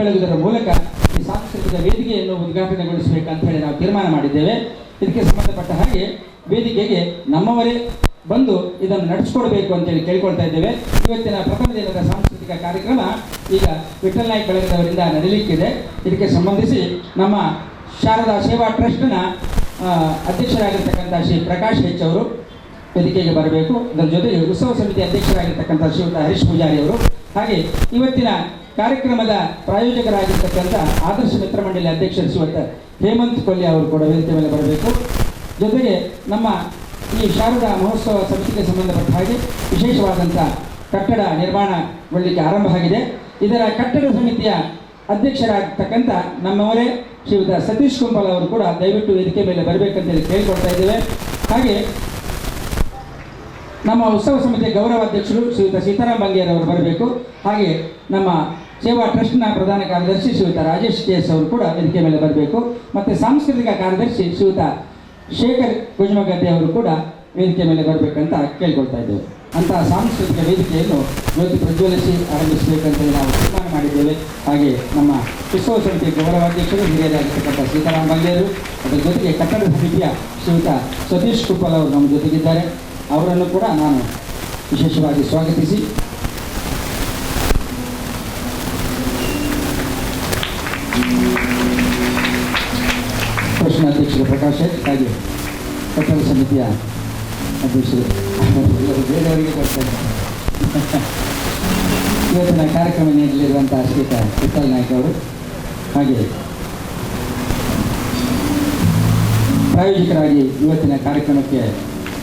ಬೆಳಗುವುದರ ಮೂಲಕ ಈ ಸಾಂಸ್ಕೃತಿಕ ವೇದಿಕೆಯನ್ನು ಉದ್ಘಾಟನೆಗೊಳಿಸಬೇಕಂತ ಹೇಳಿ ನಾವು ತೀರ್ಮಾನ ಮಾಡಿದ್ದೇವೆ. ಇದಕ್ಕೆ ಸಂಬಂಧಪಟ್ಟ ಹಾಗೆ ವೇದಿಕೆಗೆ ನಮ್ಮವರೇ ಬಂದು ಇದನ್ನು ನಡೆಸಿಕೊಡ್ಬೇಕು ಅಂತೇಳಿ ಕೇಳ್ಕೊಳ್ತಾ ಇದ್ದೇವೆ. ಇವತ್ತಿನ ಪ್ರಥಮ ದಿನದ ಸಾಂಸ್ಕೃತಿಕ ಕಾರ್ಯಕ್ರಮ ಈಗ ವಿಠಲ್ ನಾಯ್ಕ ಬಳಗದವರಿಂದ ನಡೀಲಿಕ್ಕಿದೆ. ಇದಕ್ಕೆ ಸಂಬಂಧಿಸಿ ನಮ್ಮ ಶಾರದಾ ಸೇವಾ ಟ್ರಸ್ಟ್ನ ಅಧ್ಯಕ್ಷರಾಗಿರ್ತಕ್ಕಂಥ ಶ್ರೀ ಪ್ರಕಾಶ್ ಹೆಚ್ ಅವರು ವೇದಿಕೆಗೆ ಬರಬೇಕು. ಅದರ ಜೊತೆಗೆ ಉತ್ಸವ ಸಮಿತಿ ಅಧ್ಯಕ್ಷರಾಗಿರ್ತಕ್ಕಂಥ ಶ್ರೀಯುತ ಹರೀಶ್ ಪೂಜಾರಿ ಅವರು, ಹಾಗೆ ಇವತ್ತಿನ ಕಾರ್ಯಕ್ರಮದ ಪ್ರಾಯೋಜಕರಾಗಿರ್ತಕ್ಕಂಥ ಆದರ್ಶ ಮಿತ್ರ ಮಂಡಳಿ ಅಧ್ಯಕ್ಷರು ಶ್ರೀಯುತ ಹೇಮಂತ್ ಕೊಲ್ಲಿ ಅವರು ಕೂಡ ವೇದಿಕೆ ಮೇಲೆ ಬರಬೇಕು. ಜೊತೆಗೆ ನಮ್ಮ ಈ ಶಾರದಾ ಮಹೋತ್ಸವ ಸಮಿತಿಗೆ ಸಂಬಂಧಪಟ್ಟ ಹಾಗೆ ವಿಶೇಷವಾದಂಥ ಕಟ್ಟಡ ನಿರ್ಮಾಣಗೊಳ್ಳಲಿಕ್ಕೆ ಆರಂಭ ಆಗಿದೆ. ಇದರ ಕಟ್ಟಡ ಸಮಿತಿಯ ಅಧ್ಯಕ್ಷರಾಗಿರ್ತಕ್ಕಂಥ ನಮ್ಮವರೇ ಶ್ರೀಯುತ ಸತೀಶ್ ಕುಂಪಲ್ ಅವರು ಕೂಡ ದಯವಿಟ್ಟು ವೇದಿಕೆ ಮೇಲೆ ಬರಬೇಕಂತೇಳಿ ಕೇಳಿಕೊಳ್ತಾ ಇದ್ದೇವೆ. ಹಾಗೆ ನಮ್ಮ ಉತ್ಸವ ಸಮಿತಿಯ ಗೌರವಾಧ್ಯಕ್ಷರು ಶ್ರೀಯುತ ಸೀತಾರಾಮ್ ಬಂಗೇರ್ ಅವರು ಬರಬೇಕು. ಹಾಗೆ ನಮ್ಮ ಸೇವಾ ಟ್ರಸ್ಟ್ನ ಪ್ರಧಾನ ಕಾರ್ಯದರ್ಶಿ ಶ್ರೀಯುತ ರಾಜೇಶ್ ಕೆ ಎಸ್ ಅವರು ಕೂಡ ವೇದಿಕೆ ಮೇಲೆ ಬರಬೇಕು. ಮತ್ತು ಸಾಂಸ್ಕೃತಿಕ ಕಾರ್ಯದರ್ಶಿ ಶ್ರೀಯುತ ಶೇಖರ್ ಕುಜ್ಮಗದ್ದೆ ಅವರು ಕೂಡ ವೇದಿಕೆ ಮೇಲೆ ಬರಬೇಕಂತ ಕೇಳ್ಕೊಳ್ತಾ ಇದ್ದೇವೆ. ಅಂತಹ ಸಾಂಸ್ಕೃತಿಕ ವೇದಿಕೆಯನ್ನು ಜ್ಯೋತಿ ಪ್ರಜ್ವಲಿಸಿ ಆರಂಭಿಸಬೇಕಂತ ನಾವು ತೀರ್ಮಾನ ಮಾಡಿದ್ದೇವೆ. ಹಾಗೆ ನಮ್ಮ ಉತ್ಸವ ಸಮಿತಿಯ ಗೌರವಾಧ್ಯಕ್ಷರು ಹಿರಿಯರಾಗಿರ್ತಕ್ಕಂಥ ಸೀತಾರಾಮ್ ಬಂಗೇರು, ಅದರ ಜೊತೆಗೆ ಕಟ್ಟಡ ಸಮಿತಿಯ ಶ್ರೀಯುತ ಸತೀಶ್ ಕುಪ್ಪಲ್ ಅವರು ನಮ್ಮ ಜೊತೆಗಿದ್ದಾರೆ. ಅವರನ್ನು ಕೂಡ ನಾನು ವಿಶೇಷವಾಗಿ ಸ್ವಾಗತಿಸಿ ಅಧ್ಯಕ್ಷರು ಪ್ರಕಾಶ್ ಹೆಚ್, ಹಾಗೆ ಕಟ್ಟಡ ಸಮಿತಿಯ ಅಧ್ಯಕ್ಷರು ಎಲ್ಲರೂ ಬೇರೆಯವರಿಗೆ ಕೊಡ್ತಾರೆ. ಇವತ್ತಿನ ಕಾರ್ಯಕ್ರಮ ನೀಡಲಿರುವಂತಹ ಶ್ರೀಯುತ ವಿಠಲ್ ನಾಯ್ಕ ಅವರು, ಹಾಗೆ ಪ್ರಾಯೋಜಕರಾಗಿ ಇವತ್ತಿನ ಕಾರ್ಯಕ್ರಮಕ್ಕೆ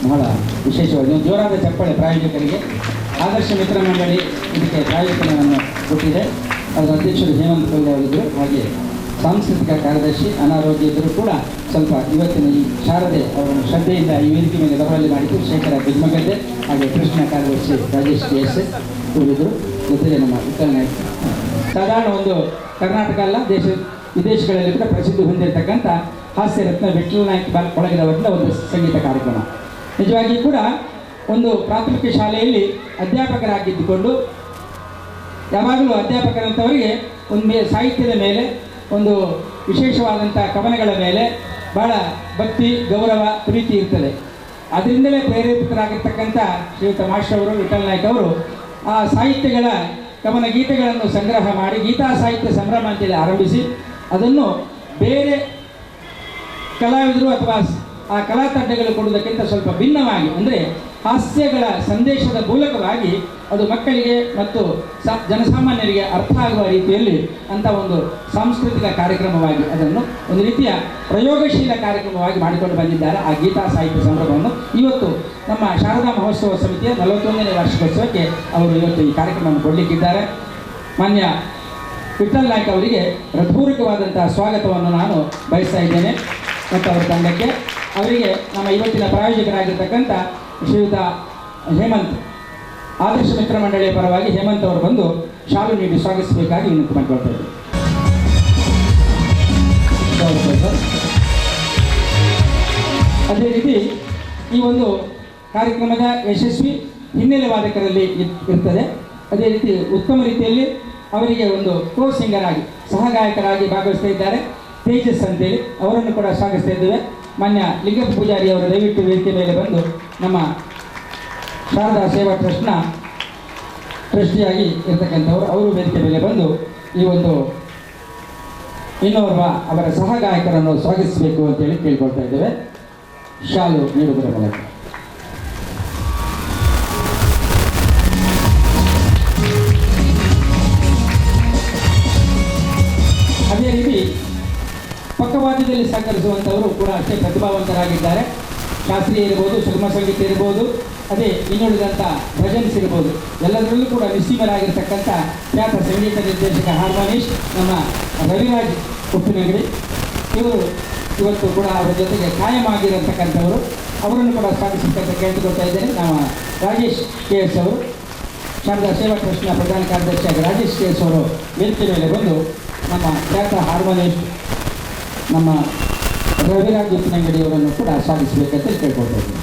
ಬಹಳ ವಿಶೇಷವಾಗಿ ಒಂದು ಜೋರಾದ ಚಪ್ಪಾಳೆ ಪ್ರಾಯೋಜಕರಿಗೆ. ಆದರ್ಶ ಮಿತ್ರ ಮಂಡಳಿ ಇದಕ್ಕೆ ಪ್ರಾಯೋಜಕನವನ್ನು ಕೊಟ್ಟಿದೆ. ಅದರ ಅಧ್ಯಕ್ಷರು ಹೇಮಂತ್ ಕೊಲ್ಲಿ ಅವರಿದ್ದರು. ಹಾಗೆ ಸಾಂಸ್ಕೃತಿಕ ಕಾರ್ಯದರ್ಶಿ ಅನಾರೋಗ್ಯ ಇದ್ದರೂ ಕೂಡ ಸ್ವಲ್ಪ ಇವತ್ತಿನ ಈ ಶಾರದೆ ಅವರನ್ನು ಶ್ರದ್ಧೆಯಿಂದ ಈ ವೇದಿಕೆ ಮೇಲೆ ಬರವಲ್ಲಿ ಮಾಡಿದ್ದು ಶೇಖರ ಬಿಜ್ಮಗದ್ದೆ, ಹಾಗೆ ಕೃಷ್ಣ ಕಾರ್ಯದರ್ಶಿ ರಾಜೇಶ್ ಕೆ ಎಸ್ ಇವರಿದ್ದರು. ಜೊತೆಗೆ ನಮ್ಮ ವಿಠಲ್ ನಾಯ್ಕ. ಸಾಧಾರಣ ಒಂದು ಕರ್ನಾಟಕ ಅಲ್ಲ, ದೇಶ ವಿದೇಶಗಳಲ್ಲಿ ಕೂಡ ಪ್ರಸಿದ್ಧಿ ಹೊಂದಿರತಕ್ಕಂಥ ಹಾಸ್ಯ ರತ್ನ ವಿಠಲ್ ನಾಯ್ಕ ಬಳಗದವರಿಂದ ಒಂದು ಸಂಗೀತ ಕಾರ್ಯಕ್ರಮ. ನಿಜವಾಗಿಯೂ ಕೂಡ ಒಂದು ಪ್ರಾಥಮಿಕ ಶಾಲೆಯಲ್ಲಿ ಅಧ್ಯಾಪಕರಾಗಿದ್ದುಕೊಂಡು ಯಾವಾಗಲೂ ಅಧ್ಯಾಪಕರಂಥವರಿಗೆ ಒಂದು ಸಾಹಿತ್ಯದ ಮೇಲೆ, ಒಂದು ವಿಶೇಷವಾದಂಥ ಕವನಗಳ ಮೇಲೆ ಭಾಳ ಭಕ್ತಿ, ಗೌರವ, ಪ್ರೀತಿ ಇರ್ತದೆ. ಅದರಿಂದಲೇ ಪ್ರೇರೇಪಿತರಾಗಿರ್ತಕ್ಕಂಥ ಶ್ರೀಯುತ ಮಾಸ್ಟರ್ ಅವರು, ವಿಠಲ್ ನಾಯ್ಕ ಅವರು ಆ ಸಾಹಿತ್ಯಗಳ ಕವನ ಗೀತೆಗಳನ್ನು ಸಂಗ್ರಹ ಮಾಡಿ ಗೀತಾ ಸಾಹಿತ್ಯ ಸಂಭ್ರಮ ಅಂತೇಳಿ ಆರಂಭಿಸಿ ಅದನ್ನು ಬೇರೆ ಕಲಾವಿದರು ಅಥವಾ ಆ ಕಲಾ ತಂಡಗಳು ಕೊಡುವುದಕ್ಕಿಂತ ಸ್ವಲ್ಪ ಭಿನ್ನವಾಗಿ, ಅಂದರೆ ಹಾಸ್ಯಗಳ ಸಂದೇಶದ ಮೂಲಕವಾಗಿ ಅದು ಮಕ್ಕಳಿಗೆ ಮತ್ತು ಜನಸಾಮಾನ್ಯರಿಗೆ ಅರ್ಥ ಆಗುವ ರೀತಿಯಲ್ಲಿ ಅಂಥ ಒಂದು ಸಾಂಸ್ಕೃತಿಕ ಕಾರ್ಯಕ್ರಮವಾಗಿ ಅದನ್ನು ಒಂದು ರೀತಿಯ ಪ್ರಯೋಗಶೀಲ ಕಾರ್ಯಕ್ರಮವಾಗಿ ಮಾಡಿಕೊಂಡು ಬಂದಿದ್ದಾರೆ. ಆ ಗೀತಾ ಸಾಹಿತ್ಯ ಸಂಭ್ರಮವನ್ನು ಇವತ್ತು ನಮ್ಮ ಶಾರದಾ ಮಹೋತ್ಸವ ಸಮಿತಿಯ 41ನೇ ವಾರ್ಷಿಕೋತ್ಸವಕ್ಕೆ ಅವರು ಇವತ್ತು ಈ ಕಾರ್ಯಕ್ರಮವನ್ನು ಕೊಡಲಿಕ್ಕಿದ್ದಾರೆ. ಮಾನ್ಯ ವಿಠಲ್ ನಾಯ್ಕ ಅವರಿಗೆ ಹೃತ್ಪೂರ್ವಕವಾದಂತಹ ಸ್ವಾಗತವನ್ನು ನಾನು ಬಯಸ್ತಾ ಇದ್ದೇನೆ ಮತ್ತು ಅವರ ತಂಡಕ್ಕೆ. ಅವರಿಗೆ ನಮ್ಮ ಇವತ್ತಿನ ಪ್ರಾಯೋಜಕರಾಗಿರ್ತಕ್ಕಂಥ ಶ್ರೀಯುತ ಹೇಮಂತ್, ಆದರ್ಶ ಮಿತ್ರ ಮಂಡಳಿಯ ಪರವಾಗಿ ಹೇಮಂತ್ ಅವರು ಬಂದು ಶಾಲು ನೀಡಿ ಸ್ವಾಗತಿಸಬೇಕಾಗಿ ವಿನಂತಿ ಮಾಡಿಕೊಳ್ತಾ ಇದ್ದೇನೆ. ಸ್ವಾಗತ ಸರ್. ಅದೇ ರೀತಿ ಈ ಒಂದು ಕಾರ್ಯಕ್ರಮದ ಯಶಸ್ವಿ ಹಿನ್ನೆಲೆ ವಾದಕರಲ್ಲಿ ಇರ್ತದೆ. ಅದೇ ರೀತಿ ಉತ್ತಮ ರೀತಿಯಲ್ಲಿ ಅವರಿಗೆ ಒಂದು ಕೋ ಸಿಂಗರ್ ಆಗಿ, ಸಹಗಾಯಕರಾಗಿ ಭಾಗವಹಿಸ್ತಾ ಇದ್ದಾರೆ ತೇಜಸ್ ಅಂತೇಳಿ, ಅವರನ್ನು ಕೂಡ ಸ್ವಾಗತಿಸ್ತಾ ಇದ್ದೇವೆ. ಮಾನ್ಯ ಲಿಂಗಪ್ಪ ಪೂಜಾರಿ ಅವರು ದಯವಿಟ್ಟು ವೇದಿಕೆ ಮೇಲೆ ಬಂದು ನಮ್ಮ ಶಾರದಾ ಸೇವಾ ಟ್ರಸ್ಟ್ನ ಟ್ರಸ್ಟಿಯಾಗಿ ಇರ್ತಕ್ಕಂಥವರು, ಅವರು ವೇದಿಕೆ ಮೇಲೆ ಬಂದು ಈ ಒಂದು ಇನ್ನೋರ್ವ ಅವರ ಸಹಗಾಯಕರನ್ನು ಸ್ವಾಗತಿಸಬೇಕು ಅಂತೇಳಿ ಕೇಳಿಕೊಳ್ತಾ ಇದ್ದೇವೆ ಶಾಲು ನೀಡುವುದರ ಮೂಲಕ. ಅದೇ ರೀತಿ ಪಕ್ಕವಾದ್ಯದಲ್ಲಿ ಸಹಕರಿಸುವಂಥವರು ಕೂಡ ಅಷ್ಟೇ ಪ್ರತಿಭಾವಂತರಾಗಿದ್ದಾರೆ. ಶಾಸ್ತ್ರೀಯ ಇರ್ಬೋದು, ಸುಗಮ ಸಂಗೀತ ಇರ್ಬೋದು, ಅದೇ ಇನ್ನುಳಿದಂಥ ಭಜನ್ಸ್ ಇರ್ಬೋದು, ಎಲ್ಲದರಲ್ಲೂ ಕೂಡ ನಿಸ್ಸೀಮರಾಗಿರ್ತಕ್ಕಂಥ ಖ್ಯಾತ ಸಂಗೀತ ನಿರ್ದೇಶಕ ಹಾರ್ಮೋನಿಸ್ಟ್ ನಮ್ಮ ರವಿರಾಜ್ ಉಪ್ಪಿನಂಗಡಿ ಇವರು ಇವತ್ತು ಕೂಡ ಅವರ ಜೊತೆಗೆ ಕಾಯಮಾಗಿರತಕ್ಕಂಥವರು, ಅವರನ್ನು ಕೂಡ ಸ್ವಾಗತಿಸತಕ್ಕಂಥ ಕೇಳಿಕೊಳ್ತಾ ಇದ್ದೇನೆ. ನಮ್ಮ ರಾಜೇಶ್ ಕೆ ಎಸ್ ಅವರು, ಶಾರದಾ ಸೇವಾ ಟ್ರಸ್ಟ್ನ ಪ್ರಧಾನ ಕಾರ್ಯದರ್ಶಿಯಾಗಿ ರಾಜೇಶ್ ಕೆ ಎಸ್ ಅವರು ವೇದಿಕೆ ಮೇಲೆ ಬಂದು ನಮ್ಮ ಖ್ಯಾತ ಹಾರ್ಮೋನಿಸ್ಟ್ ನಮ್ಮ ರವಿರಾಜ್ ಉಪ್ಪಿನಂಗಡಿಯವರನ್ನು ಕೂಡ ಸ್ವಾಗತಿಸಬೇಕಂತ ಕೇಳ್ಕೊಳ್ತಾ ಇದ್ದೀನಿ.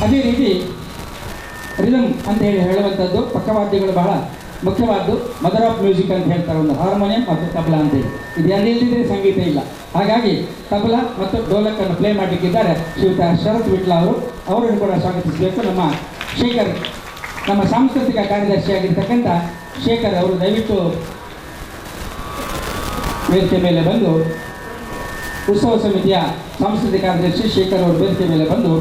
ಅದೇ ರೀತಿ ಅಂತ ಹೇಳಿ ಹೇಳುವಂಥದ್ದು. ಪಕ್ಕವಾದ್ಯಗಳು ಬಹಳ ಮುಖ್ಯವಾದ್ದು. ಮದರ್ ಆಫ್ ಮ್ಯೂಸಿಕ್ ಅಂತ ಹೇಳ್ತಾರೆ ಒಂದು ಹಾರ್ಮೋನಿಯಂ ಮತ್ತು ತಬಲಾ ಅಂತೇಳಿ. ಇದು ಎಲ್ಲಿಲ್ಲದಿದ್ದರೆ ಸಂಗೀತ ಇಲ್ಲ. ಹಾಗಾಗಿ ತಬಲಾ ಮತ್ತು ಡೋಲಕ್ಕನ್ನು ಪ್ಲೇ ಮಾಡಲಿಕ್ಕಿದ್ದಾರೆ ಶ್ರೀಯುತ ಶರತ್ ವಿಟ್ಲ ಅವರು. ಅವರನ್ನು ಕೂಡ ಸ್ವಾಗತಿಸಬೇಕು. ನಮ್ಮ ಶೇಖರ್, ನಮ್ಮ ಸಾಂಸ್ಕೃತಿಕ ಕಾರ್ಯದರ್ಶಿಯಾಗಿರ್ತಕ್ಕಂಥ ಶೇಖರ್ ಅವರು ದಯವಿಟ್ಟು ವೇದಿಕೆ ಮೇಲೆ ಬಂದು, ಉತ್ಸವ ಸಮಿತಿಯ ಸಾಂಸ್ಕೃತಿಕ ಕಾರ್ಯದರ್ಶಿ ಶೇಖರ್ ಅವರು ವೇದಿಕೆ ಮೇಲೆ ಬಂದು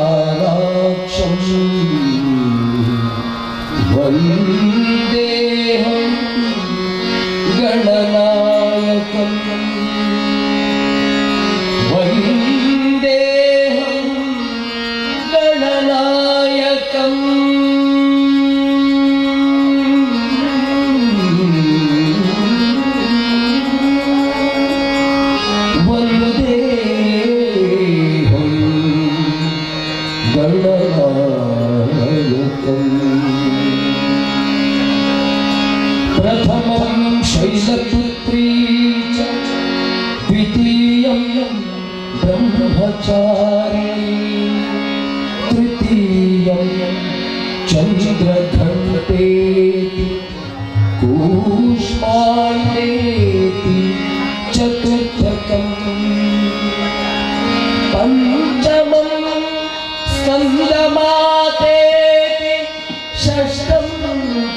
विशालाक्षं वन्देऽहं गणनायकं वन्देऽहं गणनायकम्। प्रथमं शैलपुत्री च द्वितीयं ब्रह्मचारिणी तृतीयं चन्द्रघण्टेति कूष्माण्डेति चतुर्थकम् पञ्चमं स्कन्दमातेति षष्ठं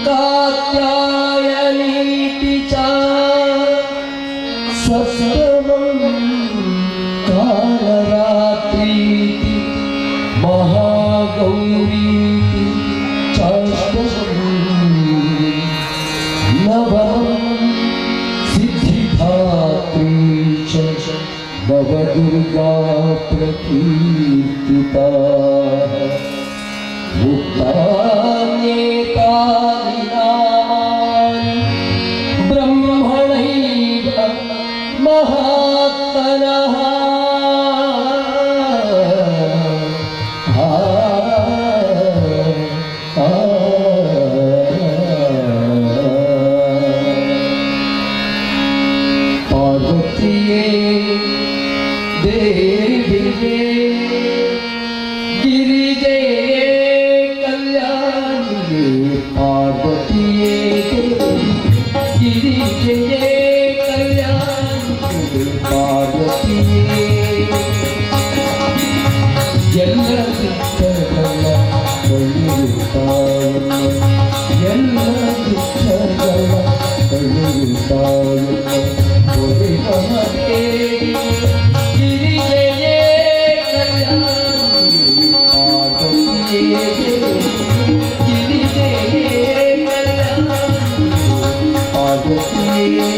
कात्यायनीति च सप्तमं कालरात्रीति महागौरीति चाष्टमं नवमं सिद्धिधात्री च नवदुर्गा प्रकीर्तिता। मुक्तान्येतानि नामानि ब्रह्मणैव महात्मनः। पार्वतीये देवी गिरिजे कल्याणी पार्वतीये गिरिजे कल्याणी पार्वतीये ಎಲ್ಲ ದುಃಖಗಳ ಕಳೆಯುತ್ತಾಯಮ್ಮ, ಎಲ್ಲ ದುಃಖಗಳ ಕಳೆಯುತ್ತಾಯಮ್ಮ. ಒರೆ ಗಿರಿಜೆಯೇ ಕಲ್ಯಾಣಿ ಪಾರ್ವತಿಯೇ ಗಿರಿಜೆಯೇ ಕಲ್ಯಾಣಿ ಪಾರ್ವತಿಯೇ.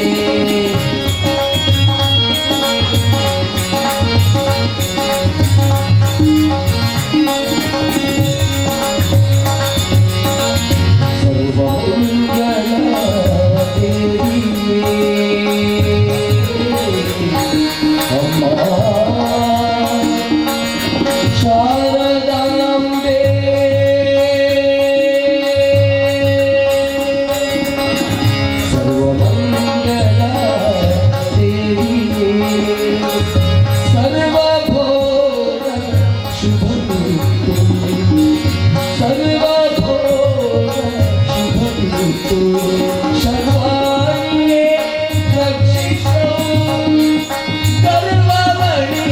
ಶಾರದಾಂಬೆ ಸರ್ವಮಂಗಲ ದೇವಿಯೇ ಸರ್ವಭೋಗ ಶುಭ ಸರ್ವಭೋಗ ಶುಭ ಶರ್ವಾಣಿಯೇ ರಕ್ಷಿಸು ಗರ್ವಮಣಿ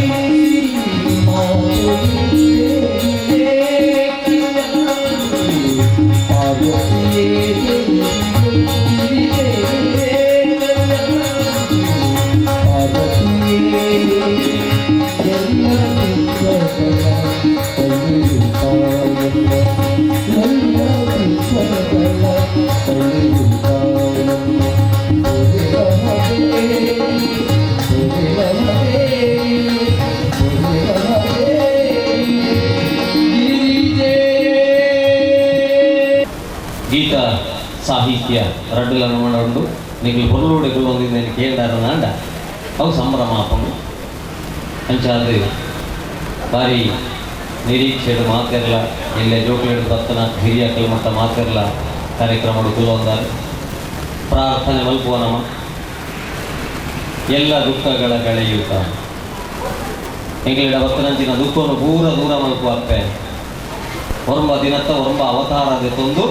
ಗೀತ ಸಾಹಿತ್ಯ ರಡ್ಡುಲ ಉಂಡು ನಿಕಲ್ ಪೊರ್ಲುಡೆ ಕುಲ್ಲೊಂದಿದ್ದೇನೆ ಕೇಂದಾರನಾಂಡ ಅವು ಸಂಭ್ರಮ ಆಪುಂಡು. ಅಂಚಾದ್ ಬಾರಿ ನಿರೀಕ್ಷೆಡ್ ಮಾತೆರ್ಲ ಎಲ್ಲೆ ಜೋಕುಲೆಡ್ ಬತ್ತನ ಹಿರಿಯಕಲ್ ಮಟ್ಟ ಮಾತೆರ್ಲ ಕಾರ್ಯಕ್ರಮಡ್ ಕುಲ್ಲೊಂದಾರ್. ಪ್ರಾರ್ಥನೆ ಮಲ್ಪುವ ನಮ. ಎಲ್ಲ ದುಃಖಗಳ ಕಳೆಯೂತ ಎಂಕ್ಲೆಡ ಬತ್ತನಂಚಿನ ದುಃಖನು ಪೂರ ದೂರ ಮಲ್ಪುವ ಅಪ್ಪೆ. ಒರ್ಂಬ ದಿನತ್ತ ಒರ್ಂಬ ಅವತಾರ ದೆತ್ತೊಂದು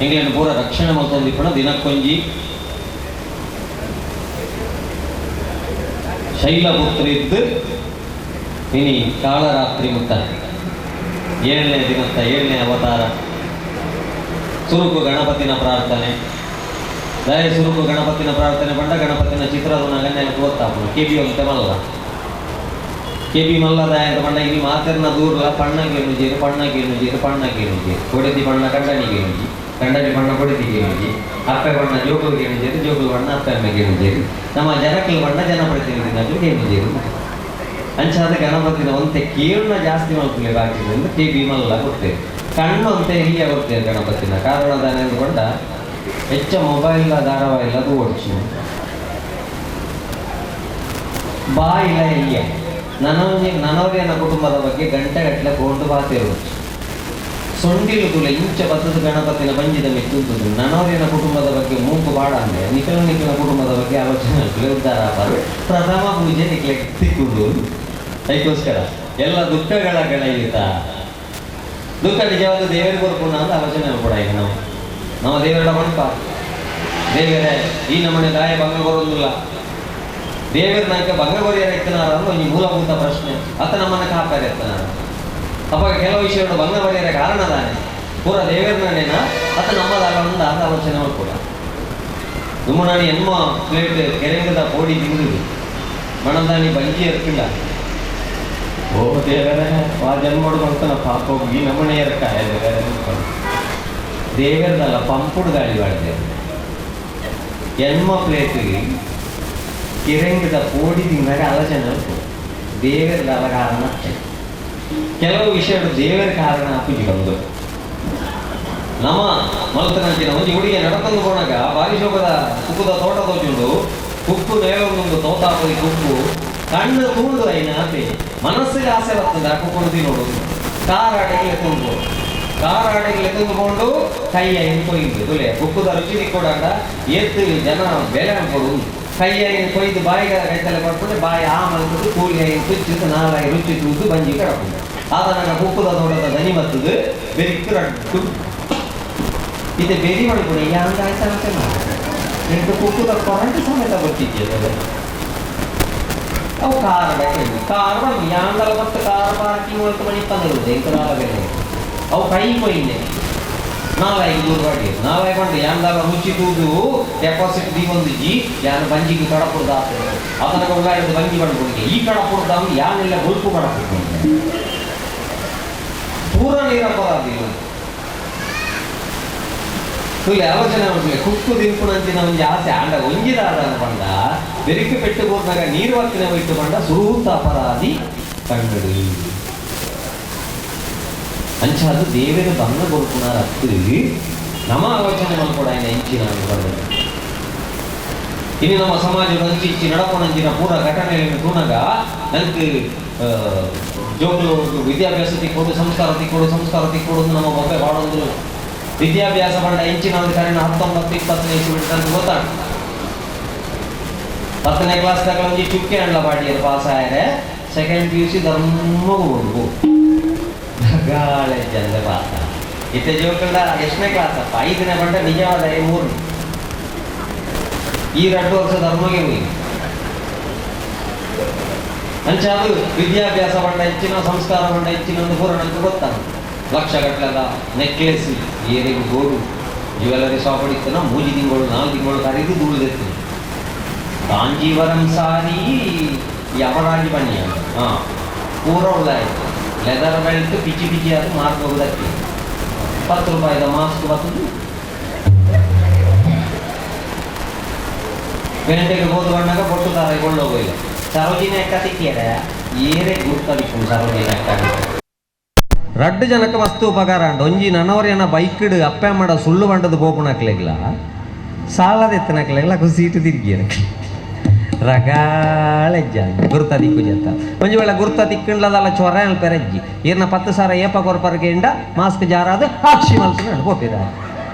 ಎಂಕ್ಲೆನ್ ಪೂರ ರಕ್ಷಣೆ ಮಲ್ತೊಂದಿಪ್ಪುನ ದಿನಕ್ಕೊಂಜಿ ಶೈಲಪುತ್ರಿ ಇದ್ದು ಇನಿ ಕಾಳರಾತ್ರಿ ಮುಟ್ಟ ಏಳನೇ ದಿನತ್ತ ಏಳನೇ ಅವತಾರ. ಸುರುಕು ಗಣಪತಿನ ಪ್ರಾರ್ಥನೆ ದಯ ಸುರುಕು ಗಣಪತಿನ ಪ್ರಾರ್ಥನೆ ಪಂಡ ಗಣಪತಿನ ಚಿತ್ರದ ಗಣ್ಯನ ಗೊತ್ತಾಪುಂಡು. ಕೆ ಬಿ ಒಂತೆ ಮಲ್ಲ ಕೆ ಬಿ ಮಲ್ಲ ದಯ ಅಂತ ಪಂಡ ಇನಿ ಮಾತೆರ್ನ ದೂರ್ಲ ಪಣ್ಣ ಕೇನುಜೇರು ಪಣ್ಣ ಕೇನುಜೇರು ಪಣ್ಣ ಕೇನುಜೇರು ಕೊಡೆತಿ ಪಣ್ಣ ಕಂಡನಿ ಕೇನುಜಿ ಕಂಡನಿ ಬಣ್ಣ ಕೊಡೆತಿ ಕೇನುಜಿ ಅಪ್ಪೆ ಬಣ್ಣ ಜೋಕುಲು ಕೇನುಜೇರು ಜೋಕುಲು ಬಣ್ಣ ಅಪ್ಪೆ ಅಮ್ಮ ಕೇನುಜೇರು ನಮ್ಮ ಜನಕಲು ಬಣ್ಣ ಜನಪ್ರತಿನಿಧಿನಕಲು ಕೇನುಜೇರು. ಅಂಚಾದ ಗಣಪತಿನ ಒಂತೆ ಕೇಳುನ ಜಾಸ್ತಿ ಮಲ್ಪುಲೆ ಬಾಕಿ ಒಂದು ಕೆ ಬಿ ಮಲ್ಲ ಕೊಡ್ತೇವೆ. ಕಣ್ಣು ಅಂತೆ ಎಲ್ಲಿಯ ಕೊಡ್ತೇವೆ ಗಣಪತಿನ ಕಾರಣ ದಾನೆ ಅಂದ್ಕೊಂಡ ಹೆಚ್ಚ ಮೊಬೈಲ್ ಧಾರಾವಾಹಿ ಅದು ಓಡಿಸು ಬಾಯಿಲ ಎಲ್ಲಿಯ ನನೋರಿಯನ ಕುಟುಂಬದ ಬಗ್ಗೆ ಗಂಟೆ ಗಟ್ಟಲೆ ಕೊಂಡು ಬಾತೇರು ಸೊಂಡಿಲು ತುಲೆ ಇಂಚ ಬತ್ತದ ಗಣಪತಿನ ಬಂಜಿದ ಮಿತ್ತುಂಟು. ನನೋರಿಯನ ಕುಟುಂಬದ ಬಗ್ಗೆ ಮೂಕು ಬಾಡ ಅಂದ್ರೆ ನಿಖಲ ನಿಖಲ ಕುಟುಂಬದ ಬಗ್ಗೆ ಆಲೋಚನೆ ಉದ್ಧಾರ ಆಪಾರು. ಪ್ರಥಮ ಪೂಜೆ ನಿಖಲ ತಿಕ್ಕುದು. ಅದಕ್ಕೋಸ್ಕರ ಎಲ್ಲ ದುಃಖಗಳ ಕಳೆಯುತ್ತ ದುಃಖ ನಿಜವಾದ ದೇವರಿಗೆ ಕೊರ್ಪುಣ ಅಂತ ಆಲೋಚನೆ ಕೂಡ. ಈಗ ನಾವು ನಮ್ಮ ದೇವರ ಮಣಪ ದೇವರೇ ಈ ನಮ್ಮನೆ ದಾಯ ಭಂಗ ಬರೋದಿಲ್ಲ ದೇವರ ನಾಯಕ ಭಂಗ ಕೊರಿಯರ ಎತ್ತನಾರ ಅಂದ್ರೆ ಒಂದು ಮೂಲಭೂತ ಪ್ರಶ್ನೆ. ಅತ ನಮ್ಮನ್ನ ಕಾಪಾರ ಎತ್ತನಾರ ಅಪ್ಪ ಕೆಲವು ವಿಷಯಗಳು ಭಂಗ ಬರೆಯರ ಕಾರಣ ತಾನೆ ಪೂರ ದೇವರನೇನ ಅತ ನಮ್ಮದಾಗ ಒಂದು ಆದ ಆಲೋಚನೆ ಮಾಡ್ಕೊಡ. ದುಮ್ಮನಾಣಿ ಎನ್ಮ ಪ್ಲೇಟ್ ಕೆರೆಂಗದ ಪೋಡಿ ತಿಂದು ಮಣದಾನಿ ಬಂಜಿ ಎರ್ಕಿಲ್ಲ. ಓ ದೇವರೇ ಆ ಜನ್ಮಡು ಮಾಡ್ತಾನ ಪಾಪ ಈ ನಮ್ಮನೆ ಎರ್ಕ ದೇವರದಲ್ಲ ಪಂಪುಡು ಗಾಳಿ ಮಾಡಿದೆ ಎನ್ಮ ಪ್ಲೇಟ್ ಕಿರಂಗದ ಪೋಡಿ ತಿಂದಾಗ ಆಲೋಚನೆ ದೇವರದಲ್ಲ ಕಾರಣ. ಕೆಲವು ವಿಷಯಗಳು ದೇವರ ಕಾರಣ ಆಪುಜಿ ಬಂದು ನಮ್ಮ ಮಲ್ತನಂಚಿನ ಒಂಜಿ ಹುಡುಗಿ ನಡತಂದು ಹೋನಾಗ ಬಾರಿಶೋಕದ ಕುಕ್ಕುದ ತೋಟ ತೋಚುಂಡು ಕುಕ್ಕು ನೇಲೊಂದೊಂದು ತೋತಾಪದಿ ಕುಕ್ಕು ಕಣ್ಣು ತೂಂಡು ಐನ ಆಪೆ ಮನಸ್ಸಿಗೆ ಆಸೆ ಬರ್ತದೆ ಆ ಕುಕ್ಕುಡು ತಿನ್ನೋಡು ಕಾರ್ ಆಟಕ್ಕೆ ಎತ್ತೊಂದು ಕಾರ್ ಆಟಕ್ಕೆ ಎತ್ತೊಂದುಕೊಂಡು ಕೈ ಐನು ಕೊಯ್ದು ತುಲೆ ಕುಕ್ಕುದ ರುಚಿ ತಿಕ್ಕೊಡಾಗ ಏತ್ತು ಜನ ಬೆಲೆ ಅನ್ಕೊಡು ಕೈ ಐನು ಕೊಯ್ದು ಬಾಯಿಗೆ ಕೈತಲೆ ಪಡ್ಕೊಂಡು ಬಾಯಿ ಆ ಮಲ್ತದ್ದು ಕೂಲಿ ಐನು ತುಚ್ಚಿದ್ದು ನಾಲಾಯಿ ರುಚಿ ತೂದು ಬಂಜಿ ಕಡಪುಂಡು. ಆದ ಕುಕ್ಕುದ ತೋಟದ ದನಿ ಬರ್ತದೆ ಬೆರಿಕ್ಕು ರಡ್ಡು ಇದು ಬೆರಿ ಮಲ್ಪುಣೆ ಯಾಂದ ಆಯ್ತು ಎಂಟು ಕುಕ್ಕುದ ಕೊರಂಟು ಸಮೇತ ಬರ್ತಿದ್ದೆ ಅವು ಕಾರ್ ಬೇಕು ಕಾರ್ ಬಂದು ಯಾಂದಲ ಮತ್ತು ಕಾರ್ ಪಾರ್ಕಿಂಗ್ ಅಂತ ಮಣಿ ತಂದಿರುವುದು ಎಂತ ಬೆಲೆ ಅವು ಕೈ ಕೊಯ್ನೆ ನಾಲಾಯಿ ದೂರ ಬಾಡಿ ನಾಲಾಯಿ ಬಂದು ಯಾಂದಾಲ ರುಚಿ ತೂದು ಡೆಪಾಸಿಟ್ ದೀವೊಂದು ಜಿ ಯಾನ್ ಬಂಜಿಗೆ ಕಡಪುಡ್ದ ಅದನ್ನ ಉಳ್ಳಾಡಿದ ಬಂಜಿ ಬಂದ್ಬಿಡಿಗೆ ಈ ಕಡಪುಡ್ದ ಯಾನೆಲ್ಲ ಬುಲ್ಪು ಕಡಪುಡ್ದು ಪೂರ ನೀರಪರಾಧಿ ತುಲೆ ಆಲೋಚನೆ ಮಾಡ್ತೀವಿ. ಕುಕ್ಕು ತಿನ್ಪುನಂಚಿನ ಒಂಜಿ ಆಸೆ ಆಂಡ ಒಂಜಿದಾದ ಪಂಡ ಬೆರಿಕೆ ಪೆಟ್ಟು ಹೋದಾಗ ನೀರು ಹತ್ತಿನ ಇಟ್ಟು ಪಂಡ ಸುರೂತ ಅಪರಾಧಿ ಕಂಡು. ಅಂಚಾದು ದೇವರ ಭಂಗ ಕೊಡ್ಪುನಾರ ಅತ್ತು ನಮ್ಮ ಆಲೋಚನೆ ಮಲ್ಕೊಡ ಇಂಚಿನ ಅನ್ಕೊಂಡದ್ದು. ಇನ್ನು ನಮ್ಮ ಸಮಾಜದ ಅಂಚಿ ಇಂಚಿ ನಡಪುನಂಚಿನ ಪೂರ ಘಟನೆಯನ್ನು ತೂನಗ ನಂಗೆ ಜೋಕುಲು ವಿದ್ಯಾಭ್ಯಾಸ ತಿಕ್ಕೊಡು ಸಂಸ್ಕಾರ ತಿಕ್ಕೊಡು ಸಂಸ್ಕಾರ ತಿಕ್ಕೊಡು ನಮ್ಮ ಬೊಬ್ಬೆ ಬಾಡೊಂದು ವಿದ್ಯಾಭ್ಯಾಸ ಪಂಡ ಇಂಚಿನ ಒಂದು ಕಾರಣ 19 20ನೇ ಇಸ್ವಿ ಅಂತ ಗೊತ್ತಾಗ 10ನೇ ಕ್ಲಾಸ್ ತಗ ಒಂಜಿ ಚುಕ್ಕೆ ಅಂಡ್ಲ ಬಾಡಿಯರು ಪಾಸ್ ಆಯರೆ ಸೆಕೆಂಡ್ ಪಿ ಯು ಸಿ ಧರ್ಮಗೂ ಹೋಗು ಗಾಳೆ ಜಂದ ಪಾಸ ಇತ್ತೆ ಜೋಕುಲ್ಡ ಎಷ್ಟನೇ ಕ್ಲಾಸ್ ಅಪ್ಪ 5ನೇ ಪಂಡ ನಿಜವಾದ 3 ಈ 2 ವರ್ಷ ಧರ್ಮಗೆ ಹೋಗಿ. ಅಂಚಾದು ವಿದ್ಯಾಭ್ಯಾಸ ಪಂಡ ಹೆಚ್ಚಿನ ಸಂಸ್ಕಾರ ಪಂಡ ಹೆಚ್ಚಿನ ಒಂದು ಪೂರ ನಂಗೆ ಗೊತ್ತಾಗ ಲಕ್ಷ ಗಟ್ಟಲೆದ ನೆಕ್ಲೆಸ್ ಏರಿಗೂ ಗೋಡು ಜ್ಯುವೆಲರಿ ಶಾಪ್ ಇತ್ತನ 3 ತಿಂಗಳು 4 ತಿಂಗಳು ಕರೀದು ಧೂಳಿದೆತ್ತು. ಕಾಂಜೀವರಂ ಸಾರಿ ಯವರಾಜಿ ಬನ್ನಿ ಹಾಂ ಪೂರ ಉಳ್ಳಾಯ್ತು ಲೆದರ್ ಬೆಲ್ಟ್ ಪಿಚಿ ಪಿಚಿ ಅದು ಮಾರ್ಕ್ ಹೋಗುದಕ್ಕೆ 10 ರೂಪಾಯಿದ ಮಾಸ್ಕ್ ಬರ್ತದೆ. ಪೇಂಟೆಗೆ ಹೋದ ಬಣ್ಣಗ ಬೊಟ್ಟು ದಾರ ಕೊಳ್ಳೋಗಿಲ್ಲ. ಸರೋಜಿನಿ ಅಕ್ಕ ತಿಕ್ಕಿಯರ ಏರೇ ಗುರ್ತದಿಕ್ಕು ಸರೋಜಿನಿ ಅಕ್ಕ. ರಡ್ಡು ಜನಕ್ಕೆ ಮಸ್ತು ಉಪಕಾರ ಅಂಡು ಒಂಜಿ ನನವರಿಯನ ಬೈಕ್ಡ್ ಅಪ್ಪೆ ಅಮ್ಮಡ ಸುಳ್ಳು ಬಂಡದು ಬೋಪುನಕ್ಲೆಗ್ಲ ಸಾಲದ ಎತ್ತನಕ್ಲೆಗ್ಲ ಅಕು ಸೀಟು ತಿರುಗಿ ರಗಾಳೆಜ್ಜ ಗುರ್ತ ದಿಕ್ಕು ಜತ್ತ ಒಂಜಿ ವೇಳೆ ಗುರ್ತ ತಿಕ್ಕಂಡ್ಲದಲ್ಲ ಚೊರ ಪೆರಜ್ಜಿ ಈರ್ನ 10,000 ಏಪ ಕೊರ್ಪರ್ಗೆ ಇಂಡ ಮಾಸ್ಕ್ ಜಾರಾದ ಆಕ್ಷಿ ಮಲ್ತು ಪೋಪಿರ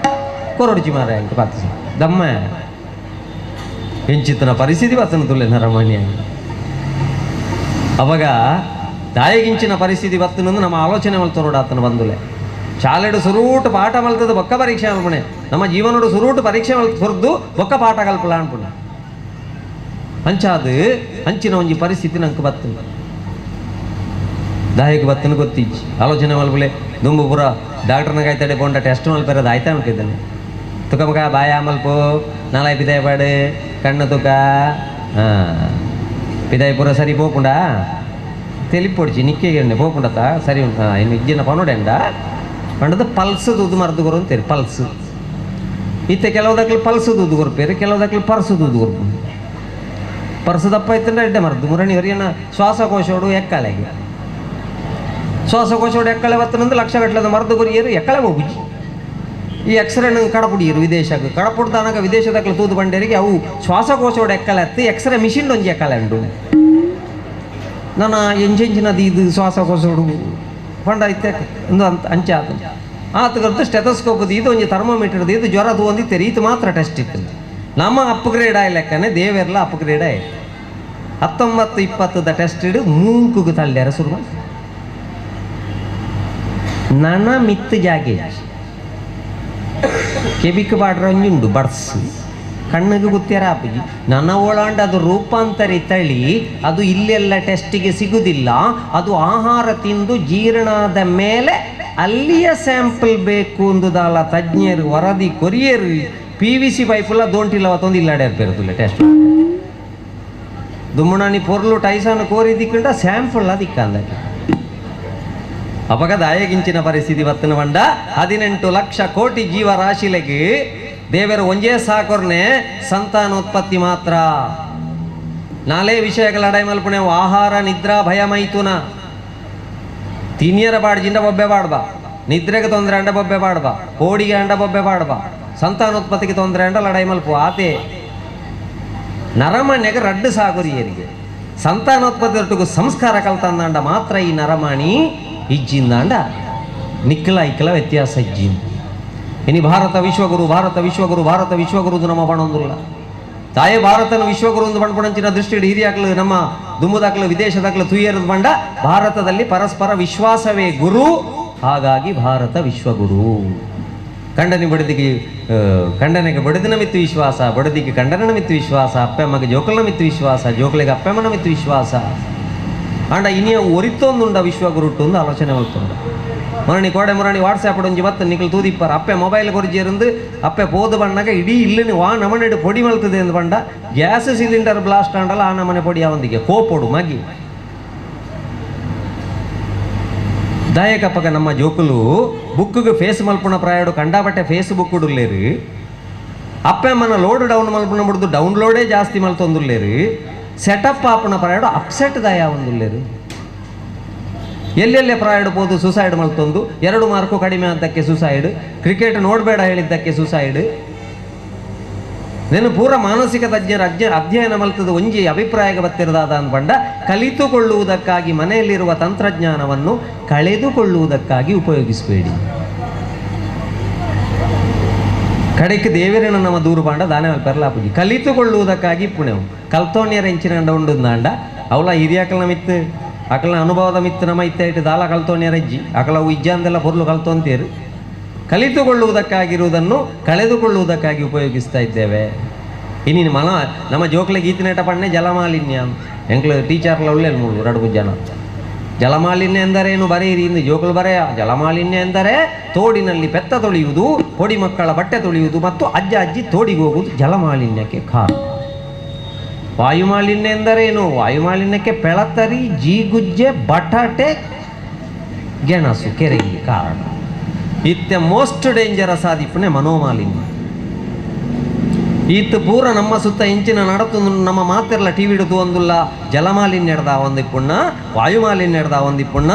ಕೊರೊಡ್ಚಿ ಮಾರ 10,000 ದಮ್ಮ ಎಂಚಿತ್ತನ ಪರಿಸ್ಥಿತಿ ಬತ್ತನ ತುಲ್ಲೆ ನರಮಾನ್ಯ ಅವಾಗ ದಾಯಗಿಂಚಿನ ಪರಿಸ್ಥಿತಿ ಬತ್ತನಂದು ನಮ್ಮ ಆಲೋಚನೆ ಮಲ್ತೋಡ ಆತನ ಬಂದುಲೆ ಶಾಲೆಡು ಸುರೂಟು ಪಾಠ ಮಲ್ತದ ಬೊಕ್ಕ ಪರೀಕ್ಷೆ ಮಲ್ಪಣೆ ನಮ್ಮ ಜೀವನಡು ಸುರೂಟು ಪರೀಕ್ಷೆ ಮಲ್ ಸುರ್ದು ಬೊಕ್ಕ ಪಾಠ ಕಲ್ಪಲ ಅನ್ಪುಣೆ ಅಂಚಾದು ಅಂಚಿನ ಒಂಜಿ ಪರಿಸ್ಥಿತಿ ನಂಗೆ ಬತ್ತನ ದಾಯಕ ಬತ್ತನ ಗೊತ್ತಿಜ್ಜಿ ಆಲೋಚನೆ ಮಲ್ಪುಲೆ ದುಂಬು ಪೂರ ಡಾಕ್ಟರ್ನ ಕಾಯ್ತಾಡೆ ಪೋಂಡ ಟೆಸ್ಟ್ ಮಲ್ಪೆರೋದು ಆಯ್ತಾ ಅನ್ಕಿದ್ದಾನೆ ತುಕಮಕ ಬಾಯ ಮಲ್ಪು ನಾಳೆ ಪಿದಾಯ ಪಾಡು ಕಣ್ಣು ತುಕ ಹಾಂ ಪಿದಾಯ ಪೂರ ಸರಿ ಪೋಪುಂಡ ತೆಲಿಪೊಡ್ಚಿ ನಿಕ್ಕೆ ಪೋಪುಂಡತ ಸರಿ ಉಂಟು ಇನ್ನು ಇಜ್ಜಿನ ಪನುಡೆಂಡ ಪಂಡದ ಪಲ್ಸ್ ದೂದು ಮರ್ದು ಕೊರು ಅಂತೀರಿ ಪಲ್ಸ್ ಇತ್ತೆ ಕೆಲವು ದಾಖಲೆ ಪಲ್ಸ್ ದೂದು ಕೊರ್ಪೇರು ಕೆಲವು ದಾಖಲೆ ಪರ್ಸ್ ದೂದು ಕೊರ್ಪು ಪರ್ಸ್ ದಪ್ಪ ಇತ್ತಂದ್ರೆ ಎಡ್ಡೆ ಮರ್ದು ಮುರಣಿ ಹೊರಿಯನ ಶ್ವಾಸಕೋಶೋಡು ಎಕ್ಕಳೆಗೆ ಶ್ವಾಸಕೋಶೋಡು ಎಕ್ಕಳೆ ಬತ್ತನಂದು ಲಕ್ಷ ಗಟ್ಟಲದ ಮರ್ದು ಕೊರಿಯರು ಎಕ್ಕಳೆ ಹೋಗುಜಿ ಈ ಎಕ್ಸ್ರೇ ಕಡಪುಡಿಯರು ವಿದೇಶಕ್ಕೆ ಕಡಪುಡ್ದಾನಾಗ ವಿದೇಶದಾಗಲು ತೂದು ಬಂಡೇರಿಗೆ ಅವು ಶ್ವಾಸಕೋಶೋಡು ಎಕ್ಕಳೆ ಹತ್ತು x ray machine ಒಂಜಿ ಎಕ್ಕಳೆ ಉಂಡು ನನ್ನ ಎಂಜೆಂಜಿನದು ಇದು ಶ್ವಾಸಕೋಶೋಡು ಪಂಡ ಇತ್ತೆ ಒಂದು ಅಂತ ಅಂಚೆ ಆತ ಆತಗಂತೂ ಸ್ಟೆಥೋಸ್ಕೋಪ್ ಇದು ಒಂಜಿ ಥರ್ಮೋಮೀಟರ್ ಇದು ಜ್ವರ ಅದು ಒಂದಿತ್ತೆ ಈತ ಮಾತ್ರ ಟೆಸ್ಟ್ ಇತ್ತು ನಮ್ಮ ಅಪ್ಗ್ರೇಡ್ ಆಯ್ ಲೆಕ್ಕನೆ ದೇವೆರ್ಲ ಅಪ್ಗ್ರೇಡ್ ಆಯ್ 19 20 ಟೆಸ್ಟ್ ಇಡು ಮೂಂಕುಗೆ ತಳ್ಳ್ಯಾರ ಶುರು ನನ ಮಿತ್ತು ಜಾಗೆ ಕೆಬಿಕ್ ಬಾಡ್ರ ಒಂಜುಂಡು ಬಡ್ಸ್ ಕಣ್ಣಿಗೆ ಗೊತ್ತಿರ ಆಪುಜಿ ನನ್ನ ಒಳಾಂಡ ಅದು ರೂಪಾಂತರಿ ತಳಿ ಅದು ಇಲ್ಲೆಲ್ಲ ಟೆಸ್ಟಿಗೆ ಸಿಗುವುದಿಲ್ಲ ಅದು ಆಹಾರ ತಿಂದು ಜೀರ್ಣಾದ ಮೇಲೆ ಅಲ್ಲಿಯ ಸ್ಯಾಂಪಲ್ ಬೇಕು ಅಂದುದಾಲ ತಜ್ಞರು ವರದಿ ಕೊರಿಯರು PVC ಪೈಪುಲ್ಲ ದೋಂಟಿಲ್ಲ ಅವತ್ತೊಂದು ಇಲ್ಲಾಡ್ಯಾರ ಪೇರುದಿಲ್ಲ ಟೆಸ್ಟ್ ದುಮ್ಮಣಾನಿ ಪೊರ್ಲು ಟೈಸನ್ ಕೋರಿ ದಿಕ್ಕಂಡ ಸ್ಯಾಂಪಲ್ ದಿಕ್ಕಂದ ಅಪಗ ದಾಯಗಿಂಚಿನ ಪರಿಸ್ಥಿತಿ ಬತ್ತನ ಬಂಡ 18 ಲಕ್ಷ ಕೋಟಿ ಜೀವರಾಶಿಲೆಗೆ ದೇವರು ಒಂಜೇ ಸಾಕೊರ್ನೆ ಸಂತಾನೋತ್ಪತ್ತಿ ಮಾತ್ರ ನಾಲೇ ವಿಷಯಗಳ ಅಡೈ ಮಲ್ಪುಣೆ ಆಹಾರ ನಿದ್ರಾ ಭಯ ಮೈಥುನ ತಿನಿಯರ ಬಾಡ್ಜಿಂದ ಬೊಬ್ಬೆ ಬಾಡ್ಬಾ ನಿದ್ರೆಗೆ ತೊಂದರೆ ಅಂಡ ಬೊಬ್ಬೆ ಬಾಡ್ಬಾ ಕೋಡಿಗೆ ಅಂಡ ಬೊಬ್ಬೆ ಬಾಡ್ಬಾ ಸಂತಾನೋತ್ಪತ್ತಿಗೆ ತೊಂದರೆ ಅಂಡ ಲಡೈ ಮಲ್ಪು ಆತೆ ನರಮಾನ್ಯಗೆ ರಡ್ಡು ಸಾಗುರಿಯರಿಗೆ ಸಂತಾನೋತ್ಪತ್ತಿ ಒಟ್ಟಿಗೂ ಸಂಸ್ಕಾರ ಕಲ್ತಂದಾಂಡ ಮಾತ್ರ ಈ ನರಮಾಣಿ ಇಜ್ಜಿಂದಾಂಡ ನಿಕ್ಕಲ ಇಕ್ಕಲ ವ್ಯತ್ಯಾಸ ಇಜ್ಜಿಂದ ಇನಿ ಭಾರತ ವಿಶ್ವಗುರು ಭಾರತ ವಿಶ್ವಗುರು ಭಾರತ ವಿಶ್ವಗುರು ನಮ್ಮ ಬಣೊಂದುಲ್ಲ ತಾಯೇ ಭಾರತನ ವಿಶ್ವಗುರು ಒಂದು ಬಣ್ಪಣಂಚಿನ ದೃಷ್ಟಿ ಹಿರಿಯಾಕ್ಲು ನಮ್ಮ ದುಮ್ಮುದಾಕ್ಲು ವಿದೇಶದಾಕ್ಲು ತುಯ್ಯರದ ಬಂಡ ಭಾರತದಲ್ಲಿ ಪರಸ್ಪರ ವಿಶ್ವಾಸವೇ ಗುರು ಹಾಗಾಗಿ ಭಾರತ ವಿಶ್ವಗುರು ಕಂಡನಿ ಬಡದಿಗೆ ಕಂಡನಿಗೆ ಬಡದಿನ ಮಿತ್ತು ವಿಶ್ವಾಸ ಬಡದಿಗೆ ಕಂಡನ ಮಿತ್ತು ವಿಶ್ವಾಸ ಅಪ್ಪಮ್ಮಗೆ ಜೋಕಲನ ಮಿತ್ತು ವಿಶ್ವಾಸ ಜೋಕಲಿಗೆ ಅಪ್ಪಮ್ಮನ ಮಿತ್ತು ವಿಶ್ವಾಸ ಅಂಡ ಇನಿಯ ಒರಿತೊಂದುಂಡ ವಿಶ್ವಗುರುಟ್ಟು ಒಂದು ಆಲೋಚನೆ ಮಲ್ತುಂಡ ಮುರಣಿ ಕೋಡೆ ಮುರಣಿ ವಾಟ್ಸಾಪ್ ಒಂಜಿ ಬತ್ತ ನಿಕಲ್ ತೂದಿಪ್ಪಾರ ಅಪ್ಪೆ ಮೊಬೈಲ್ ಕೊರ್ಜಿರಂದು ಅಪ್ಪೆ ಪೋದು ಬಣ್ಣಗ ಇಡೀ ಇಲ್ಲಿನ ವಾ ನಮನೆಡು ಪೊಡಿ ಮಲ್ತದೆ ಅಂದ್ ಬಂಡ gas cylinder blast ಆಂಡಲ ಆ ನಮನೆ ಪೊಡಿ ಅವಂದಿಗೆ ಕೋಪೊಡು ಮಗಿ ದಾಯಕಪ್ಪಗ ನಮ್ಮ ಜೋಕುಲು ಬುಕ್ಕಿಗೆ ಫೇಸ್ ಮಲ್ಪುಣ ಪ್ರಾಯಡು ಕಂಡಾಬಟ್ಟೆ ಫೇಸ್ಬುಕ್ ಉಡುಲ್ಲೇರು ಅಪ್ಪೆ ಮನ ಲೋಡ್ ಡೌನ್ ಮಲ್ಪುಣ ಬಿಡ್ದು ಡೌನ್ಲೋಡೇ ಜಾಸ್ತಿ ಮಲ್ತೊಂದುಲ್ಲೇರು ಸೆಟಪ್ ಆಪುಣ ಪ್ರಾಯಡು ಅಪ್ಸೆಟ್ ದಾಯ ಒಂದುಲ್ಲೇರು ಎಲ್ಲೆಲ್ಲೇ ಪ್ರಾಯಡು ಪೋದು ಸುಸೈಡ್ ಮಲ್ತೊಂದು 2 ಮಾರ್ಕು ಕಡಿಮೆ ಆದ್ದಕ್ಕೆ ಸುಸೈಡ್ ಕ್ರಿಕೆಟ್ ನೋಡಬೇಡ ಹೇಳಿದ್ದಕ್ಕೆ ಸುಸೈಡ್ నేను ಪೂರ ಮಾನಸಿಕ ತಜ್ಞರ ಅಧ್ಯಯನ ಮಲ್ತದ ಒಂಜಿ ಅಭಿಪ್ರಾಯಕ್ಕೆ ಬತ್ತಿರದಾದ ಅನ್ಬಂಡ ಕಲಿತುಕೊಳ್ಳುವುದಕ್ಕಾಗಿ ಮನೆಯಲ್ಲಿರುವ ತಂತ್ರಜ್ಞಾನವನ್ನು ಕಳೆದುಕೊಳ್ಳುವುದಕ್ಕಾಗಿ ಉಪಯೋಗಿಸಬೇಡಿ. ಕಡೆಗೆ ದೇವರನ್ನ ನಮ್ಮ ದೂರು ಬಾಂಡ ದಾನೆ ಪೆರ್ಲಾಪುಜಿ ಕಲಿತುಕೊಳ್ಳುವುದಕ್ಕಾಗಿ ಪುಣ್ಯವು ಕಲ್ತೋಣ್ಯರ ಎಂಚಿನ ಉಂಡುಂದಾಂಡ ಅವಳ ಹಿರಿಯಾಕಲ್ನ ಮಿತ್ತು ಅಕಲ್ನ ಅನುಭವದ ಮಿತ್ತು ನಮ್ಮ ಇತ್ತ ದಾಲ ಕಲ್ತೋಣ್ಯರ ಇಜ್ಜಿ ಅಕಲವು ಇಜ್ಜಾಂದೆಲ್ಲ ಪೊರ್ಲು ಕಲ್ತೋಂತೀರು. ಕಲಿತುಕೊಳ್ಳುವುದಕ್ಕಾಗಿರುವುದನ್ನು ಕಳೆದುಕೊಳ್ಳುವುದಕ್ಕಾಗಿ ಉಪಯೋಗಿಸ್ತಾ ಇದ್ದೇವೆ. ಇನ್ನಿನ ಮನ ನಮ್ಮ ಜೋಕ್ಲೆ ಗೀತಿನೇಟ ಪಣ್ಣೆ ಜಲಮಾಲಿನ್ಯ ಎಂಕ್ಲು ಟೀಚರ್ಲ ಒಳ್ಳೆ ಮೂರು ರಡುಗು ಜನ ಜಲಮಾಲಿನ್ಯ ಎಂದರೇನು ಬರೆಯಿರಿ ಇಂದು ಜೋಕುಲು ಬರೆಯ. ಜಲಮಾಲಿನ್ಯ ಎಂದರೆ ತೋಡಿನಲ್ಲಿ ಪೆತ್ತ ತೊಳೆಯುವುದು, ಪೊಡಿ ಮಕ್ಕಳ ಬಟ್ಟೆ ತೊಳೆಯುವುದು ಮತ್ತು ಅಜ್ಜ ಅಜ್ಜಿ ತೋಡಿಗೆ ಹೋಗುವುದು ಜಲಮಾಲಿನ್ಯಕ್ಕೆ ಕಾರಣ. ವಾಯುಮಾಲಿನ್ಯ ಎಂದರೇನು? ವಾಯುಮಾಲಿನ್ಯಕ್ಕೆ ಪೆಳತರಿ, ಜೀಗುಜ್ಜೆ, ಬಟಾಟೆ, ಗೆಣಸು ಕೆರೆಗೆ ಕಾರಣ. ಇತ್ತೆ ಮೋಸ್ಟ್ ಡೇಂಜರಸ್ ಆದಿಪ್ಪನೆ ಮನೋಮಾಲಿನ್ಯ. ಈತ್ ಪೂರ ನಮ್ಮ ಸುತ್ತ ಇಂಚಿನ ನಡತು ನಮ್ಮ ಮಾತಿರಲ್ಲ ಟಿ ವಿ ಒಂದುಲ್ಲ ಜಲಮಾಲಿನ್ಯಡ್ದ ಒಂದಿಪ್ಪುಣ್ಣ, ವಾಯುಮಾಲಿನ್ಯಡ್ದ ಒಂದಿಪ್ಪುಣ್ಣ,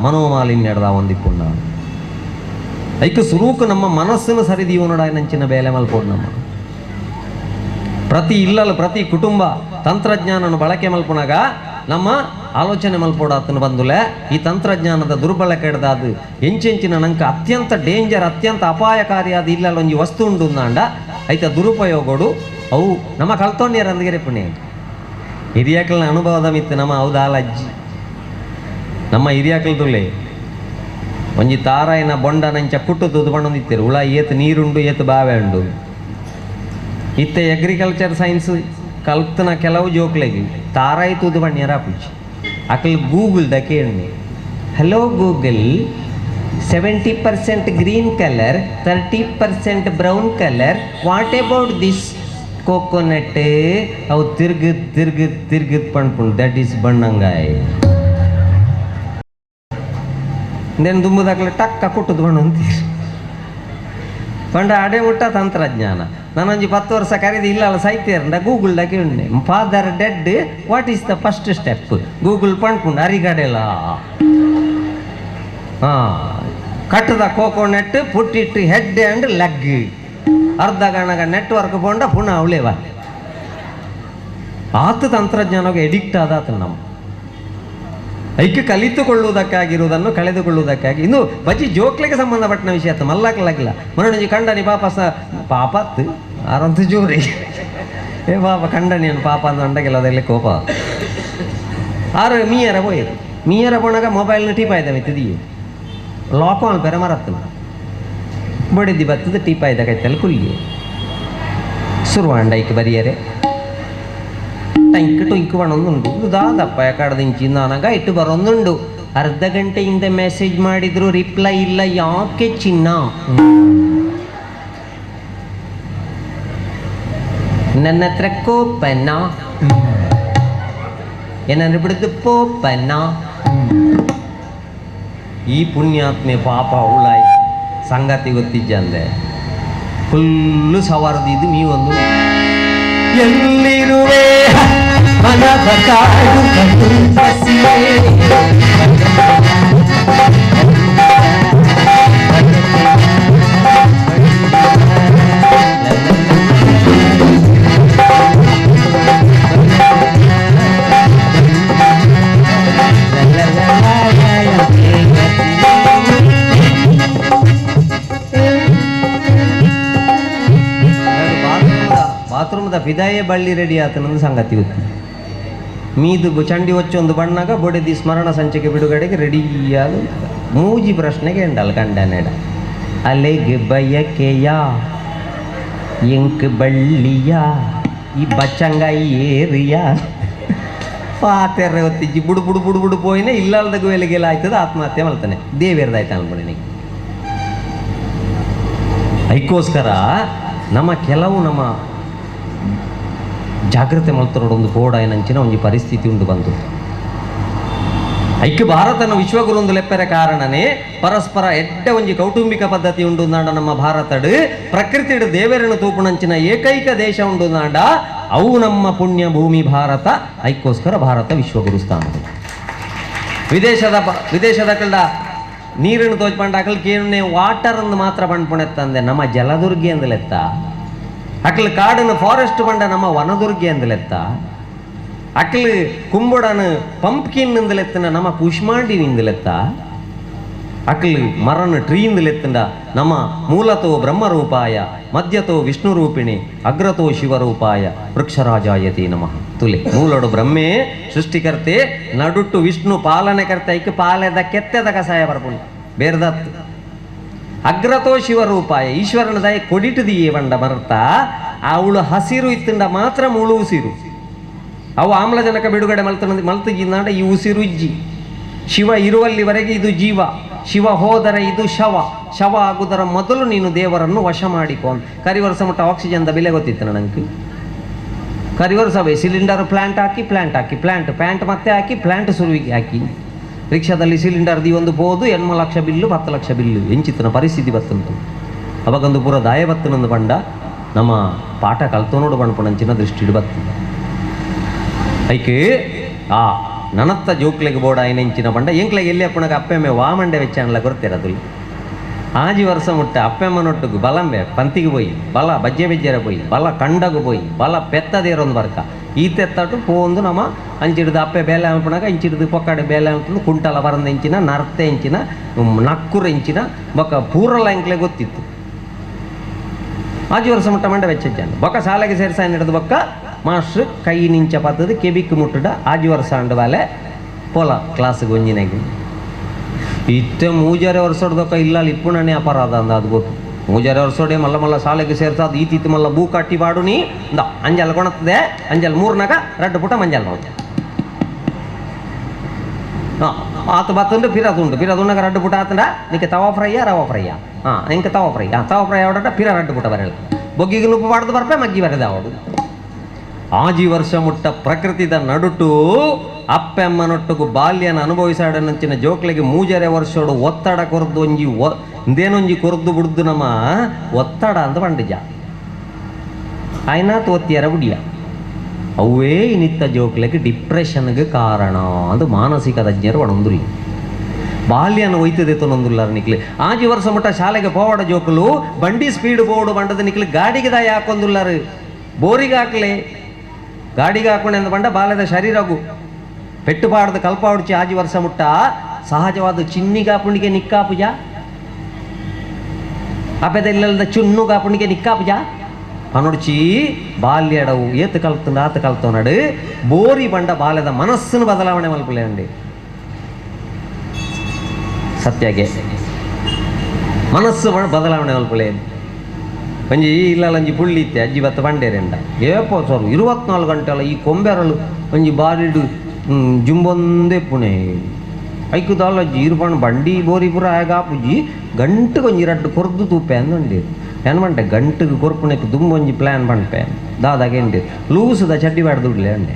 ಮನೋಮಾಲಿನ್ಯಡ್ದ ಒಂದಿಪ್ಪುಣ್ಣ. ಐಕ್ ಸುರೂಕು ನಮ್ಮ ಮನಸ್ಸನ್ನು ಸರಿದೀವನಡ ನಂಚಿನ ಬೇಲೆ ಮಲ್ಪೋಡು. ನಮ್ಮ ಪ್ರತಿ ಇಲ್ಲಲ್ಲ ಪ್ರತಿ ಕುಟುಂಬ ತಂತ್ರಜ್ಞಾನವನ್ನು ಬಳಕೆ ಮಲ್ಪುನಾಗ ನಮ್ಮ ಆಲೋಚನೆ ಮಲ್ಪೋಡಾತನ ಬಂದುಲೆ ಈ ತಂತ್ರಜ್ಞಾನದ ದುರ್ಬಳಕೆ ಹಿಡ್ದಾದು ಎಂಚೆಂಚಿನ ನಂಗೆ ಅತ್ಯಂತ ಡೇಂಜರ್ ಅತ್ಯಂತ ಅಪಾಯಕಾರಿಯಾದ ಇಲ್ಲಲ್ಲ ಒಂಜಿ ವಸ್ತು ಉಂಡು ಅಂದ ಐತ ದುರುಪಯೋಗಡು ಅವು ನಮ್ಮ ಕಲ್ತೊಂಡಿಯರ ಅಂದ್ಗೆರೆ ಪುಣ್ಯ ಹಿರಿಯಾಕಲ್ನ ಅನುಭವದ ಮಿತ್ತು ನಮ್ಮ ಹೌದಾಲ ಅಜ್ಜಿ ನಮ್ಮ ಹಿರಿಯಾಕಲ್ದುಲೆ ಒಂಜಿ ತಾರಾಯಿನ ಬೊಂಡ ನಂಚ ಕುಟ್ಟು ತುದು ಬಣ್ಣೊಂದಿತ್ತಿರು ಉಳ ಏತು ನೀರುಂಡು ಏತು ಬಾವೆ ಉಂಡು. ಇತ್ತೆ ಅಗ್ರಿಕಲ್ಚರ್ ಸೈನ್ಸ್ ಕಲ್ತನ ಕೆಲವು ಜೋಕ್ಲೆಗೆ ತಾರಾಯಿ ತೂದು ಬಣ್ಣಿಯರ ಪೂಜಿ ಅಕಲ್ ಗೂಗಲ್ the ಕೇಳಿ hello Google 70% green colour 30% brown colour what about this coconut ಅವು ತಿರ್ಗು ತಿರ್ಗು ತಿರ್ಗು ಪಣ್ಪುಂಡು that is ಬಣ್ಣಂಗಾಯ್. Then ದುಂಬುದಾಕ್ಲೆ ಟಕ್ಕ ಕುಟ್ಟುದು ಬಣ್ಣ ಅಂತೀರಿ ಪಂಡ ಅಡೆ ಮುಟ್ಟ ತಂತ್ರಜ್ಞಾನ. ನಾನೊಂಜಿ 10 ವರ್ಷ ಕರೀದಿ ಇಲ್ಲ ಸಾಹಿತ್ಯ ಗೂಗಲ್ ಕೇಳಿ father dead what is the first step Google ಪಣ್ಪುಂಡು ಅರಿಗಡೆಲ ಹಾಂ ಕಟ್ಟದ coconut put it head and leg ಅರ್ಧ ಗಣಗ ನೆಟ್ವರ್ಕ್ ಪೋಂಡ ಪುನಃ ಅವಳೇವ ಆತ ತಂತ್ರಜ್ಞಾನಕ್ಕೆ ಎಡಿಕ್ಟ್ ಆದಾತ ನಮ್ಮ ಐಕ್ಯ ಕಲಿತುಕೊಳ್ಳುವುದಕ್ಕಾಗಿರುವುದನ್ನು ಕಳೆದುಕೊಳ್ಳುವುದಕ್ಕಾಗಿ. ಇನ್ನು ಬಜ್ಜಿ ಜೋಕ್ಲಿಗೆ ಸಂಬಂಧಪಟ್ಟ ವಿಷಯ ಆತ ಮಲ್ಲಾಕ್ಲಾಗಿಲ್ಲ. ಮನೋಜಿ ಕಂಡನಿ ಪಾಪ ಸ ಪಾಪತ್ತು ಆರಂತ ಜೋರಿ ಏ ಪಾಪ ಕಂಡನಿಯನ್ನು ಪಾಪ ಅಂತ ಅಂಡಗಿಲ್ಲ ಅದರಲ್ಲಿ ಕೋಪ ಆರು ಮೀಯರ ಪೋಯಿರು ಮೀಯರ ಪೋಣಾಗ ಮೊಬೈಲ್ನ ಟೀಪಾಯ್ದ ಮಿತ್ತಿದೀಯ ಲಾಕ್ ಆನ್ ಪೆರ ಮರತ್ತು ಬಡಿದಿ ಬತ್ತದ ಟೀಪಾಯ್ದ ಕೈತಲ್ಲಿ ಕುಲ್ಲಿ ಸುರುವಾಂಡ ಐಕ್ ಬರಿಯರೆ ಟಂಕ್ ಟುಂಕ್ ಬಣ್ಣೊಂದುಂಡು ಇದು ದಾದಪ್ಪ ಯಾಕಡ್ದಿಂಚಿ ನಾನಾಗ ಇಟ್ಟು ಬರೋಂದುಂಡು. ಅರ್ಧ ಗಂಟೆಯಿಂದ ಮೆಸೇಜ್ ಮಾಡಿದ್ರು ರಿಪ್ಲೈ ಇಲ್ಲ ಯಾಕೆ ಚಿನ್ನ ನನ್ನ ಹತ್ರ ಕೋಪನ ಏನಂದ್ರೆ ಬಿಡುದು ಪೋಪನ. ಈ ಪುಣ್ಯಾತ್ಮೆ ಪಾಪ ಉಳಾಯ್ ಸಂಗತಿ ಗೊತ್ತಿಜ್ಜಂದೆ ಫುಲ್ಲು ಸವಾರದು ಇದು ನೀವೊಂದು ಎಲ್ಲಿರುವೆ ಮನವ ಕಾಡುವ ಬಸಿವೆ ಬಾತ್ರೂಮ್ದ ಫಿದಾಯೇ ಬಳ್ಳಿ ರೆಡಿ ಆತನಂದು ಸಂಗತಿ ಗೊತ್ತಿ ಮೀದು ಚಂಡಿ ಹೊಚ್ಚೊಂದು ಬಣ್ಣಾಗ ಬೊಡೆದಿ ಸ್ಮರಣ ಸಂಚಿಕೆ ಬಿಡುಗಡೆಗೆ ರೆಡಿಯಾದ ಮೂಜಿ ಪ್ರಶ್ನೆಗೆ ಎಂಡಲ್ ಕಂಡನೆಡ ಅಲೆಗೆ ಬಯಕೆಯ ಎಂಕ್ ಬಳ್ಳಿಯ ಈ ಬಚ್ಚಂಗಾಯಿ ಏರಿಯ ಪಾತೆರ್ರೆ ಹೊತ್ತಿಜ್ಜಿ ಬುಡು ಬುಡು ಬುಡು ಬುಡು ಪೋಯಿನ ಇಲ್ಲಾಲ್ದ ವೇಲೆಗೆಲ್ಲ ಆಯ್ತದ ಆತ್ಮಹತ್ಯೆ ಮಾಡ್ತಾನೆ ದೇವೇರ್ದಾಯ್ತು ಅನ್ಬಿಡಿ. ಅದಕ್ಕೋಸ್ಕರ ನಮ್ಮ ಕೆಲವು ನಮ್ಮ ಜಾಗ್ರತೆ ಮಲ್ತರೋಡೊಂದು ಬೋಡ ಏನಂಚಿನ ಒಂಜಿ ಪರಿಸ್ಥಿತಿ ಉಂಟು ಬಂತು. ಐಕ್ಯ ಭಾರತನ ವಿಶ್ವಗುರು ಒಂದು ಲೆಪ್ಪೆರ ಕಾರಣನೇ ಪರಸ್ಪರ ಎಡ್ಡ ಒಂಜಿ ಕೌಟುಂಬಿಕ ಪದ್ಧತಿ ಉಂಡು ನಾಡ ನಮ್ಮ ಭಾರತಡು ಪ್ರಕೃತಿಡು ದೇವರನ್ನು ತೂಪುಣಂಚಿನ ಏಕೈಕ ದೇಶ ಉಂಡು ನಾಡ ಅವು ನಮ್ಮ ಪುಣ್ಯ ಭೂಮಿ ಭಾರತ. ಐಕ್ಕೋಸ್ಕರ ಭಾರತ ವಿಶ್ವಗುರು ಸ್ಥಾನ. ವಿದೇಶದ ಕಳ್ಳ ನೀರನ್ನು ತೋಚ್ಪಂಡ ಅಕಲ್ ಕೇನೆ ವಾಟರ್ ಅಂದು ಮಾತ್ರ ಪಣ್ಪುಣೆತ್ತಂದೆ ನಮ್ಮ ಜಲದುರ್ಗಿ ಅಂದಲೆತ್ತ ಅಕಲ್ ಕಾಡನ್ನು ಫಾರೆಸ್ಟ್ ಬಂಡ ನಮ್ಮ ವನದುರ್ಗಿ ಅಂದಲೆತ್ತ ಅಕಲ್ ಕುಂಬುಡನು ಪಂಪ್ಕಿನ್ ಇಂದಲೆತ್ತನ ನಮ್ಮ ಕುಷ್ಮಾಂಡಿ ನಿಂದಲೆತ್ತ ಅಕಲ್ ಮರನು ಟ್ರೀ ಇಂದಲೆತ್ತಂಡ ನಮ್ಮ ಮೂಲತೋ ಬ್ರಹ್ಮರೂಪಾಯ ಮಧ್ಯತೋ ವಿಷ್ಣು ರೂಪಿಣಿ ಅಗ್ರತೋ ಶಿವರೂಪಾಯ ವೃಕ್ಷರಾಜಾಯತಿ ನಮಃ. ತುಲೆ ಮೂಲಡು ಬ್ರಹ್ಮೇ ಸೃಷ್ಟಿಕರ್ತೆ ನಡುಟ್ಟು ವಿಷ್ಣು ಪಾಲನೆಕರ್ತೆ ಐಕ್ ಪಾಲೆದ ಕೆತ್ತೆದ ಕಸಾಯ ಬರ್ಪುಂಡು ಬೇರ್ದತ್ತು ಅಗ್ರತೋ ಶಿವರೂಪಾಯ ಈಶ್ವರನ ದಯ ಕೊಡಿಟುದಿಯೇ ಬಂಡ ಮರತ ಅವಳು ಹಸಿರು ಇತ್ತಂಡ ಮಾತ್ರ ಮುಳು ಉಸಿರು ಅವು ಆಮ್ಲಜನಕ ಬಿಡುಗಡೆ ಮಲ್ತಗಿಂದಾಂಡ ಈ ಉಸಿರು ಇಜ್ಜಿ. ಶಿವ ಇರುವಲ್ಲಿವರೆಗೆ ಇದು ಜೀವ, ಶಿವ ಹೋದರೆ ಇದು ಶವ, ಶವ ಆಗುವುದರ ಮೊದಲು ನೀನು ದೇವರನ್ನು ವಶ ಮಾಡಿಕೊ. ಕರಿವರ್ಷ ಮಟ್ಟ ಆಕ್ಸಿಜನ್ದ ಬೆಲೆ ಗೊತ್ತಿತ್ತು ನನಗೆ. ಕರಿವರ್ಷವೇ ಸಿಲಿಂಡರ್ ಪ್ಲ್ಯಾಂಟ್ ಹಾಕಿ ಪ್ಲ್ಯಾಂಟ್ ಹಾಕಿ ಪ್ಲ್ಯಾಂಟ್ ಪ್ಯಾಂಟ್ ಮತ್ತೆ ಹಾಕಿ ಪ್ಲ್ಯಾಂಟ್ ಸುರುವಿಗೆ ಹಾಕಿ ರಿಕ್ಷಾದಲ್ಲಿ ಸಿಲಿಂಡರ್ the ಒಂದು ಬೋದು 8 ಲಕ್ಷ ಬಿಲ್ಲು 10 ಲಕ್ಷ ಬಿಲ್ಲು ಎಂಚಿತನ ಪರಿಸ್ಥಿತಿ ಬತ್ತುಂಟು. ಅವಾಗೊಂದು ಪೂರ ದಾಯ ಬತ್ತನೊಂದು ಬಂಡ ನಮ್ಮ ಪಾಠ ಕಲ್ತೋನೋಡು ಪಣ್ಪುಣಂಚಿನ ದೃಷ್ಟಿಡು ಬರ್ತದೆ. ಐಕ್ ಆ ನನತ್ತ ಜೋಕ್ಲೆಗ್ ಬೋಡ ಐನೆಂಚಿನ ಪಂಡ ಎಂಕ್ಲೆಗ್ ಎಲ್ಲಿ ಅಪ್ಪಣಗ ಅಪ್ಪೆಮ್ಮೆ ವಾಮಂಡೆ ವೆಚ್ಚಾನ್ಲ ಗೊತ್ತಿರೋದಿಲ್ಲ. ಆಜಿ ವರ್ಷ ಮುಟ್ಟ ಅಪ್ಪೆಮ್ಮನೊಟ್ಟಿಗೆ ಬಲಂಬೆ ಪಂತಿಗೆ ಪೋಯಿ, ಬಲ ಬಜ್ಜೆ ಬೆಜ್ಜೆರ ಪೋಯಿ, ಬಲ ಕಂಡಗು ಪೋಯಿ, ಬಲ ಪೆತ್ತದೇರೊಂದು ಬರ್ಕ ಈತೆತ್ತಟು ಪೋಂದು ನಮ್ಮ ಅಂಚಿಡ್ದು ಅಪ್ಪೆ ಬೇಲೆ ಅನ್ಪುಣಗ ಇಂಚಿಡ್ದು ಪೊಕ್ಕಾಡೆ ಬೇಲೆ ಅನ್ಪುಂಡು ಕುಂಟಲ ಬರಂದ ಇಂಚಿನ ನರ್ತೆ ಇಂಚಿನ ನಕ್ಕುರ ಇಂಚಿನ ಬೊಕ್ಕ ಪೂರಲ ಎಂಕ್ಲೆ ಗೊತ್ತಿತ್ತು. ಆಜಿ ವರ್ಷ ಮುಟ್ಟ ಮಂಡೆ ವೆಚ್ಚಾನ ಬೊಕ್ಕ ಶಾಲೆಗೆ ಸೇರ್ಸಾಯನ್ ಹಿಡಿದು ಬೊಕ್ಕ ಮಾಸ್ಟ್ರು ಕೈ ನಿಂಚ ಪತ್ತದು ಕೆಬಿಕ್ ಮುಟ್ಟಡ ಆಜಿ ವರ್ಷ ಅಂಡು ಬಾಲೆ ಪೋಲ ಕ್ಲಾಸ್ಗೆ ಒಂಜಿನಾಗಿ. ಇತ್ತೆ ಮೂಜಾರೆ ವರ್ಷದೊಕ್ಕ ಇಲ್ಲ ಇಪ್ಪುಣನೇ ಅಪರಾಧ ಅಂದ ಅದು ಗೊತ್ತು. ಮೂಜಾರೆ ವರ್ಷೋಡೆ ಮಲ್ಲ ಮಲ್ಲ ಶಾಲೆಗೆ ಸೇರ್ಸಾದು ಈತಿತ್ತು ಮಲ್ಲ ಬೂ ಕಟ್ಟಿ ಬಾಡು ನೀ ಅಂದ ಅಂಜಲ್ ಕೊಣತ್ತದೆ ಅಂಜಲ್ ಮೂರ್ನಾಗ ರಡ್ಡು ಪುಟ ಮಂಜಲ್ ನೋಡ್ತೆ. ಹಾಂ ಆತ ಬತ್ತಂದ್ರೆ ಪಿರದುಂಡು ಪಿರದುಂಡಾಗ ರಡ್ಡು ಪುಟ ಆತಂಡ ನಿಕ್ಕೆ ತವಾ ಫ್ರೈಯಾ ರವಾ ಫ್ರೈಯಾ, ಹಾಂ ಇಂಕ ತವಾ ಫ್ರೈ, ಹಾಂ ತವಾ ಫ್ರೈ ಆವಡ ಪಿರ ರಡ್ಡು ಪುಟ ಬರಲ್ಲ ಬೊಗ್ಗಿಗೆ ನುಪ್ಪು ಬಾಡ್ದು ಬರ್ಪೆ ಮಗ್ಗಿ ಬರೆದ ಅವಡು. ಆಜಿ ವರ್ಷ ಮುಟ್ಟ ಪ್ರಕೃತಿದ ನಡುಟು ಅಪ್ಪೆಮ್ಮನೊಟ್ಟುಗು ಬಾಲ್ಯನ ಅನುಭವಿಸಾಡನಂಚಿನ ಜೋಕ್ಲೆಗೆ ಮೂಜರೆ ವರ್ಷೋಡು ಒತ್ತಡ ಕೊರದು ಒಂಜಿ ಇಂದೇನೊಂಜಿ ಕೊರದು ಬಿಡ್ದು ನಮ್ಮ ಒತ್ತಡ ಅಂತ ಪಂಡಿಜ ಆಯ್ನಾತ್ ಒತ್ತಿಯರ ಬುಡಿಯ ಅವೇ ಇನ್ನಿತ್ತ ಜೋಕ್ಲೆಗೆ ಡಿಪ್ರೆಷನ್ಗೆ ಕಾರಣ ಅದು ಮಾನಸಿಕ ತಜ್ಞರು ಒಣಂದುರಿ. ಬಾಲ್ಯನ ಒಯ್ತದೆ ತೊನೊಂದುಲ್ಲಾರ ನಿಕ್ಲಿ. ಆಜಿ ವರ್ಷ ಮುಟ್ಟ ಶಾಲೆಗೆ ಪೋವಾಡ ಜೋಕುಲು ಬಂಡಿ ಸ್ಪೀಡ್ ಬೋಡು ಬಂಡದ ನಿಕ್ಲಿ ಗಾಡಿಗೆ ದಾಯ ಹಾಕೊಂದುಲ್ಲಾರು ಬೋರಿಗೆ ಹಾಕ್ಲೆ ಗಾಡಿಗೆ ಹಾಕೊಂಡೆ ಅಂದ ಬಂಡ ಬಾಲ್ಯದ ಶರೀರಗು ಪೆಟ್ಟು ಪಾಡ್ದು ಕಲ್ಪಾವಡ್ಚಿ ಆಜಿ ವರ್ಷ ಮುಟ್ಟ ಸಹಜವಾದ ಚಿನ್ನಿಗಾಪುಣಿಗೆ ನಿಕ್ಕಾಪುಜ ಅಪೆದ ಇಲ್ಲದ ಚುನ್ನುಗಾಪುಣಿಗೆ ನಿಕ್ಕಾಪುಜ ಪನೊಡ್ಚಿ ಬಾಲ್ಯಡವು ಏತು ಕಲ್ತುಂಡು ಆತ ಕಲ್ತೋನಡು ಬೋರಿ ಬಂಡ ಬಾಲ್ಯದ ಮನಸ್ಸನ್ನು ಬದಲಾವಣೆ ಮಲ್ಪಲೆ ಅಂಡಿ ಸತ್ಯಗೆ ಮನಸ್ಸು ಬದಲಾವಣೆ ಮಲ್ಪಲೆ. ಒಂಜಿ ಇಲ್ಲಂಜಿ ಪುಳ್ಳಿ ಇತ್ತೆ ಅಜ್ಜಿ ಬತ್ತ ಬಂಡೇರೆಂಡ ಏಪೋ ಸರ್ 24 ಗಂಟೆ ಅಲ್ಲ ಈ ಕೊಂಬೆರಳು ಒಂಜಿ ಬಾರಿಡು ಜುಂಬೊಂದೇ ಪುಣೆ ಐಕು ದಾಲ ಅಜ್ಜಿ ಇರುಪಣ್ಣ ಬಂಡಿ ಬೋರಿ ಪೂರ ಆಗಾಪುಜಿ ಗಂಟೆಗೆ ಒಂಜಿ ರಡ್ಡು ಕೊರ್ದು ತೂಪೆ ಅಂದುಂಡಿ ಏನು ಮಂಟೆ ಗಂಟೆಗೆ ಕೊರ್ಪುಣೆಗೆ ದುಂಬೊಂಜಿ ಪ್ಲ್ಯಾನ್ ಪಂಪೆ ದಾದಾಗೆ ಉಂಡಿ ಲೂಸುದ ಚಡ್ಡಿ ಬಾಡ್ದು ಅಂಡೆ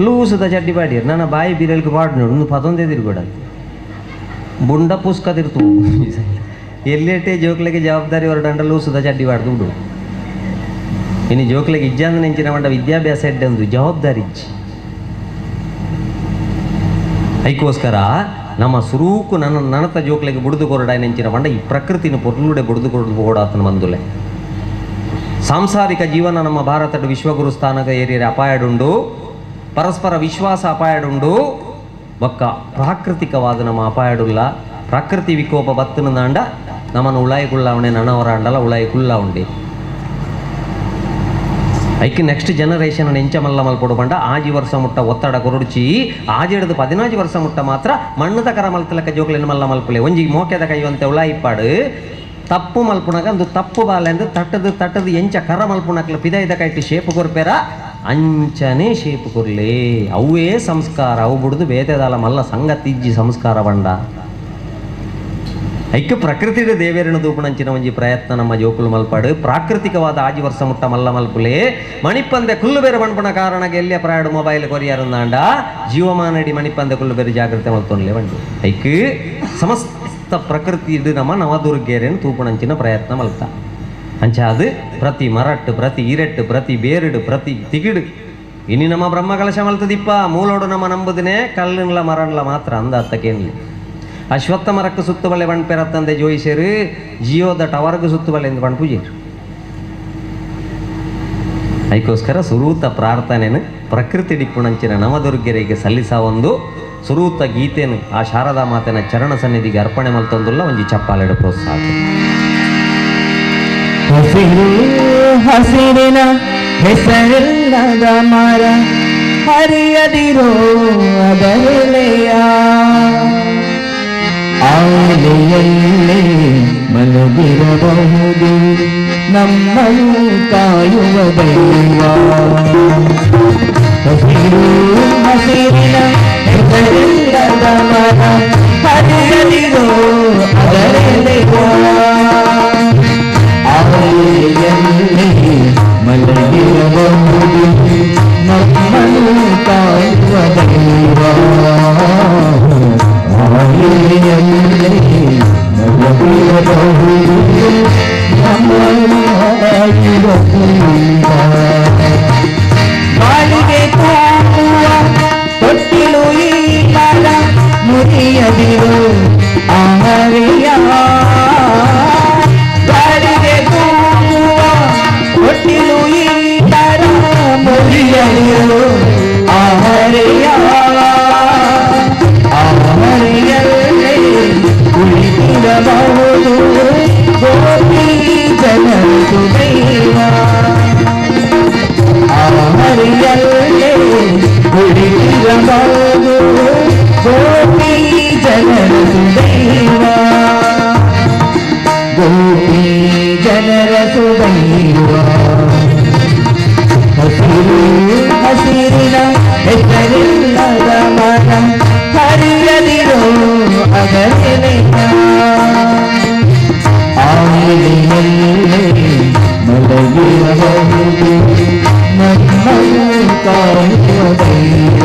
ಲೂಸುದ ಚಡ್ಡಿ ಬಾಡಿರು ನನ್ನ ಬಾಯಿ ಬೀರಲ್ಗೆ ಬಾಡು ನೋಡು ಒಂದು ಪದೊಂದೇ ತಿರುಗೋಡ ಬುಂಡ ಪುಸ್ಕ ತಿರ್ತು ಎಲ್ಲೇಟೆ ಜೋಕ್ಲೆಗೆ ಜವಾಬ್ದಾರಿ ಹೊರಡಂಡ ಲೂಸುದ ಚಡ್ಡಿ ಬಾಡ್ದು ಬಿಡು. ಇನ್ನು ಜೋಕ್ಲೆಗೆ ಇಜ್ಜಂದ ನೆಂಚಿನ ಮಂಡ ವಿದ್ಯಾಭ್ಯಾಸ ಎಡ್ಡೆ ಜವಾಬ್ದಾರಿ ಇಜ್ಜಿ. ಐಕೋಸ್ಕರ ನಮ್ಮ ಸುರೂಕು ನನ್ನ ನನತ ಜೋಕ್ಲೆಗೆ ಬುಡಿದು ಕೊರಡ ನೆಂಚಿನ ಪಂಡ ಈ ಪ್ರಕೃತಿನ ಪೊರ್ಲುಡೆ ಬುಡಿದು ಕೊರಡು ಹೋಡಾತನ ಬಂದುಲೆ. ಸಾಂಸಾರಿಕ ಜೀವನ ನಮ್ಮ ಭಾರತದ ವಿಶ್ವಗುರು ಸ್ಥಾನದ ಏರಿಯರ ಅಪಾಯಡುಂಡು, ಪರಸ್ಪರ ವಿಶ್ವಾಸ ಅಪಾಯಡುಂಡು, ಬೊಕ್ಕ ಪ್ರಾಕೃತಿಕವಾದ ನಮ್ಮ ಅಪಾಯಡುಲ್ಲ. ಪ್ರಕೃತಿ ವಿಕೋಪ ಬತ್ತನದಾಂಡ ನಮ್ಮನ್ನು ಉಳಾಯಿಕುಳ್ಳವಣೆ ನನವರ ಅಂಡಲ ಉಳಾಯಿಕುಲ್ಲ ಉಂಡಿ. ಐಕ್ ನೆಕ್ಸ್ಟ್ ಜನರೇಷನ್ ಎಂಚ ಮಲ್ಲ ಮಲ್ಪೊಡು ಪಂಡ ಆಜಿ ವರ್ಷ ಮುಟ್ಟ ಒತ್ತಡ ಕೊರಡುಚಿ ಆಜಿ ಹಿಡಿದು 14 ವರ್ಷ ಮುಟ್ಟ ಮಾತ್ರ ಮಣ್ಣದ ಕರ ಮಲ್ತಲಕ್ಕ ಜೋಕ್ಲೆನ್ ಮಲ್ಲ ಮಲ್ಪಲೆ ಒಂಜಿ ಮೋಕೆದ ಕೈವಂತೆ ಉಳಾಯಿಪ್ಪಾಡು ತಪ್ಪು ಮಲ್ಪುಣಗ ಅಂದು ತಪ್ಪು ಬಾಲೆಂದು ತಟ್ಟದು ತಟ್ಟದು ಎಂಚ ಕರ ಮಲ್ಪುಣಕ್ಲ ಪಿದೈದ ಕೈಟ್ ಶೇಪು ಕೊರ್ಪೇರ ಅಂಚನೆ ಶೇಪು ಕೊರ್ಲೆ ಅವೇ ಸಂಸ್ಕಾರ ಅವು ಬುಡ್ದು ಬೇತೆದಾಲ ಮಲ್ಲ ಸಂಗತಿಜ್ಜಿ ಸಂಸ್ಕಾರ ಬಂಡ. ಐಕ್ಯ ಪ್ರಕೃತಿಯ ದೇವೇರನ ದೂಪಣಂಚಿನ ಒಂಜಿ ಪ್ರಯತ್ನ ನಮ್ಮ ಜೋಕುಲು ಮಲ್ಪಾಡು ಪ್ರಾಕೃತಿಕವಾದ ಆಜಿ ವರ್ಷ ಮುಟ್ಟ ಮಲ್ಲ ಮಲ್ಪುಲೆ ಮಣಿಪಂದೆ ಕುಲ್ಲು ಬೇರೆ ಬಣ್ಪಣ ಕಾರಣ ಎಲ್ಲಿಯ ಪ್ರಾಯಡು ಮೊಬೈಲ್ ಕೊರಿಯಾರಂದಾಂಡ ಜೀವಮಾನಡಿ ಮಣಿಪಂದೆ ಕುಲ್ಲು ಬೇರೆ ಜಾಗ್ರತೆ ಮಲ್ತೊನ್ಲೆ ಬಂಡು. ಐಕ್ ಸಮಸ್ತ ಪ್ರಕೃತಿ ಇದು ನಮ್ಮ ನವದುರ್ಗೇರೇನು ತೂಪಣಂಚಿನ ಪ್ರಯತ್ನ ಮಲ್ತ ಅಂಚ ಅದು ಪ್ರತಿ ಮರಟ್ಟು ಪ್ರತಿ ಇರಟ್ಟು ಪ್ರತಿ ಬೇರುಡು ಪ್ರತಿ ತಿಗಿಡು ಇನಿ ನಮ್ಮ ಬ್ರಹ್ಮಕಲಶ ಮಲ್ತದಿಪ್ಪ ಮೂಲೋಡು ನಮ್ಮ ನಂಬುದಿನೇ ಕಲ್ಲುನ್ಲ ಮರನ್ಲ ಮಾತ್ರ ಅಂದ ಅತ್ತಕೇನ್ಲಿ. ಅಶ್ವತ್ಥ ಮರಕ್ಕೆ ಸುತ್ತಬಲ್ಲೆ ಬಣ್ಪೆರತ್ತಂದೆ ಜೋಯಿಸೇರು ಜಿಯೋದ ಟವರ್ಗೆ ಸುತ್ತಬಲ್ಲೆ ಎಂದು ಬಣ್ಣ ಪೂಜೆರು. ಅದಕ್ಕೋಸ್ಕರ ಸುರೂತ ಪ್ರಾರ್ಥನೆಯನ್ನು ಪ್ರಕೃತಿ ಡಿಪ್ಪುಣಂಚಿನ ನವದುರ್ಗೆರಿಗೆ ಸಲ್ಲಿಸ ಒಂದು ಸುರೂತ ಗೀತೆಯನ್ನು ಆ ಶಾರದಾ ಮಾತೆನ ಚರಣ ಸನ್ನಿಧಿಗೆ ಅರ್ಪಣೆ ಮಲ್ತೊಂದುಲ್ಲ ಒಂಜಿ ಚಪ್ಪಾಲೆಡು ಪ್ರೋತ್ಸಾಹ. ಹಸಿರು ಹಸಿರಿನ ಹೆಸರಿಲ್ಲದ ಮರ ಹರಿಯದಿರೋ ಅದರೆಲೆಯ ಆಲೆಯಲ್ಲೇ ಮಲಗಿರಬಹುದು ನಮ್ಮನ್ನು ಕಾಯುವ ದೈವ. ಹಸಿರು ಹಸಿರಿನ ಹೆಸರಿಲ್ಲದ ಮರ ಹರಿಯದಿರೋ ಅದರೆಲೆಯ ಆಲೆಯಲ್ಲೇ ಮಲಗಿರಬಹುದು ನಮ್ಮನ್ನು ಕಾಯುವ ದೈವ. ಆಲೆಯಲ್ಲೇ ಮಲಗಿರಬಹುದು ನಮ್ಮನ್ನು ದೈವ. ಬಾಳಿಗೆ ತೂಗುವ ತೊಟ್ಟಿಲು ಈ ಮರ ಮುರಿಯದಿರು ಆಹರಿಯ. ಬಾಳಿಗೆ ತೂಗುವ ತೊಟ್ಟಿಲು ಈ ಮರ ಮುರಿಯದಿರು ಆಹರಿಯ. ಆಹರಿಯಲ್ಲೇ ಕುಳಿತಿರಬಹುದು ಗೋಪಿ ಜನರು ದೈವ. ಆಹರಿಯಲ್ಲೇ ಕುಳಿತಿರಬಹುದು ಗೋಪಿ ಜನರ ಸುದೈವ. ಗೋಪಿ ಜನರ ಸುದೈವ. ಹಸಿರು ಹಸಿರಿನ ಹೆಸರಿಲ್ಲದ ಮರ ಹರಿಯದಿರೋ ಅದರೆಲೆಯ. ಆಯಿಲೆಯಲ್ಲೇ ಮಲಗಿರಬಹುದು ನಮ್ಮನ್ನು ಕಾಯುವ ದೈವ.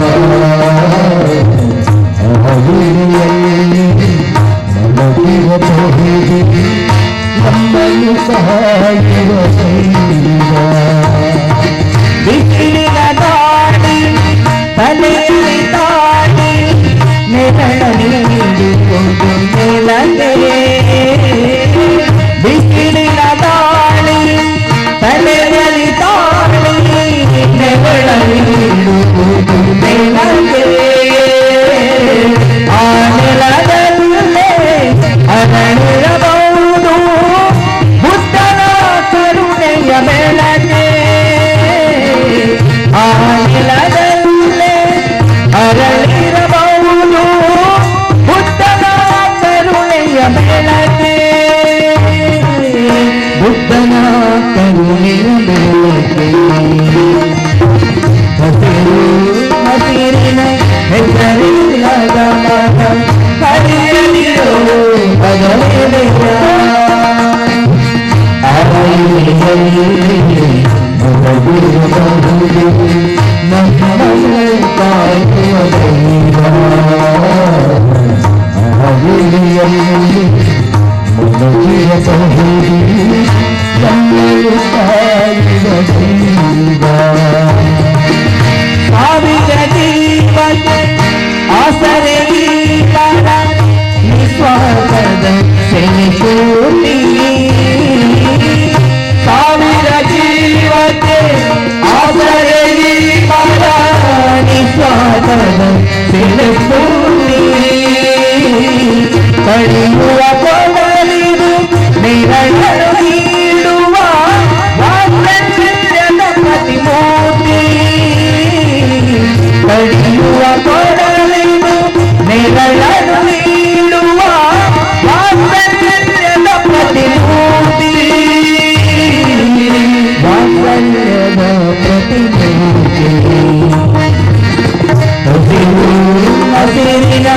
ಆಯಿಲೆಯಲ್ಲೇ ಮಲಗಿರಬಹುದು ನಮ್ಮನ್ನು ಕಾಯುವ ದೈವ. ಬಿಸಿಲಿನ ಗಾಳಿ ತಲೆಯಲ್ಲಿ ತಾಳಿ ನೆರಳಲ್ಲಿಡುವುದು ನೆಲಗೆ. ಬಿಸಿಲಿನ ಗಾಳಿ ತಲೆಯಲ್ಲಿ ತಾಳಿ ನೆರಳಲ್ಲಿಡುವುದು ನೆಲಗೆ. ಆ ನೆಲದಲ್ಲೇ ಅರಳಿರಬಹುದು ಬುದ್ಧನ ಕರುಣೆಯ ಬೆಳಕೆ. ಆ ನೆಲದಲ್ಲೇ ಅರಳಿರಬಹುದು ಬುದ್ಧನ ಕರುಣೆಯ ಬೆಳಕೆ. ಬುದ್ಧನ ಕರುಣೆಯ ಬೆಳಕೆ. ಹಸಿರು ಹಸಿರಿನ ಹೆಸರಿಲ್ಲದ ಮರ ಹರಿಯದಿರೋ ಅದರೆಲೆಯ. ಆಯಿಲೆಯಲ್ಲಿ ಮಲಗಿರಬಹುದು ನಮ್ಮನ್ನು ಕಾಯುವ ದೈವ. ಆಯಿಲೆಯಲ್ಲಿ ಮಲಗಿರಬಹುದು ನಮ್ಮನ್ನು ಕಾಯುವ ದೈವ. ಸಾವಿರ ಜೀವಕ್ಕೆ ಆಸರೆ ಈ ಮರ ನಿಸ್ವಾರ್ಥದ ಸೆನೆಪೂರ್ತಿ. ಸಾವಿರ ಜೀವಕ್ಕೆ ಆಸರೆ ಈ ಮರ ನಿಸ್ವಾರ್ಥದ ಸೆನೆಪೂರ್ತಿ. ಕಡಿಯುವ ಕೊಡಲಿದು ನೆರಳನ್ನು ನೀಡುವ ವಾತ್ಸಲ್ಯದ ಪ್ರತಿಮೂರ್ತಿ. ಕಡಿಯುವ ಕೊಡಲಿದು ನೆರಳನ್ನು ನೀಡುವ ವಾತ್ಸಲ್ಯದ ಪ್ರತಿಮೂರ್ತಿ. ವಾತ್ಸಲ್ಯದ ಪ್ರತಿಮೂರ್ತಿ. ಹಸಿರು ಹಸಿರಿನ